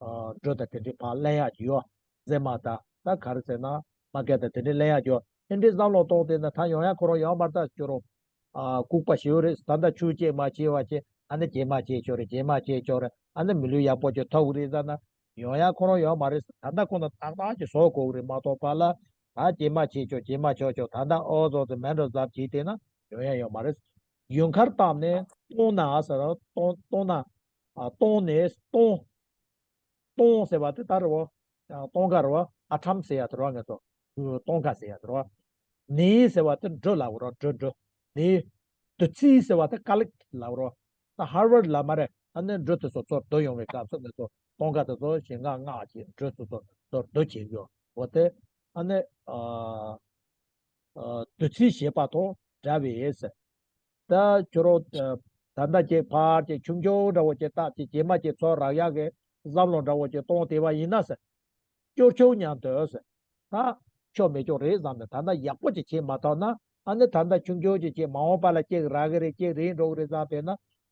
ཨ་སྦྲུལ་དང་དེ་འདྲའི་ཕར་ལེན་ཡག་ཅིག་ཡོད། མཛེས་མ་དང་ད་ག་རེ་ཟེར་ན་མ་སྐལ་དང་དེ་འདྲའི་ལེན་ཡག་ཅིག་ཡོད། དེ་འདྲའི་བསམ་བློ་གཏོང་དེ་ན་ད་ཡོང་ཡག་ཁོ་རང་ཡོད་མ་རེད། ད་ཁྱོད་རང་ཨ་ལྐུགས་པ་ཞེ་པོ་རེད། ད་ལྟ་ཆུ་སྐྱེས་མ་སྐྱེས་པ་བྱས། ཨ་ནི་སྐྱེས་མ་སྐྱེས་ཆོག་རེད། སྐྱེས་མ་སྐྱེས་ཆོག་རེད། ཨ་ནི་མི་ལུས་ཡག་པོ་ཅིག་ཐོབ་ཀྱི་རེད་ཟེར་ན། ཡོང་ཡ་ཁོ་རང་ཡོད་མ་རེད། ད་ལྟ་ཁོ་ན་ཏག་ཏག་ཅིག་བཟོ་དགོས་ཀྱི་རེད་མ་གཏོགས་པ་ལ། ད་སྐྱེས་མ་བྱེད་ཆོག་སྐྱེས་མ་ཆོག་ཆོག་ད་ལྟ་ཨོ་ཟོ་ཟེར་མེད་འགྲོ་ཟབ་བྱས་བལྟས་ན་ཡོང་ཡ་ཡོད་མ་རེད། ཡུངས་ཁར་བཏབ་ནས་སྟོང་ན་ཟེར་རོ། སྟོང་སྟོང་ན་ཨ་སྟོང་ནས་སྟོང་། སྟོང་ཟེར་བ་དེ་ད་རེད་བ། སྟོང་ཁ་རེད་བ། ཨ་ཊམ་ཟེར་ཡ་དེ་རེད་བ། ང་ཚོ་སྟོང་ཁ་ཟེར་ཡ་དེ་རེད་བ། ནི་ཟེར་བ་དེ་འབྲུ་ལབ་རོ། འབྲུ་འབྲུ། ནི། བདུད་རྩི་ཟེར་བ་དེ་ཀ་ལིག་ལབ་རོ། ད་ཧར་ཝར་ལ་མ་རེད། ཨ་ནི་འབྲུ་དེ་ཚོ་ཚོར་བསྡུ་ཡོང་བའི་སྐབས་སུ་ང་ཚོ་སྟོང་ཁ་དེ་ཚོ་ཞིང་ཁ་མངགས་ཀྱིས་འབྲུ་དེ་ཚོ་ཚོར་བསྡུ་བྱེད་ཡོད། འོ་དེ་ཨ་ནི་ཨ་ཨ་བདུད་རྩི་ཞེས་པ་དང་འདྲ་བས་ཟེར། ད་ཁྱོད་རང་ད་ལྟ་ཅིག་ཕར་ཅིག་ཆུང་ཆུང་འདྲ་བོ་ཅིག་བཏབ་ཅིག་སྐྱེས་མ་ཅིག་ཚོར་རག་ཡག་གི་བསམ་བློ་འདྲ་བོ་ཅིག་གཏོང་བསྡད་པ་ཡིན་ན་ཟེར། སྐྱོར་ཆུང་མཉམ་དུ་ཟེར། ད་ཆོག་མི་ཆོག་རེད་བསམ་ནས་ད་ལྟ་ཡག་པོ་ཅིག་བྱེད་མ་ཐུབ་ན། ཨ་ནི་ད་ལྟ་ཆུང་ཆུང་ཅིག་བྱེད། མ་འོངས་པ་ལ་ཅིག་རག་གི་རེད། ཅིག་རེད་འགྲོ་གི་རེད་བསམ་བསྡད་ན།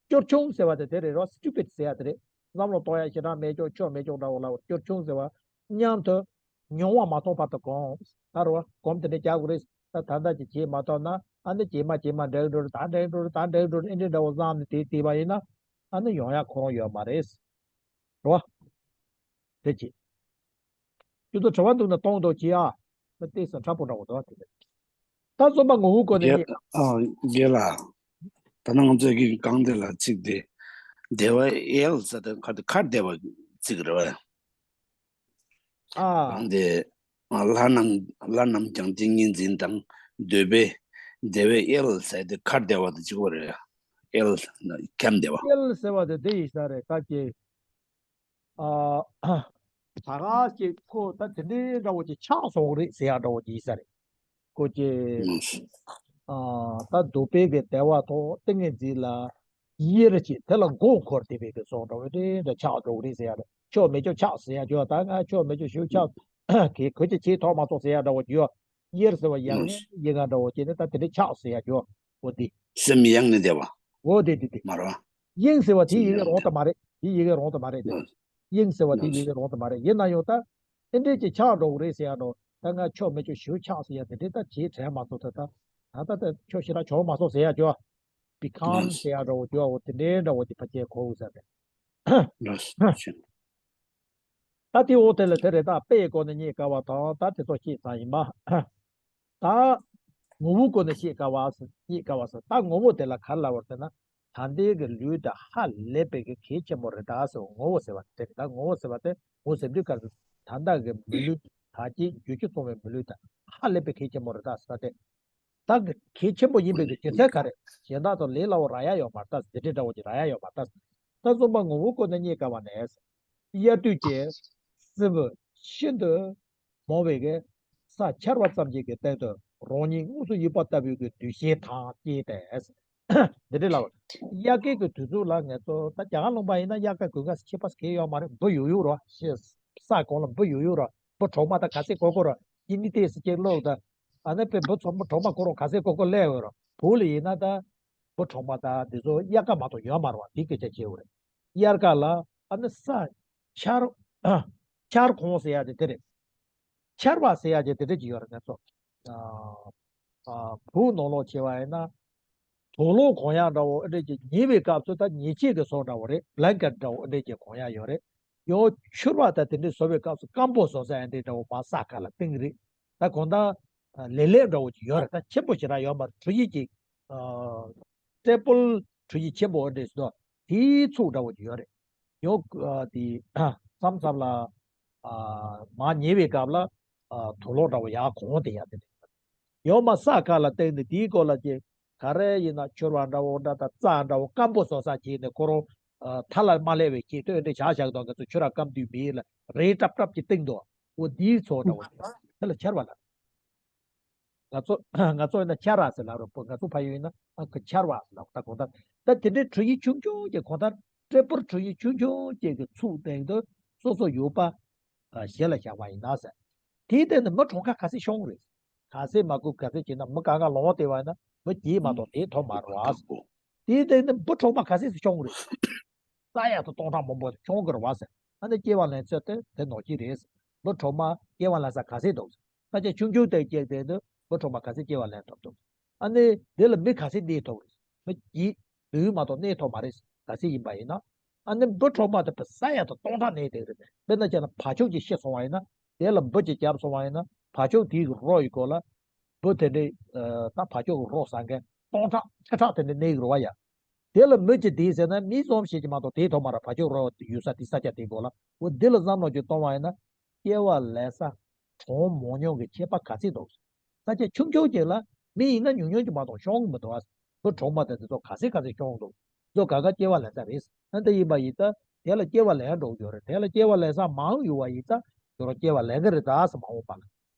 སྐྱོར་ཆུང་ཟེར་བ་དེ་དེ་རེད་རོ། སི་ཊུ་པིཌ་ཟེར་ཡ་དེ་རེད། བསམ་བློ་གཏོང་ཡ་ཞེ་དྲག་མེད་ཆོག་ཆོག་མེད་ཆོག་འདྲ་བོ་ལ་སྐྱོར་ཆུང་ཟེར་བ། མཉམ་དུ་མྱོང་བ་མ་ཐོབ་བར་དུ་གོམས། ད་རོ་གོམས་དེ་འདྲ་རྒྱག་དགོས་རེད། ད་ད་ལྟ་ཅིག་བྱེད་མ་ཐུབ་ན། ཨ་ནི་སྐྱེས་མ་སྐྱེས་མ་འགྲིག་འགྲོ་རེད། ད་འགྲིག་འགྲོ་རེད། ད་འགྲིག་འགྲོ་རེད། ཨེ་འདྲ་འདྲ་བོ་བསམ་ནས་དེ་བསྡད་པ་ཡིན་ན། ཨ་ནི་ཡོང་ཡ་ཁོ་རང་ཡོད་མ་རེད། རོ། དེ་ཅི། ཁྱོད་ཚོ་དྲི་བ་འདུག་ན་གཏོང་དང་ཅི་ཨ། ད་ལྟས་སུ་འཁྲབ་པོ་འདྲ་བོ་འདུག་དེ་ལས། ད་རྩོམ་པ་ངོ་བོ་སྐོར་ནས་རྒན་ཨ་རྒན་ལགས། ད་ནང་ང་ཚོས་ཀྱི་གང་དེ་ལ་གཅིག་དེ། དེ་བ་ཨེལ་ཟེར་དེ་ཁ་དེ་ཁ་བདེ་བ་གཅིག་རེད་བ། ཨ། གང་དེ། ལྷ་རྣམས་ལྷ་རྣམས་ཀྱང་ཏིང་ངེ་འཛིན་དང་འདོད་པས་དེ་བའི་ཨེལ་ཟེར་དེ་ཁ་བདེ་བ་དེ་གཅིག་པོ་རེད། ཨེལ་ཁམས་བདེ་བ། ཨེལ་ཟེར་བ་དེ་དེ་ཡིན་ས་རེད། ད་ཀྱེ། ཨ། ད་ག་ཅིག་ཁོ་ད་དེ་འདྲའི་འདྲ་བོ་ཅིག་ཆགས་སོང་རེད་ཟེར་ཡ་འདྲ་བོ་ཅིག་ཡིན་ས་རེད། ཁོ་ཅིག་ཨ། ད་འདོད་པའི་གི་བདེ་བ་དང་ཏིང་ངེ་འཛིན་ལ་ཡིད་རེ་ཅིག་དེ་ལ་མགོ་འཁོར་བསྡད་པའི་གི་སོང་འདྲ་བོ་དེ་འདྲ་ཆགས་འགྲོ་གི་རེད་ཟེར་ཡ་རེད། ཆོག་མི་ཆོག་ཆགས་ཟེར་ཡ་ཅིག་ཡོད། ད་ང་ཆོག་མི་ཆོག་ཞུ་ཆགས་གི་གོ་ཅིག་བྱེད་ཐོག་མ་ཐོག་ཟེར་ཡ་འདྲ་བོ་ཅིག་ཡོད། དབྱེར་ཟེར་བ་ཡང་ནས་ཡིན་ང་འདྲ་བོ་བྱས་ནས་ད་དེ་འདྲའི་ཆགས་ཟེར་ཡ་ཅོ། འོ་དེ། སེམས་ཡང་ནས་བདེ་བ། འོ་དེ་དེ་དེ། མ་རེད་བ། དབྱིངས་ཟེར་བ་དེ་སེམས་ཡི་གེ་ཡང་རང་དུ་མ་རེད། དེ་ཡི་གེ་རང་དུ་མ་རེད་དེ། ནས། དབྱིངས་ཟེར་བ་དེ་ཡི་གེ་རང་དུ་མ་རེད། ཡིན་ན་ཡང་ད། ཨེ་འདྲས་ཀྱི་ཆགས་འགྲོ་གི་རེད་ཟེར་ཡ་འགྲོ། ད་ང་ཆོག་མི་ཆོག་ཞུ་ཆགས་ཟེར་ཡ་དེ་འདྲས་ད་བྱེད་དྲན་མ་སོང་ད་ད། ད་ད་ད་ཆོག་ཤི་ར་ཆོག་མ་སོང་ཟེར་ཡ་ཅོ། བི་ཁམ་ཟེར་ཡ་འདྲ་བོ་ཅོ། འོ་དེ་འདྲས་འདྲ་བོ་དེ་ཕ་ཆེ་གོ་འུ་ཟེར་ཏེ། ད་དེ་འོག་དེ་ལ་དེ་རེད། ད་དཔེའི་སྒོ་ནས་རྙེད་དཀའ་བ་དང་ད་དེ་ཚོ་ཤེས་ཙང་ཡིན་པ། ད་ངོ་བོའི་སྒོ་ནས་ཤེས་དཀའ་བ་རྙེད་དཀའ་བ་ཟེར། ད་ངོ་བོ་དེ་ལ་ག་རེ་ལབ་པ་རེད་ཟེར་ན། ད་ལྟའི་གི་ལུས་དང་ཧ་ལས་པའི་གི་གལ་ཆེན་པོ་རེད་ད་ཟེར། ངོ་བོ་ཟེར་བ་དེ་རེད། ད་ངོ་བོ་ཟེར་བ་དེ་ངོ་ཟེར་དུས་ག་རེ། ད་ལྟ་གི་མི་ལུས་ད་ཅི་རྒྱུད་ཀྱི་གཙོ་བོའི་མི་ལུས་དང་ཧ་ལས་པའི་གལ་ཆེན་པོ་རེད་ད་ཟེར་ད་དེ། ད་གི་གལ་ཆེན་པོ་ཡིན་པའི་གི་རྒྱུ་མཚན་ག་རེ། གཞན་དག་དང་ལས་སླ་བོ་རག་ཡ་ཡོད་མ་རེད་ད། དེ་འདྲའི་འདྲ་བོ་ཅིག་རག་ཡ་ཡོད་མ་རེད་ད། ད་རྩོམ་པ་ངོ་བོའི་སྒོ་ནས་རྙེད་དཀའ་བ་ནས། དབྱར་དུས་ཀྱི་བསིལ་པོ་ཤིན་ཏུ་མང་བའི་གི་ས་ཆར་བ་ཙམ་ཞིག་གི་སྟེང་དུ་རང་ཉིད་དངོས་སུ་ཡོད་པ་ལྟ་བུའི་གི་འདུ་ཤེས་དང་བཅས་ཏེ། འདི་འདྲ་ལ། དབྱར་ཁའི་གི་དུས་ཚོད་ལ་ང་ཚོ་ད་རྒྱ་གར་ལུང་པ་ཡིན་ན་དབྱར་ཁ་དགུན་ཁ་ཁྱད་པར་གང་ཡང་ཡོད་མ་རེད། འབུ་ཡོད་ཡོད་རོ། ཤི། ས་གང་ལ་འབུ་ཡོད་ཡོད་རོ། འབུ་གྲོག་མ་དང་ག་ཚད་གོ་གོ་རོ། ཡིན་ནི་ཏེ་སི་ཅེག་ལོག་ད། ཨ་ནི་པའི་འབུ་ཚོ་འབུ་གྲོག་མ་གོ་རོ་ག་ཚད་གོ་གོ་སླེབས་ཡོད་རོ། བོད་ལ་ཡིན་ན་ད། འབུ་གྲོག་མ་དང་འདི་ཚོ་དབྱར་ཁ་མ་གཏོགས་ཡོད་མ་རེད་བ། འདི་སྐད་ཆ་བཤད་ཡོད་རེད། དབྱར་ཁ་ལ་ཨ་ནི་ས་ཆར་ཆར་གོང་ཟེར་ཡ་དེ་དེ་རེད། ཆར་བ་ཟེར་ཡ་དེ་དེ་འདྲ་ཅིག་ཡོད་རེད། ང་ཚོ་ཨ་ཨ་བོད་ནང་ལོགས་བྱས་པ་ཡིན་ན་དུག་ལོག་གོན་ཡ་འདྲ་བོ་ཨེ་འདྲ་ཅིག། ཉལ་བའི་སྐབས་སུ་ད་ཉལ་ཆས་ཀྱི་བཟོ་འདྲ་བོ་རེད། བྷི་ལན་ཀེཊ་འདྲ་བོ་ཨེ་འདྲ་ཅིག་གོན་ཡ་ཡོད་རེད། ཡང་ཕྱུར་བ་དང་དེ་འདྲ་བཟོ་བའི་སྐབས་སུ་སྐམ་པོ་བཟོ་ས་ཨེ་འདྲ་འདྲ་བོ་མར་ས་ཁ་ལ་བཏིང་རེད། ད་གང་ལྟར་ལེབ་ལེབ་འདྲ་བོ་ཅིག་ཡོད་རེད། ད་ཆེན་པོ་ཞེ་དྲག་ཡོད་མ་རེད། འཕྲུལ་ཡིག་ཅིག་ཨ་ཊེ་བལ་འཕྲུལ་ཡིག་ཆེན་པོ་ཨེ་འདྲ་ཞིག་འདུག་དེའི་ཚུགས་འདྲ་བོ་ཅིག་ཡོད་རེད། ཡང་ཨ་དེ་མཚམས་མཚམས་ལ་ཨ་མར་ཉལ་བའི་སྐབས་ལ་ཨ་དུག་ལོག་འདྲ་བོ་ཡར་གོན་བསྡད་ཡ་དེ་རེད། ཡང་མར་ས་ཁ་ལ་བཏིང་ནས་དེའི་སྐོར་ལ་ཅིག་ག་རེ་ཡིན་ན་ཕྱུར་བ་འདྲ་བོ་འདྲ་དང་རྩྭ་འདྲ་བོ་སྐམ་པོ་བཟོ་ས་བྱས་ནས་ཁོ་རང་ཨ་མཐའ་ལ་མ་སླེབས་པའི་ཆེད་དུ་ཨེ་འདྲ་བྱས་བཞག་འདུག་ང་ཚོ་ཕྱུར་ར་སྐམ་དུས་མེད་ལ་རས་ཀྲབ་ཀྲབ་ཅིག་བཏིང་འདུག་འོ་དེའི་ཚོགས་འདྲ་བོ་དེ་ལ་ཆར་བ་ལ། ང་ཚོ་ང་ཚོ་ཡིན་ན་ཆར་བ་ཟེར་ལབ་རོགས། ང་ཚོ་ཕ་ཡུལ་ཡིན་ན་ཨ་ཁུ་ཆར་བ་ཟེར་ལབ། ད་གང་ལྟར་ད་དེ་འདྲའི་འཕྲུལ་ཡིག་ཆུང་ཆུང་ཅིག་གང་ལྟར་ཊེ་བལ་འཕྲུལ་ཡིག་ཆུང་ཆུང་ཅིག་གི་ཚུགས་སྟེང་དུ་སོ་སོ་ཡོད་པ་ཨ་གཞི་ལ་བཞག་པ་ཡིན་ན་ཟེར། དེའི་སྟེང་དུ་མི་གྲངས་ཀ་ག་ཚད་ཤོང་རེད། ག་ཚད་མ་བརྐུས་ག་ཚད་བྱས་ན་མི་གང་ག་ལོང་བ་དེ་བ་ན་མི་བརྒྱད་མ་གཏོགས་དེའི་ཐོག་མ་རེད་བ། དེའི་སྟེང་ནས་འབུ་གྲོག་མ་ག་ཚད་ཞིག་ཤོང་གི་རེད། ས་ཡ་དང་སྟོང་ཕྲག་མང་པོ་ཤོང་གི་རེད་བ་ཟེར། ཨ་ནི་སྐྱེ་བ་ལེན་ཚད་དེ་དེ་ནོར་གྱི་རེད། འབུ་གྲོག་མ་སྐྱེ་བ་ལེན་ས་ག་ཚད་འདུག་ས་ཆ་ཆུང་ཆུང་དེ་སྐྱེས་དེ་འདི་འབུ་གྲོག་མ་ག་ཚད་སྐྱེ་བ་ལེན་ཐུབ་འདུག་ཨ་ནི་དེ་ལ་མི་ག་ཚད་གནས་ཐུབ་རེད། མི་གཅིག་བདུན་མ་གཏོགས་གནས་ཐུབ་མ་རེད། ག་ཚད་ཡིན་པ་ཡིན་ན། ཨ་ནི་འབུ་གྲོག་མ་དེ་ས་ཡ་དང་སྟོང་ཕྲག་གནས་དེ་རེད། དཔེར་ན་བྱས་ན་བ་ཕྱུགས་ཅིག་ཤི་སོང་བ་ཡིན་ན་དེ་ལ་འབུ་ཅིག་བརྒྱབ་སོང་བ་ཡིན་ན་བ་ཕྱུགས་དེའི་རོ་ཡི་སྐོར་ལ། འབུ་དེ་འདྲའི་ད་བ་ཕྱུགས་རོ་ཟ་མཁན་སྟོང་ཕྲག་ཁྲི་ཕྲག་དེ་འདྲ་གནས་ཀྱི་རེད་བ་ཡ། དེ་ལ་མི་གཅིག་བསྡད་ཟེར་ན་མི་ཙམ་ཞིག་ཅིག་མ་གཏོགས་དེའི་ཐོག་མར་བ་ཕྱུགས་རོ་ཡོད་ས་དེ་ས་ཆ་དེའི་སྐོར་ལ་འོ་འདི་ལ་བསམ་བློ་ཅིག་གཏོང་བ་ཡིན་ན་སྐྱེ་བ་ལེན་ས་གྲངས་མང་ཉུང་གི་ཁྱད་པར་ག་ཚད་འདུག་ས་ཆ་ཆུང་ཆུང་ཅིག་ལ་མི་ཡིན་ན་ཉུང་ཉུང་ཅིག་མ་གཏོགས་ཤོང་གི་མི་འདུག་ཨ། འབུ་གྲོག་མ་དེ་དེ་ཚོ་ག་ཚད་ག་ཚད་ཤོང་འདུག་ཚོ་ག་ག་སྐྱེ་བ་ལེན་ས་རེད། ཨ་འདི་ཡིན་པ་ཡིན་ད་དེ་ལ་སྐྱེ་བ་ལེན་འགྲོ་གི་ཡོད་རེད། དེ་ལ་སྐྱེ་བ་ལེན་ས་མང་ཡོད་པ་ཡིན་ད་ཁྱོད་རང་སྐྱེ་བ་ལེན་གི་རེད་ད་ཟེར་མ་འོངས་པ་ལ།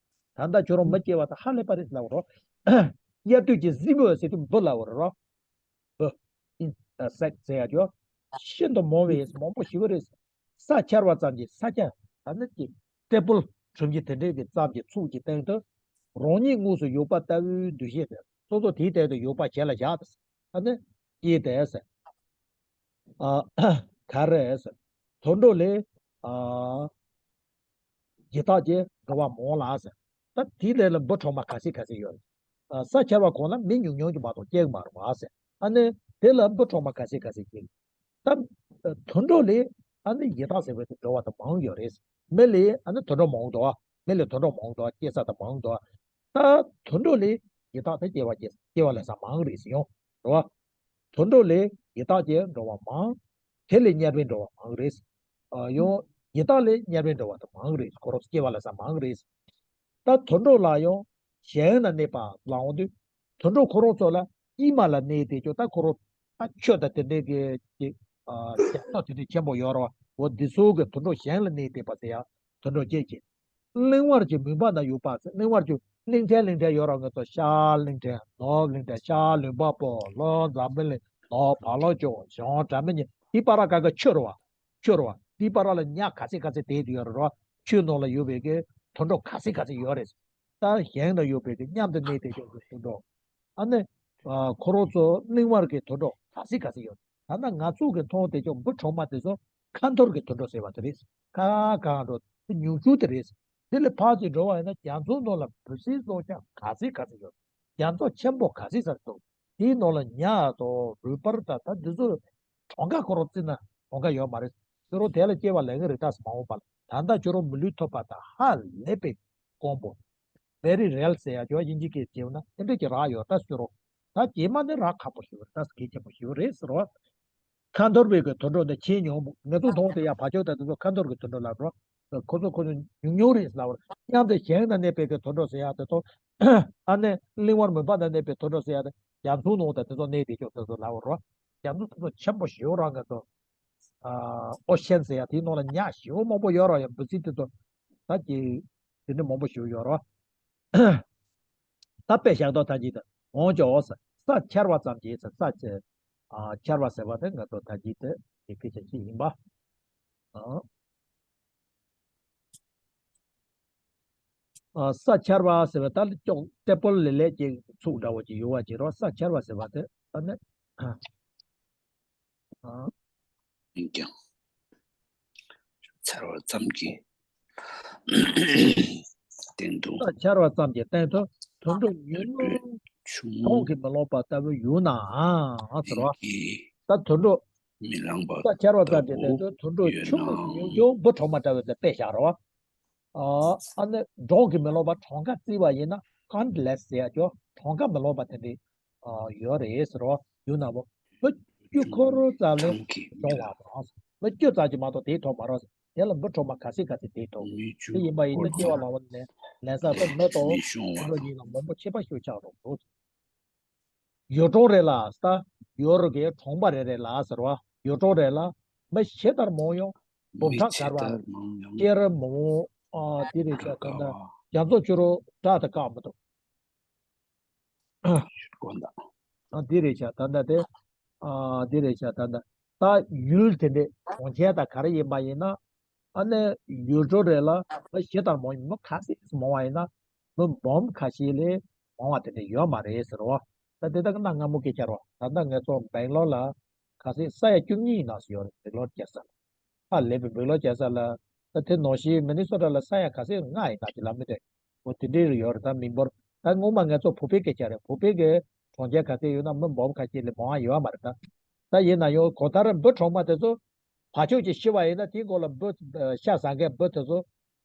ད་ལྟ་ཁྱོད་རང་མི་སྐྱེ་བ་ད་ཧ་ལས་པ་རེད་ལབ་རོ། དབྱར་དུས་ཀྱི་གཟིག་འབུ་ཟེར་དུས་འབུ་ལབ་རོ། འབུ། ཨིན་སེག་ཟེར་ཡ་ཅོ། ཤིན་ཏུ་མང་བས་མང་པོ་ཞེ་པོ་རེད། ས་འཁྱར་བ་ཙམ་གྱིས་ས་ཆ་ད་ནི་ཀྱི་ཏེ་པུལ་གྲུམ་གྱི་དེ་འདྲའི་གི་ཙམ་གྱི་ཚུགས་ཀྱི་སྟེང་དུ་རང་ཉིད་དངོས་སུ་ཡོད་པ་ལྟ་བུའི་འདུ་ཤེས་དེ་སོ་སོ་དེའི་སྟེང་དུ་ཡོད་པ་གཞན་ལ་བཞག་ད་ནི་སྐྱེས་ཏེ་ཟེར། ཨ། ག་རེ་ཟེར། དུད་འགྲོ་ལས། ཨ། ཡི་དྭགས་ཀྱི་འགྲོ་བ་མང་ལ་ཟེར། ད་དེའི་ལས་ལ་འབུ་གྲོག་མ་ག་ཚད་ག་ཚད་ཡོད་རེད། ཨ། ས་འཁྱར་བ་གོང་ལ་མི་ཉུང་ཉུང་ཅིག་མ་གཏོགས་སྐྱེ་གི་མ་རེད་བ་ཟེར། ཨ་ནི་དེ་ལ་འབུ་གྲོག་མ་ག་ཚད་ག་ཚད་སྐྱེ་གི། ད་དུད་འགྲོ་ལས་ཨ་ནི་ཡི་དྭགས་ཟེར་བའི་དེ་འགྲོ་བ་དང་མང་ཡོད་རེད། མི་ལས་ཨ་ནི་དུད་འགྲོ་མང་དོ། མི་ལས་དུད་འགྲོ་མང་དོ། སྐྱེ་ས་དང་མང་དོ། ད་དུད་འགྲོ་ལས་ཡི་དྭགས་དེ་སྐྱེ་བ་སྐྱེ་སྐྱེ་བ་ལེན་ས་མང་རེད་ཟེར་ཡོང་། རེད་བ། དུད་འགྲོ་ལས་ཡི་དྭགས་ཀྱི་འགྲོ་བ་མང་། དེ་ལས་དམྱལ་བའི་འགྲོ་བ་མང་རེད། ཨ། ཡང་ཡི་དྭགས་ལས་དམྱལ་བའི་འགྲོ་བ་དང་མང་རེད། ཁོ་རང་སྐྱེ་བ་ལེན་ས་མང་རེད། ད་དུད་འགྲོ་ལ་ཡང་ཞིང་ན་གནས་པ་ལ་འོང་དུས། དུད་འགྲོ་ཁོ་རང་ཚོ་ལ་དབྱིབས་མ་ལ་གནས་ཏེ་ཅོ་ད་ཁོ་རང་ད་ཆུ་དང་དེ་འདྲའི་གི་གི། ཨ། རྒྱ་མཚོ་དེ་འདྲའི་ཆེན་པོ་ཡོད་རེད་བ། འོ་འདི་ཚོ་གི་དུད་འགྲོ་ཞིང་ལ་གནས་ཏེ་པ་ཟེར་ཡ་དུད་འགྲོ་སྐྱེ་ཅིང་། གླིང་བར་གྱི་མུན་པ་ན་ཡོད་པ་ཟེར། གླིང་བར་གྱི་གླིང་ཕྲན་གླིང་ཕྲན་ཡོད་རེད་བ། ང་ཚོ་ཤར་གླིང་ཕྲན་ནུབ་གླིང་ཕྲན་ཤར་ལུང་པ་པོ་ལྷོ་འཛམ་བུ་གླིང་ནུབ་བར་ལོ་ཅོག་བྱང་སྒྲ་མི་སྙན་དེའི་བར་ག་ག་ཆུ་རེད་བ། ཆུ་རེད་བ། དེའི་བར་ལ་ཉ་ག་ཚད་ག་ཚད་དེད་དེ་ཡོད་རེད་བ། ཆུའི་ནང་ལ་ཡོད་པའི་གི་དུད་འགྲོ་ག་ཚད་ག་ཚད་ཡོད་རེད། ད་ཞིང་ན་ཡོད་པའི་གི་མཉམ་དུ་གནས་ཏེ་ཡོད་པའི་དུད་འགྲོ། ཨ་ནི། ཨ། ཁོ་རང་ཚོ་གླིང་བར་གྱི་དུད་འགྲོ་ག་ཚད་ག་ཚད་ཡོད། ད་ལྟ་ང་ཚོ་གི་མཐོང་དེ་ཅོག་འབུ་གྲོག་མ་དེ་ཚོ་ཁ་འཐོར་གྱི་དུད་འགྲོ་ཟེར་བ་དེ་རེད། ཁ་གང་འགྲོ་དེ་ཉུང་ཤོས་དེ་རེད། དེ་ལས་ཕར་ཅིག་འགྲོ་བ་ཡིན་ན་རྒྱ་མཚོའི་ནང་ལ་འབུ་སྲིན་སྲོག་ཆགས་ག་ཚད་ག་ཚད་ཡོད། རྒྱ་མཚོ་ཆེན་པོ་ག་ཚད་ཚར་འདུག་དེའི་ནང་ལ་ཉ་དང་རུས་སྦལ་དང་ད་འདི་ཚོ་གྲངས་ཀ་ཁོ་རང་བརྩིས་ན་གྲངས་ཀ་ཡོད་མ་རེད། ཁྱོད་རང་དེ་ལ་སྐྱེ་བ་ལེན་གི་རེད་ད་ཟེར་མ་འོངས་པ་ལ། ད་ལྟ་ཁྱོད་རང་མི་ལུས་ཐོབ་པ་དང་ཧ་ལས་པའི་དཀོན་པོ། very rare ཟེར་ཡ་ཅོ་དབྱིན་ཇི་སྐད་བྱས་ན་ཨེ་འདྲ་ཅིག་རག་ཡོད་ད་ཟེར་རོ། ད་རྗེས་མ་ནི་རག་ཁག་པོ་ཞིག་རེད་ད་གལ་ཆེན་པོ་ཞིག་རེད་ཟེར་རོ། ཁ་འཐོར་བའི་གི་དུད་འགྲོ་འདི་ཆེས་ཉུང་། ང་ཚོ་མཐོང་དེ་ཡ་བ་ཕྱུགས་དང་དེ་ཚོ་ཁ་འཐོར་གི་དུད་འགྲོ་ལབ་རོ། ཁོ་ཚོ་ཁོ་ཚོ་ཉུང་ཉུང་རེད་ལབ་རོ། མཉམ་དུ་ཞིང་ན་གནས་པའི་གི་དུད་འགྲོ་ཟེར་ཡ་དེ་ཚོ། ཨ་ནི་གླིང་བར་མུན་པ་ན་གནས་པའི་དུད་འགྲོ་ཟེར་ཡ་དེ་རྒྱ་མཚོའི་ནང་དང་དེ་ཚོ་གནས་བསྡད་ཆོག་དེ་ཚོ་ལབ་རོ། རྒྱ་མཚོ་དེ་ཚོ་ཆེན་པོ་ཞེ་པོ་རང་གི་ཚོ། ཨ། ཨོ་ཤན་ཟེར་ཡ་དེའི་ནང་ལ་ཉ་ཞེ་པོ་མང་པོ་ཡོད་ར་ཡ་འབུ་སྲིན་དེ་ཚོ། ད་ཀྱི་དེ་འདྲ་མང་པོ་ཞེ་པོ་ཡོད་ར། ད་དཔེ་བཞག་དོ་ད་ཅི་ད་འོང་ཅོག་ས་ས་འཁྱར་བ་ཙམ་གྱིས་ས་ས་ཆེ། ཨ། འཁྱར་བ་ཟེར་བ་དེ་ང་ཚོ་ད་ཅི་དེ་དེ་སྐད་ཆ་ཅིག་ཡིན་པ། ཨ། ཨ། ས་འཁྱར་བ་ཟེར་བ་ད་ལ་ཅོག་ཏེ་པོལ་ལེ་ལེ་ཅིག་ཚུགས་འདྲ་བོ་ཅིག་ཡོད་བ་ཅིག་རོ། ས་འཁྱར་བ་ཟེར་བ་དེ་ད་ནི། ཨ། ཡིན་ཀྱང་། འཚར་བ་ཙམ་གྱི་སྟེང་དུ། ས་འཁྱར་བ་ཙམ་གྱི་སྟེང་དུ་དུད་འགྲོ་ཉུང་ཉུང་ཆུང་གྲོང་གིས་མི་ལོག་པ་ལྟ་བུ་ཡོད་ནའང་ཟེར་བ། ད་དུད་འགྲོ། མི་ལངས་པ། ས་འཁྱར་བ་ཙམ་གྱི་སྟེང་དུ་དུད་འགྲོ་ཆུང་ཉུང་ཉུང་འབུ་གྲོག་མ་འདྲ་བའི་དཔེ་བཞག་རོགས། ཨ་ནི་གྲོང་གིས་མི་ལོག་པ་གྲངས་ཀ་བརྩིས་པ་ཡིན་ན་countless ཟེར་ཡ་ཅོ་གྲངས་ཀ་མི་ལོག་པ་དེ་འདྲའི་ཡོད་རེད་ཟེར་རོ། ཡོད་ན་བོ་མི་བཅུ་འཁོར་ཙམ་ལས་ཡོང་བ་རེད། མི་བཅུ་ཙམ་གྱིས་མ་གཏོགས་དེའི་ཐོག་མ་རེད། དེ་ལ་འབུ་གྲོག་མ་ག་ཚད་ག་ཚད་དེའི་ཐོག་དེ་ཡིན་པ་ཡིན་ན་སྐྱེ་བ་ལེན་ས་དེ་མི་དང་དུད་འགྲོ་གཉིས་ལ་མང་པོ་ཁྱད་པར་ཞིག་ཆགས་འགྲོ་འདུག་ཡུལ་གྲོང་རེ་ལ་ས་ཡུལ་གྱི་གྲོང་པ་རེ་རེ་ལ་ཟེར་བ། ཡུལ་གྲོང་རེ་ལ་མི་ཇི་ལྟར་མང་ཡང་འབུམ་ཕྲག་བརྒལ་བ་སྐྱེ་རུ་མང་བོ། ཨ། དེ་རེད་ཤག་ད་ལྟ་རྒྱ་མཚོ་ཆུ་རོ་བྲག་དང་བཀག་མི་འདུག་ཨ། དེ་རེད་ཤག་ད་ལྟ་དེ། ཨ། དེ་རེད་ཤག་ད་ལྟ་ད་ཡུལ་དེ་འདྲའི་གྲོང་ཁྱེར་དང་ག་རེ་ཡིན་པ་ཡིན་ན། ཨ་ནི་ཡུལ་གྲོང་རེ་ལ་མི་ཇི་ལྟར་མང་ཡང་མི་ག་ཚད་མང་བ་ཡིན་ན། མི་འབུམ་ཁ་ཤས་ལས་མང་བ་དེ་འདྲ་ཡོད་མ་རེད་ཟེར་བ། ད་དེ་དག་གི་གནའ་སྔ་མོ་སྐད་ཆ་རེད་བ། ད་ལྟ་ང་ཚོ་སྦེང་ལོར་ལ་ག་ཚོད་ས་ཡ་བཅུ་གཉིས་ནང་ཞིག་ཡོད་རེད། སྦེང་ལོར་རྒྱལ་ས་ལ། ཧ་ལས་པའི་སྦེང་ལོར་རྒྱལ་ས་ལ། ད་དེ་ནང་བཞིན་མི་ནི་སོ་ཊ་ལ་ས་ཡ་ག་ཚོད་ལྔ་ཡིན་ན་ཅི་ལབ་མི་འདུག་འོ་དེ་འདྲའི་རུ་ཡོད་རེད། ད་མི་འབོར་ད་སྔོན་མ་ང་ཚོ་བོད་པའི་སྐད་ཆ་རེད། བོད་པའི་གི་གྲོང་ཁྱེར་ག་ཚོད་ཡོད་ན་མི་འབུམ་ཁ་ཤས་ལས་མང་བ་ཡོད་མ་རེད་ད། ད་ཡིན་ན་ཡང་གང་ལྟར་འབུ་གྲོག་མ་དེ་ཚོ་བ་ཕྱུགས་ཅིག་ཤི་བ་ཡིན་ན་དེའི་མགོ་ལ་འབུ་ཤ་ཟ་མཁན་འབུ་དེ་ཚོ་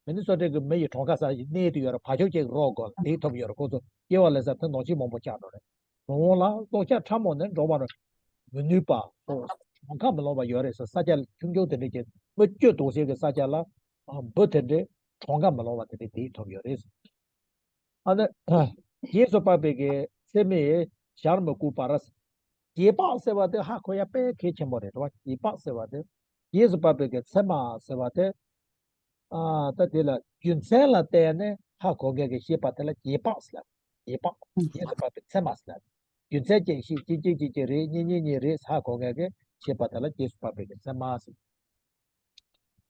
མི་ནི་སོ་ཊའི་གི་མི་ཡི་གྲངས་ཀ་ས་གནས་དུ་ཡོད་རེད། བ་ཕྱུགས་ཅིག་རོགས་དགོས་ལ་དེའི་ཐོབ་ཡོད་རེད། ཁོ་ཚོ་སྐྱེ་བ་ལེན་ས་དེ་ནང་ཆེས་མང་པོ་ཆགས་འགྲོ་རེད། རང་དབང་ལ་སྲོག་ཆགས་ཕྲ་མོ་ནས་འགྲོ་བར་མི་ནུས་པ་སོགས་གྲངས་ཀ་མི་ལོངས་པ་ཡོད་རེད་ཟེར། ས་ཆ་ཆུང་ཆུང་དེ་འདྲ་ཅིག་མི་བཅུ་འདུག་སའི་གི་ས་ཆ་ལ་འབུ་དེ་འདྲའི་གྲངས་ཀ་མི་ལོངས་པ་དེ་འདྲ་དེའི་ཐོབ་ཡོད་རེད། ཨ་ནི་རྗེས་སུ་དཔག་པའི་གི་ཚད་མས་ཞར་མི་བཀུག་པར། རྗེས་དཔག་ཟེར་བ་དེ་ཧ་གོ་ཡ་དཔེ་གལ་ཆེན་པོ་རེད་བ། རྗེས་དཔག་ཟེར་བ་དེ། རྗེས་སུ་དཔག་པའི་གི་ཚད་མ་ཟེར་བ་དེ། ཨ་ད་དེ་ལ་རྒྱུ་མཚན་ལ་བརྟེན་ནས་ཧ་གོ་མཁན་གྱི་ཤེས་པ་དེ་ལ་རྗེས་དཔག་ཟེར་ལ། རྗེས་དཔག་རྗེས་སུ་དཔག་པའི་ཚད་མ་ཟེར་ལ། རྒྱུ་མཚན་ཅན་ཞིག་གཅིག་གཅིག་གཅིག་གཅིག་རེད། གཉིས་གཉིས་གཉིས་རེད་ཧ་གོ་མཁན་གྱི་ཤེས་པ་དེ་ལ་རྗེས་སུ་དཔག་པའི་གི་ཚད་མ་ཟེར།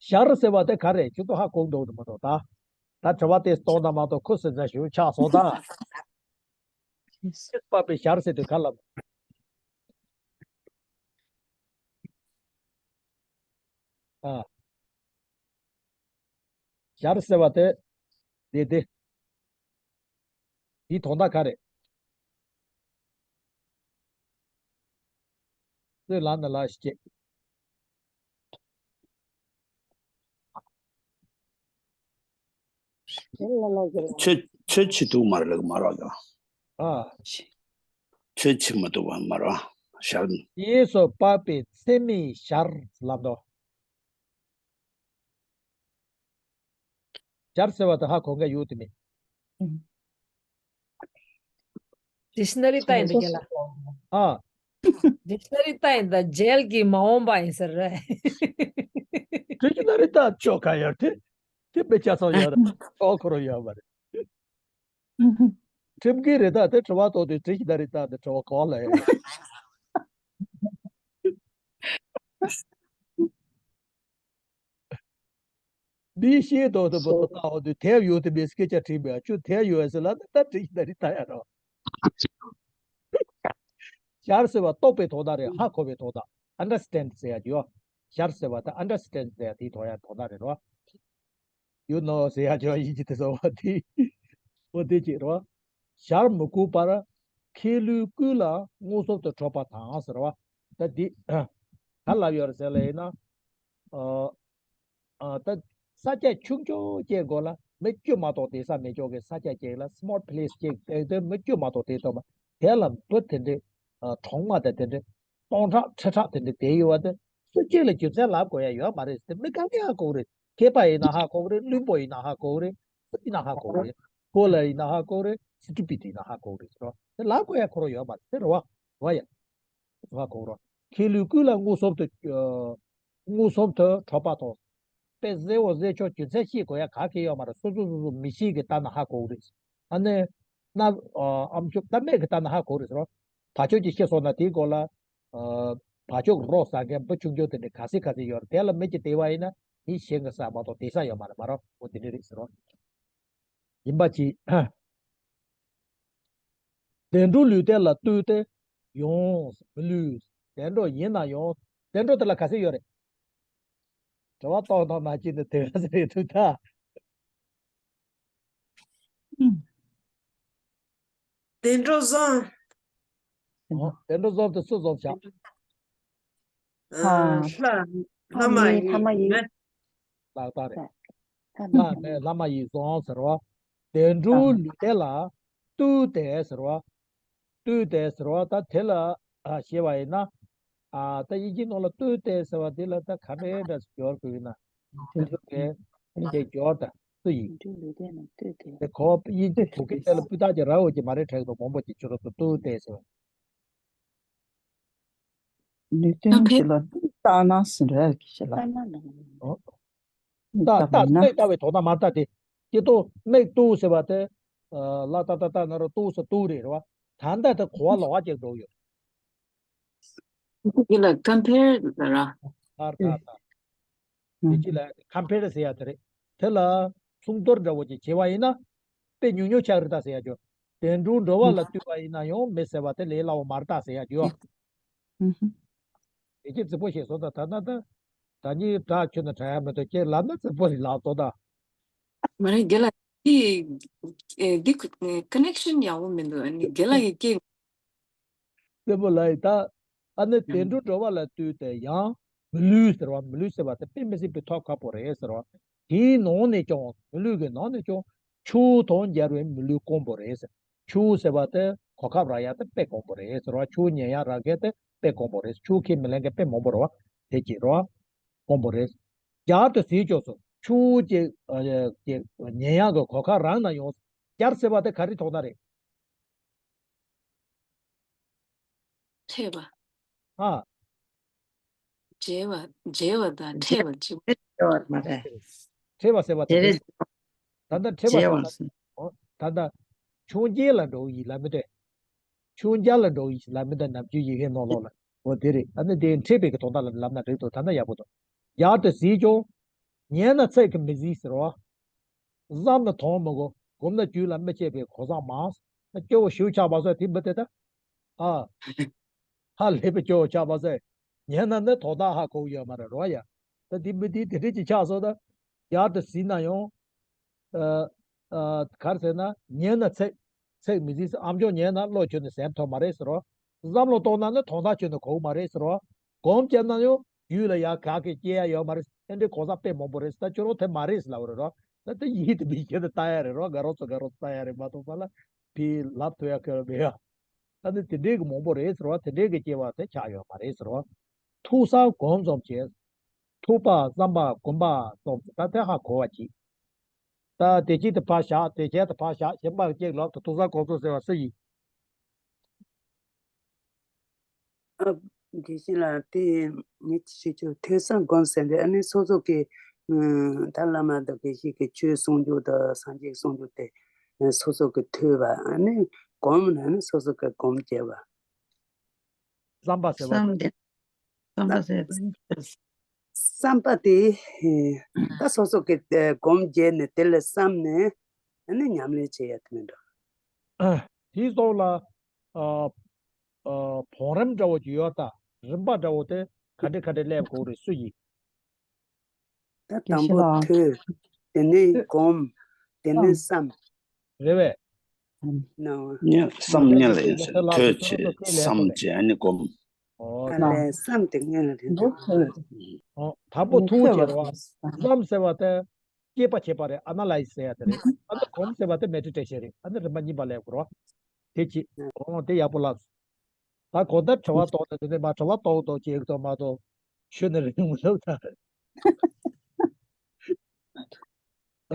ཞར་ཟེར་བ་དེ་ག་རེད། ཁྱོད་ཚོ་ཧ་གོ་འདུག་མི་འདུག་ད་ད་དྲི་བ་དེ་གཏོང་ན་མ་གཏོགས་ཁུ་སིམ་ས་ཞིག་ཆགས་སོང་ད། རྗེས་སུ་དཔག་པའི་ཞར་ཟེར་དུས་ག་ལ། ཨ། ཞར་ཟེར་བ་དེ། དེ་དེ། དེའི་དོན་དག་ག་རེད། ཚོས་ལབ་ན་ལབ་ཤིག་ཅེས། ཆོས་ཆོས་བྱེད་ཐུབ་མ་རེད་ལབ་མ་རེད་ཀྱང་། ཨ། ཆོས་བྱེད་མ་ཐུབ་པ་མ་རེད་བ། ཞར། རྗེས་སུ་དཔག་པའི་ཚད་མས་ཞར་ལབ་དོ། ཞར་ཟེར་བ་དེ་ཧ་གོ་མཁན་ཡོད་དེ་མེད། ཌིག་ཤ་ན་རི་ལྟ་ཡིན་ད་རྒན་ལགས། ཨ། ཌིག་ཤ་ན་རི་ལྟ་ཡིན་ད་རྗེས་ཀྱི་མ་འོངས་པ་ཡིན་ཟེར་རེད། ཌིག་ཤ་ན་རི་ལྟ་ཆོག་ག་ཡོད་དེ། དེ་དཔེ་ཆ་ཚང་ཡོད་རེད། ཨོ་ཁོ་རང་ཡོད་མ་རེད། ཁྲིམས་འགལ་རེད་ད། དེ་དྲི་བ་གཏོང་དུས་ཌིག་ཤ་ན་རི་ལྟ་དེ་དྲི་བ་གང་ལ་ཡོད། འདི་ཤེས་དོ་དོ་པོ་དོ་ལྟ་འོ་དུས་དེབ་ཡོད་དེ་མེད་སྐད་ཆ་དྲིས་མེད། ཁྱོད་དེབ་ཡོད་ཟེར་ལ་ད་ཌིག་ཤ་ན་རི་ལྟ་ཡ་རོ། ཞར་ཟེར་བ་རྟོགས་པའི་དོན་དག་རེད། ཧ་གོ་བའི་དོན་དག་ཨན་ཌར་སི་ཊེན་ཌ་ཟེར་ཡ་ཡོད། ཞར་ཟེར་བ་ད་ཨན་ཌར་སི་ཊེན་ཌ་ཟེར་ཡ་དེའི་དོན་ཡ་དོན་དག་རེད་རོ། ཡུ་ནོ་ཟེར་ཡ་ཅོ་ཡིན་གྱི་དེ་ཟེར་བ་དེ། འོ་དེ་ཅིག་རེད་བ། ཞར་མི་བཀུག་པར། མཁས་བླུན་ཀུན་ལ་མངོན་སུམ་དུ་འཕྲོད་པ་དང་ཟེར་བ། ད་འདི། ག་ལབ་ཡོད་རེད་ཟེར་ལ་ཡིན་ན། ཨ། ཨ། ད་ས་ཆ་ཆུང་ཆུང་ཅིག་སྒོ་ལ་མི་བཅུ་མ་གཏོགས་བསྡད་ས་མེད་ཅོག་གི་ས་ཆ་ཅིག་ལ་སི་མོལ་པི་ལེ་སི་ཅིག་དེ་དེ་མི་བཅུ་མ་གཏོགས་བསྡད་ཐུབ་པ། དེ་ལ་འབུ་དེ་འདྲའི། ཨ། གྲོག་མ་དང་དེ་འདྲའི། སྟོང་ཕྲག་ཁྲི་ཕྲག་དེ་འདྲ་བསྡད་ཡོད་པ་དེ། སུ་གཅིག་ལ་རྒྱུ་མཚན་ལབ་དགོས་ཡ་ཡོད་མ་རེད་དེ། མི་གང་གིས་ཧ་གོ་གི་རེད། མཁས་པ་ཡིན་ན་ཧ་གོ་གི་རེད། བླུན་པོ་ཡིན་ན་ཧ་གོ་གི་རེད། སུ་ཡིན་ན་ཧ་གོ་གི་རེད། གོ་ལ་ཡིན་ན་ཧ་གོ་གི་རེད། སི་ཊུ་པིཌ་ཡིན་ན་ཧ་གོ་གི་རེད་ཟེར་བ་དེ་ལབ་དགོས་ཡ་ཁོ་རང་ཡོད་མ་རེད་དེ་རེད་བ། རེད་བ་ཡ། ཧ་གོ་གི་རེད། མཁས་བླུན་ཀུན་ལ་མངོན་སུམ་དུ། ཨ། མངོན་སུམ་དུ་འཕྲོད་པ་དང་། དཔེ་གསལ་བོ་གསལ་ཆོག་རྒྱུ་མཚན་ཤེས་དགོས་ཡ་ག་གེ་ཡོད་མ་རེད། སོ་སོ་སོ་སོ་མི་ཤེས་གི་ལྟ་ན་ཧ་གོ་གི་རེད། ཨ་ནི། ན། ཨ། ཨམ་ཅོག་ལྟ་མེད་གི་ལྟ་ན་ཧ་གོ་གི་རེད་ཟེར་བ། བ་ཕྱུགས་ཀྱིས་ཤི་སོང་ན་དེའི་སྐོར་ལ། ཨ། བ་ཕྱུགས་རོ་ཟ་མཁན་འབུ་ཆུང་ཆུང་དེ་འདྲ་ག་ཚད་ག་ཚད་ཡོད་རེད། དེ་ལ་མི་གཅིག་བསྡད་པ་ཡིན་ན་དེ་གཞན་གྱིས་ཟ་མ་གཏོགས་བསྡད་ས་ཡོད་མ་རེད་མ་རོ། འོ་དེ་འདྲ་རེད་ཟེར་རོ། ཡིན་པ་ཅིག་བདེ་འགྲོ་ལུས་རྟེན་ལ་ལྟོས་ཏེ་ཡོངས་མི་ལུས། བདེ་འགྲོ་ཡིན་ན་ཡང་བདེ་འགྲོ་དེ་ལ་ག་ཚད་ཡོད་རེད། དྲི་བ་གཏོང་དང་མ་བྱས་ནས་དེ་ག་ཚད་རེད་ཐུག་ཐལ། བདེ་འགྲོ་བཟང་། ཨོ། བདེ་འགྲོ་བཟང་དེ་སུ་བཟང་བྱ། ཨ། ལྷ། ལྷ་མ་ཡིན། ལྷ་མ་ཡིན། ལྷ་མ་ཡིན། ལྷ་མ་ཡིན་བཟང་ཟེར་བ། བདེ་འགྲོ་ལུས་རྟེན་ལ་ལྟོས་ཏེ་ཟེར་བ། ལྟོས་ཏེ་ཟེར་བ་ད་དེ་ལ། ཨ། ཞེས་པ་ཡིན་ན། ཨ། ད་དབྱིན་ཇིའི་ནང་ལ་ལྟོས་ཏེ་ཟེར་བ་དེ་ལ་ད་ག་འདྲའི་འདྲ་སྦྱོར་དགོས་ཡིན་ན། དེ་ཚོ་གས་དེ་སྦྱོར་ད་སུ་ཡིན། དེ་ཁོ་དབྱིན་ཇི་བོད་སྐད་དེ་ལ་སྤུས་དག་ཅིག་རག་འོས་ཀྱི་མ་རེད། དྲན་འདུག་མང་པོ་ཅིག་ཁྱོད་རང་ཚོ་ལྟོས་ཏེ་ཟེར་བ། ལུས་རྟེན་ཞིག་ལ་ལྟོས་བལྟས་ན་ཟེར་རེད་ཀྱི་ཞེས་ལ། ལྟོས་བལྟས་ན། ལྟོས་བལྟས་པའི་དོན་དག་མ་ལྟོས་ཏེ། སྤྱིར་བཏང་མིག་ལྟོས་ཟེར་བ་དེ། ལ་ཏ་ཏ་ཏ་ན་རོ་ལྟོས་ཟེར་ལྟོས་རེད་རེད་བ། ད་ལྟ་དེ་གོ་བ་ལོགས་ཀ་ཅིག་འགྲོ་ཡོད། འདི་ལ་ཀམ་པེར་ལ་ར། ལྟར་ལྟར་ལྟར། དེ་ཅི་ལ་ཀམ་པེར་ཟེར་ཡ་དེ་རེད། དེ་ལ་མཚུངས་བསྡུར་འདྲ་བོ་ཅིག་བྱས་པ་ཡིན་ན། དཔེ་ཉུང་ཉུང་ཆགས་རེད་ད་ཟེར་ཡ་ཅོ། དོན་གྲུབ་འགྲོ་བ་ལ་ལྟོས་པ་ཡིན་ན་ཡང་མི་ཟེར་བ་དེ་ལས་སླ་བོ་མ་རེད་ད་ཟེར་ཡ་ཅོ། ཨུ་ཧུ། དེ་ཅི་རྫིག་པོ་བཤད་སོང་ད་ད་ད་ད་ད་ནི་དྲག་ཁྱོད་ན་དྲག་ཡ་མི་འདུག་ཁྱེད་ལབ་ན་རྫིག་པོ་རེད་ལབ་སོང་ད། མ་རེད་རྒན་ལགས། འདི་ཨེ་འདི་ཀ་ནེག་ཤན་ཡག་པོ་མི་འདུག་ཨ་ནི་རྒན་ལགས་ཀྱིས་སྐད། སྲས་པོ་ལགས་ད། ཨ་ནི་དོན་གྲུབ་འགྲོ་བ་ལ་ལྟོས་ཏེ་ཡང་མི་ལུས་ཟེར་བ་མི་ལུས་ཟེར་བ་དེ་དཔེ་མི་སྲིད་པའི་ཐོབ་ཁག་པོ་རེད་ཟེར་བ། དེའི་ནང་ནས་ཀྱང་མི་ལུས་ཀྱི་ནང་ནས་ཀྱང་ཆུ་དང་འབྱར་བའི་མི་ལུས་དཀོན་པོ་རེད་ཟེར། ཆུ་ཟེར་བ་དེ་གོ་སྐབས་རག་ཡ་དེ་དཔེ་དཀོན་པོ་རེད་ཟེར་བ། ཆུ་ཉན་ཡ་རག་མཁན་དེ་དཔེ་དཀོན་པོ་རེད། ཆུ་ཁས་མི་ལེན་མཁན་དཔེ་མང་པོ་རེད་བ། དེ་གཅིག་རེད་བ། དཀོན་པོ་རེད། འབྱར་དུ་ཟིན་ཀྱོག་སོ། ཆུ་གཅིག་ཨ་གཅིག་ཉན་ཡ་གི་གོ་སྐབས་རག་ན་ཡང་འབྱར་ཟེར་བ་དེ་ག་རེ་ཐོག་ན་རེད། འཕྲད་པ། ཨ། འབྱེར་བ་འབྱེར་བ་དང་འཕྲད་པ་གཅིག་འབྱེར་བ་མ་རེད། འཕྲད་པ་ཟེར་བ་དེ་དེ་རེད། ད་ལྟ་འཕྲད་པ་འབྱེར་བ་ཟེར་ན་ད་ལྟ་ཆུང་རྐྱེན་ལ་འགྲོ་ཡི་ལ་མི་འདོད། ཆུང་རྐྱང་ལ་འགྲོ་ཡི་ལ་མི་འདོད་ནམ་རྒྱུན་ཡི་གེ་ནང་ལོགས་ལ་འོ་དེ་རེད། ཨ་ནི་དེ་འཕྲད་པའི་གི་དོན་དག་ལ་ལབ་ན་འགྲིག་འདུག་ད་ལྟ་ཡག་པོ་འདུག་འབྱར་དུ་ཟིན་ཀྱང་ཉན་ན་ཚིག་གིས་མི་ཟིན་ཟེར་བ། བསམ་ན་དོན་མི་གོ། གོམས་ན་རྒྱུད་ལ་མི་སྐྱེ་བའི་གོ་ས་མང་། སྐྱེ་བོ་ཞིག་ཆགས་པ་སོགས་དེ་མི་དེ་ད། ཨ། ཧ་ལས་པའི་སྐྱེ་བོ་ཆགས་པ་སོགས། ཉན་ན་ནི་དོན་དག་ཧ་གོ་ཡོད་མ་རེད་རོ་ཡ། ད་དེ་མི་དེ་དེ་འདྲ་ཅིག་ཆགས་སོང་ད། འབྱར་དུ་ཟིན་ན་ཡང་། ཨ། ཨ། ག་རེ་ཟེར་ན་ཉན་ན་ཚིག་ཚིག་མི་ཟིན་ཟེར། ཨ་མཆོག་ཉན་ན་བློ་ཁྱོན་ནས་ཟིན་ཐུབ་མ་རེད་ཟེར་རོ། བསམ་བློ་གཏོང་ན་ནི་དོན་དག་ཁྱོན་ནས་གོ་གི་མ་རེད་ཟེར་རོ། སྒོམ་བྱས་ན་ཡང་རྒྱུད་ལ་ཡ་ག་གེ་སྐྱེ་ཡ་ཡོད་མ་རེད། ཨེ་འདྲའི་གོ་ས་དཔེ་མང་པོ་རེད་ཟེར། ད་ཁྱོད་རང་དེ་མ་རེད་ཟེར་ལབ་རེད་རོ། ད་དེ་ཡིད་དུ་མི་ཤེས་ན་ལྟ་ཡ་རེད་རོ། དགའ་རོགས་ཚོ་དགའ་རོགས་ལྟ་ཡ་རེད་མ་གཏོགས་པ་ལ་ཕི་ལབ་ཐུབ་ཡ་ག་རེ་མེད་ཡ། ད་ནི་དེ་འདྲའི་གི་མང་པོ་རེད་ཟེར་བ། དེ་འདྲའི་གི་སྐྱེ་བ་དེ་ཆགས་ཡོད་མ་རེད་ཟེར་བ། ཐུགས་བསམ་སྒོམ་ཙམ་བྱས། ཐུག་པ་བསམ་པ་སྒོམ་པ་ཙམ་ད་དེ་ཧ་གོ་བ་གྱིས། ད་དེ་གཅིག་དེ་ཕར་བཞག་དེ་གཅིག་དེ་ཕར་བཞག་གཞན་པ་གཅིག་ལོག་ཏུ་ཐུགས་བསམ་སྒོམ་ཙམ་ཟེར་བ་སུ་ཡིན། ཨ། དགེ་བཤེས་ལགས་དེ་ངས་ཅིག་ཞུ་ཆོག་ཐོས་བསམ་སྒོམ་ཟེར་འདི་ཨ་ནི་སོ་སོ་གི་ཨ་ད་བླ་མ་དང་དགེ་བཤེས་ཀྱི་ཆོས་གསུང་རྒྱུ་དང་སངས་རྒྱས་གསུང་རྒྱུ་དེ་སོ་སོ་གི་ཐོས་པ། ཨ་ནི་སྒོམ་ན་ནི་སོ་སོ་གི་སྒོམ་བྱེད་པ། བསམ་པ་ཟེར་བ་བསམ་དེ་བསམ་པ་ཟེར་བ་བསམ་པ་དེ་ད་སོ་སོ་གི་སྒོམ་བྱས་ནས་དེ་ལ་བསམ་ནས་ཨ་ནི་ཉམས་ལེན་བྱེད་ཡ་དེ་མིན་འགྲོ། དེའི་ཐོག་ལ་ཨ་ཨ་བང་རིམ་འདྲ་བོ་ཅིག་ཡོད་ད། རིམ་པ་འདྲ་བོ་དེ་ག་འདྲ་ག་འདྲ་སླེབས་དགོས་རེད་སུ་ཡིན། ད་དང་པོ་ཐོས། དེ་ནས་སྒོམ། དེ་ནས་བསམ། རེད་བས། ནའོ། ཉ་བསམ་ཉ་ལ་ཡིན་ཟེར། ཐོས་བྱས་བསམ་བྱས་ཨ་ནི་སྒོམ། ཨ་ལས་བསམ་དེ་ངན་ལ་དེ་འདུག་ཨོ། དང་པོ་ཐུག་བྱས་རེད་བ། བསམ་ཟེར་བ་དེ་དཔྱད་པ་བྱེད་པ་རེད། ཨ་ན་ལའི་ཟེར་ཡ་དེ་རེད། ཨ་ནི་སྒོམ་ཟེར་བ་དེ་མལ་གྲོལ་འགྲེལ་བཤད་རེད། ཨ་ནི་རིམ་པ་གཉིས་པ་ལས་དགོས་རེད་བ། དེ་གཅིག་ཨོ་དེ་ཡག་པོ་ལབ། ད་གོ་ད་དྲི་བ་གཏོང་ནས་དེ་ནས་མ་དྲི་བ་གཏོང་གཏོང་བྱེད་ཀྱི་འདུག་མ་གཏོགས་ཤོད་ནས་རིང་མི་ལབ་ད།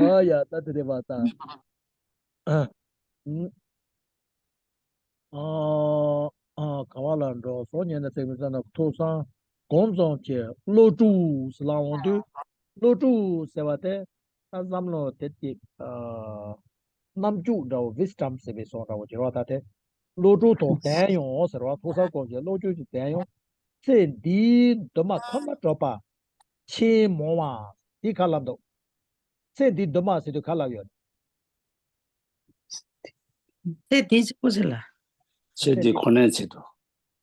ཨ་ཡ་ད་དེ་རེད་བ་ད། ཨ་ཨ་ག་བ་ལ་འགྲོ་སོང་ཉན་ན་ཚེགས་མི་ཚ་ན་ཐུགས་བསམ་སྒོམ་ཙམ་བྱས་བློ་དཀྲུག་ཟེར་ལབ་འོང་དུས་བློ་དཀྲུག་ཟེར་བ་དེ། ད་བསམ་བློ་དེ་གཅིག་ཨ། རྣམ་འགྱུར་འདྲ་བོ་ཝིས་ཌམ་ཟེར་བའི་སོགས་འདྲ་བོ་ཅིག་རེད་བ། ད་དེ་བློ་གྲོས་དང་ལྡན་ཡོང་ཟེར་བ། ཐུགས་བསམ་སྒོམ་བྱས་བློ་གྲོས་ཀྱིས་ལྡན་ཡོང་། ཚེ་འདིའི་འདུན་མ་ཁོ་ན་གྲུབ་པ་ཆེས་མང་བ་འདི་ག་ལ་འདུག་ཚེ་འདིའི་འདུན་མ་ཟེར་དུས་ག་ལ་ཡོད། ཚེ་འདི་ཅི་པོ་ཟེར་ལ། ཚེ་འདི་ཁོ་ནའི་ཆེད་དུ།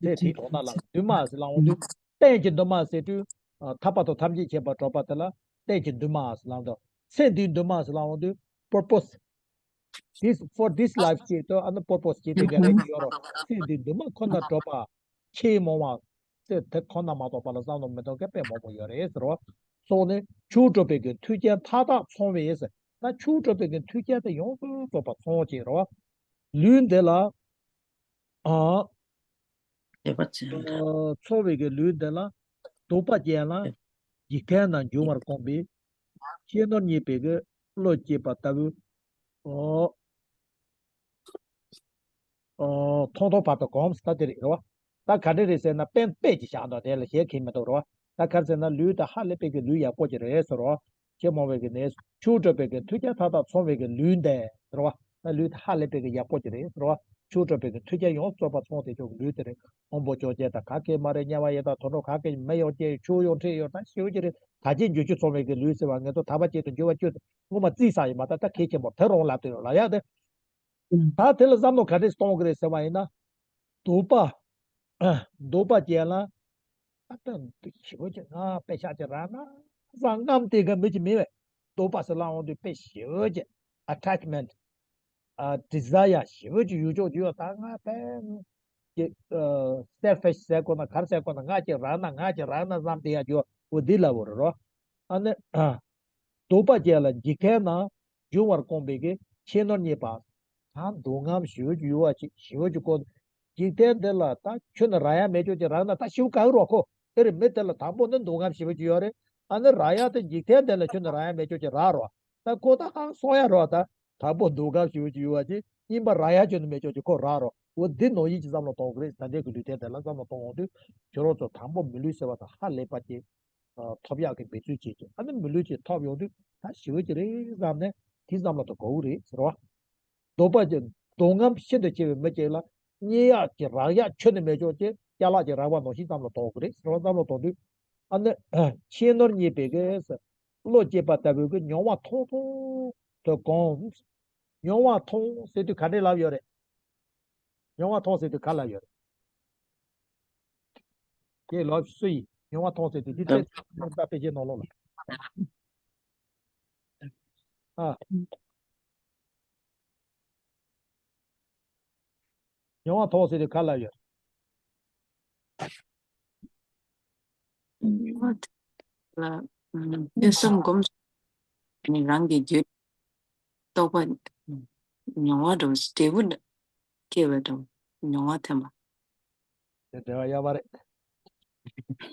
ཚེ་འདིའི་དོན་དག་ལ་འདུན་མ་ཟེར་ལབ་འོང་དུས། གཏན་གྱི་འདུན་མ་ཟེར་དུས། ཨ། ཐར་པ་དང་ཐམས་ཅད་མཁྱེན་པར་གྲགས་པ་དེ་ལ་གཏན་གྱི་འདུན་མ་ཟེར་ལབ་འདུག་ཚེ་འདིའི་འདུན་མ་ཟེར་ལབ་འོང་དུས་purpose། This, for this life ཅེས་དུ་ཨ་ནི་purpose ཅེས་དེ་ག་རེ་ཡོད་རོ། ཚེ་འདིའི་འདུན་མ་ཁོ་ན་གྲུབ་པ་ཆེས་མང་བ། ཚེ་དེ་ཁོ་ན་མ་གཏོགས་པ་ལ་བསམ་བློ་མི་གཏོང་མཁན་དཔེ་མང་པོ་ཡོད་རེད་ཟེར་བ། སོགས་ནི་ཆོས་གྲུབ་པའི་གི་མཐུན་རྐྱེན་མཐའ་དག་ཚང་བའི་ཟེར། ད་ཆོས་གྲུབ་པའི་གི་མཐུན་རྐྱེན་དེ་ཡོངས་སུ་རྫོགས་པ་ཚང་བ་ཅིག་རེད་བ། ལུས་འདི་ལ། ཨ། དད་པ་ཅན་ལ། ཨ། འཚོ་བའི་གི་ལུས་འདི་ལ་སྡུག་པ་ཅན་ལ་འཇིག་རྟེན་ན་འབྱུང་བར་དཀོན་པའི་གཤིས་ནོར་རྙེད་པའི་གི་བློ་སྐྱེས་པ་ལྟ་བུ། ཨོ། ཨོ། ཐོག་མཐའ་བར་དུ་གོམས་ད་དེ་རེད་རེད་བ། ད་ག་འདྲ་རེད་ཟེར་ན་དཔེ་དཔེ་ཅིག་བཞག་འདུག་དེ་ལ་བཤད་མཁན་མི་འདུག་རེད་བ། ད་ག་རེ་ཟེར་ན་ལུས་ད་ཧ་ལས་པའི་གི་ལུས་ཡག་པོ་ཅིག་རེད་ཟེར་རོ། ཁྱེད་མོ་བའི་གི་ནས་ཆོས་གྲུབ་པའི་གི་མཐུན་རྐྱེན་མཐའ་དག་ཚང་བའི་གི་ལུས་འདི་རེད་བ། ད་ལུས་དེ་ཧ་ལས་པའི་གི་ཡག་པོ་ཅིག་རེད་ཟེར་བ། ཆོས་གྲུབ་པའི་གི་མཐུན་རྐྱེན་ཡོངས་རྫོགས་པ་ཚང་བསྡད་ཆོག་གི་ལུས་དེ་རེད། དབང་པོ་བཅོ་བརྒྱད་དང་ག་གེ་མ་རེད། དམྱལ་བ་ཡི་དྭགས་དུད་འགྲོ་ག་གེ་མེ་ཡོད་ཀྱི་ཆུ་ཡོད་འཁྲིག་ཡོད་ད་ཞེ་པོ་ཅིག་རེད། ད་ཅི་འགྱུར་ཆུ་ཚང་བའི་གི་ལུས་ཟེར་བ་ངེས་ཐོག་ཐར་པ་ཅན་དུ་འགྱུར་བ་ཅོ་དེ་ངོ་མ་རྩིས་ས་ཡིན་མ་ད་ད་གལ་ཆེན་པོ་དེ་རང་ལབ་དུས་ལ་ཡག་དེ། ད་དེ་ལ་བསམ་བློ་ག་འདྲས་གཏོང་གི་རེད་ཟེར་བ་ཡིན་ན། དོགས་པ། དོགས་པ་ཅན་ལ། ཨ་ད་འདི་ཞེ་པོ་ཅིག་ང་དཔེ་ཤག་ཅིག་རག་ན་བསམ་རྔམ་དེ་ག་མི་ཅིག་མེད་པས། དོགས་པ་ཟེར་ལ་འོང་དུས་དཔེ་ཞེ་པོ་ཅིག་attachment ཨ་desire ཞེ་པོ་ཅིག་ཡོད་ཆོག་ཅིག་ཡོད་ད་ང་དཔེ་ཅིག་selfish ཟེར་དགོས་ན་ག་རེ་ཟེར་དགོས་ན་ང་ཅིག་རག་ན་ང་ཅིག་རག་ན་བསམ་དེ་ཡ་ཅིག་ཡོད་འོ་འདི་ལ་འོ་རེད་རོ། ཨ་ནི། དོགས་པ་ཅན་ལ་འཇིག་རྟེན་ན་འབྱུང་བར་དཀོན་པའི་གི་ཆོས་ནོར་རྙེད་པ། ད་འདོད་རྔམ་ཞེ་པོ་ཅིག་ཡོད་པ་ཅིག་ཞེ་པོ་ཅིག་དཀོན། འཇིག་རྟེན་འདི་ལ་ད་ཁྱོན་ནས་རག་ཡ་མེད་ཆོག་ཅིག་རག་ན་ད་ཞེ་པོ་དགའ་གི་རོ་ཁོ། ཨེ་རེད་མི་དེ་ལ་དང་པོ་ནི་འདོད་རྔམ་ཞེ་པོ་ཅིག་ཡོད་རེད། ཨ་ནི་རག་ཡ་དེ་འཇིག་རྟེན་འདི་ལ་ཁྱོན་ནས་རག་ཡ་མེད་ཆོག་ཅིག་རག་རོ། ད་ཁོ་ད་ཧང་སོང་ཡ་རོ་ད། དང་པོ་འདོད་རྔམ་ཞེ་པོ་ཅིག་ཡོད་པ་ཅིག་གཉིས་པ་རག་ཡ་ཁྱོན་ནས་མེད་ཆོག་ཅིག་ཁོ་རག་རོ། འོ་འདི་ནང་བཞིན་གྱི་བསམ་བློ་གཏོང་གི་རེད། ད་ལྟའི་གི་ལུས་རྟེན་དེ་ལ་བསམ་བློ་གཏོང་འོང་དུས་ཁྱོད་རང་ཚོ་དང་པོ་མི་ལུས་ཟེར་བ་དང་ཧ་ལས་པ་ཅིག་ཐོབ་ཡག་གི་འབད་རྩོལ་བྱེད་ཀྱི་ཨ་ནི་མི་ལུས་ཅིག་ཐོབ་ཡོང་དུས་ད་ཞེ་པོ་ཅིག་རེད་བསམ་ནས་དེ་བསམ་བློ་དང་གོ་བོ་རེད་ཟེར་བ། དོགས་པ་ཅན་འདོད་རྔམ་ཤིན་ཏུ་ཆེ་བའི་མི་ཅིག་ལ་རྙེད་ཡག་གི་རག་ཡག་ཁྱོན་ནས་མེད་ཆོག་ཅེས་ཅ་ལག་ཅིག་རག་པ་ནང་བཞིན་བསམ་བློ་གཏོང་དགོས་རེད་ཟེར་བ་བསམ་བློ་གཏོང་དུས་ཨ་ནི་ཆོས་ནོར་རྙེད་པའི་གི་བློ་སྐྱེས་པ་ལྟ་བུའི་གི་མྱོང་བ་ཐོང་ཐོང་དུ་གོམས། མྱོང་བ་ཐོང་ཟེར་དུས་ག་འདྲས་ལབ་ཡོད་རེད། མྱོང་བ་ཐོང་ཟེར་དུས་ག་ལ་ཡོད། ཁྱེད་ལོ་སུ་ཡིན། མྱོང་བ་ཐོང་ཟེར་དུས་འདི་ལྟར་ད་དཔེ་ཆའི་ནང་ལོགས་ལ། ཨ། མྱོང་བ་ཐོང་ཟེར་དུས་ག་ལ་ཡོད། ལ་ཨ་ཐོས་བསམ་སྒོམ་ནས་རང་གི་རྒྱུད་རྟོགས་པ་མྱོང་བ་དང་འབྲས་བུ་སྐྱེ་བ་དང་མྱོང་བ་ཐོན་པ། དེ་འབྲེལ་བ་ཡོད་མ་རེད།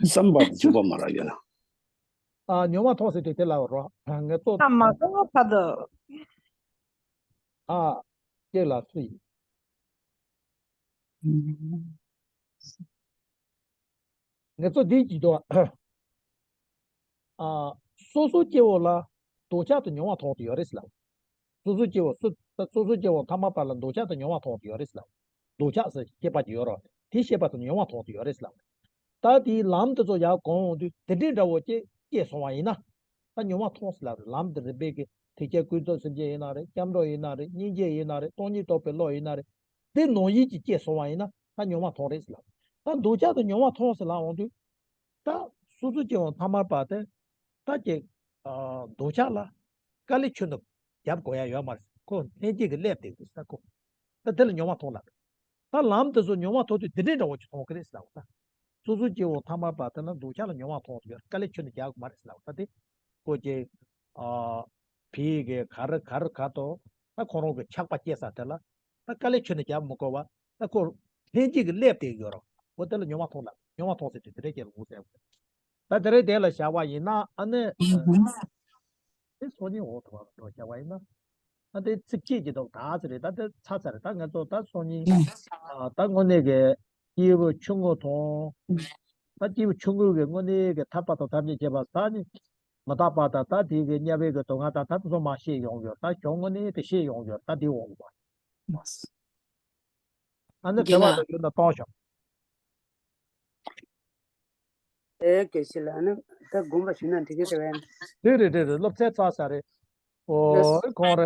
བསམ་པ་དང་འཇུག་པ་མ་རག་ཡོད་ལ། ཨ་མྱོང་བ་ཐོང་ཟེར་དུས་དེ་ལ་རོ། ངས་གཙོ། ཨ་མ་གཙོ་བོ་ཕ་དོ། ཨ། ཁྱེད་ལ་སུ་ཡིན། ངས་གཙོ་འདི་ཅིག་འདུག་ཨ། སོ་སོ་སྐྱེ་བོ་ལ་འདོད་ཆགས་དང་མྱོང་བ་ཐོང་དུ་ཡོད་རེད་ཟེར་ལ། སོ་སོ་སྐྱེ་བོ་སུ་ད་སོ་སོ་སྐྱེ་བོ་ཐ་མལ་པ་ལ་འདོད་ཆགས་དང་མྱོང་བ་ཐོང་དུ་ཡོད་རེད་ཟེར་ལ། འདོད་ཆགས་ཟེར་སྐྱེས་པ་ཅིག་ཡོད་རོགས་དེ་ཤེས་པ་དང་མྱོང་བ་ཐོང་དུ་ཡོད་རེད་ཟེར་ལ། ད་དེའི་ལམ་དེ་ཚོ་ཡར་གོང་འོང་དུས་དེ་འདྲའི་འདྲ་བོ་ཅིག་སྐྱེས་སོང་བ་ཡིན་ན། ད་མྱོང་བ་ཐོང་ཟེར་ལ་རེད། ལམ་དེ་རིམ་པས་ཀྱི་ཐེག་ཆེན་ཀུན་རྫོབ་སེམས་བསྐྱེད་ཡིན་ན་རེད། སྐྱབས་འགྲོ་ཡིན་ན་རེད། སྙིང་རྗེ་ཡིན་ན་རེད། སྟོང་ཉིད་རྟོགས་པའི་བློ་ཡིན་ན་རེད། དེ་ནང་བཞིན་གྱི་སྐྱེས་སོང་བ་ཡིན་ན་ད་མྱོང་བ་ཐོང་རེད་ཟེར་ལ། ད་འདོད་ཆགས་དང་མྱོང་བ་ཐོང་ཟེར་ལ་འོང་དུས། ད་སོ་སོ་སྐྱེ་བོ་ཐ་མལ་པ་དེ་ད་ཀྱི་འདོད་ཆགས་ལ་དཀའ་ལས་ཁྱོན་ནས་རྒྱབ་དགོས་ཡ་ཡོད་མ་རེད། ཁོ་ལྷན་སྐྱེས་ཀྱི་སླེབས་དེ་ཡོད་ས་ཁོ། ད་དེ་ལ་མྱོང་བ་ཐོང་ལ། ད་ལམ་དེ་ཚོ་མྱོང་བ་ཐོང་དུས་དེ་འདྲའི་འདྲ་བོ་ཅིག་ཐོང་གི་རེད་ཟེར་ལ་འོང་ད། སོ་སོ་སྐྱེ་བོ་ཐ་མལ་པ་དེ་ལ་འདོད་ཆགས་ལ་མྱོང་བ་ཐོང་དུས་ཡོད་དཀའ་ལས་ཁྱོན་ནས་རྒྱག་གི་མ་རེད་ཟེར་ལ་འོང་ད་དེ། ཁོ་ཀྱི་ཨ་བི་གི་ག་རེ་ག་རེ་ག་དོ། ད་ཁོ་རང་གི་ཆགས་པ་སྐྱེས་ས་དེ་ལ། ད་དཀའ་ལས་ཁྱོན་ནས་རྒྱབ་མི་དགོས་པ། ད་ཁོ་ལྷན་སྐྱེས་ཀྱི་སླེབས་དེ་ཡོད་རོགས། འོ་དེ་ལ་མྱོང་བ་ཐོང་ལ་མྱོང་བ་ཐོང་ཟེར་དུས་དེ་འདྲའི་སྐྱེ་རུ་ཟེར། ད་དེ་རེད་དེ་ལ་བཞག་པ་ཡིན་ན་ཨ་ནི། དེ་སོ་གཉིས་འོག་ཏུ་བ་འགྲོ་བཞག་པ་ཡིན་ན། ཨ་དེ་ཚིགས་བཅད་ཀྱི་འདུག་ད་ཚེ་རེད་ད་དེ་ཚ་ཚ་རེད་ད་ངས་ཚོ་ད་སོ་གཉིས། ད་དངོས་གནས་ཀྱི་སྐྱེས་བུ་ཆུང་ངུ་དང་། ད་སྐྱེས་བུ་ཆུང་ངུ་གི་དངོས་གནས་ཀྱི་ཐར་པ་དང་ཐམས་ཅད་མཁྱེན་པ་ད་ནི། མི་རྟག་པ་དང་ད་དེ་གི་དམྱལ་བའི་གི་སྡུག་བསྔལ་དང་ད་དེ་ཚོ་མ་ཤེས་ཡོང་ཡོད་ད་གཞུང་དངོས་གནས་དེ་ཤེས་ཡོང་ཡོད་ད་དེ་འོང་བ། ཨ་ནི་དེ་བ་དང་ཡོད་ན་གཏོང་ཤོག་ཨེ་སྐད་ཆ་ལ་ནི་ད་དགོངས་པ་ཞུས་ན་འགྲིག་གི་རེད་བས། དེ་རེད་རེད་རེད་སློབ་ཚན་ཚར་ས་རེད། ཨོ་ཁོང་རེད།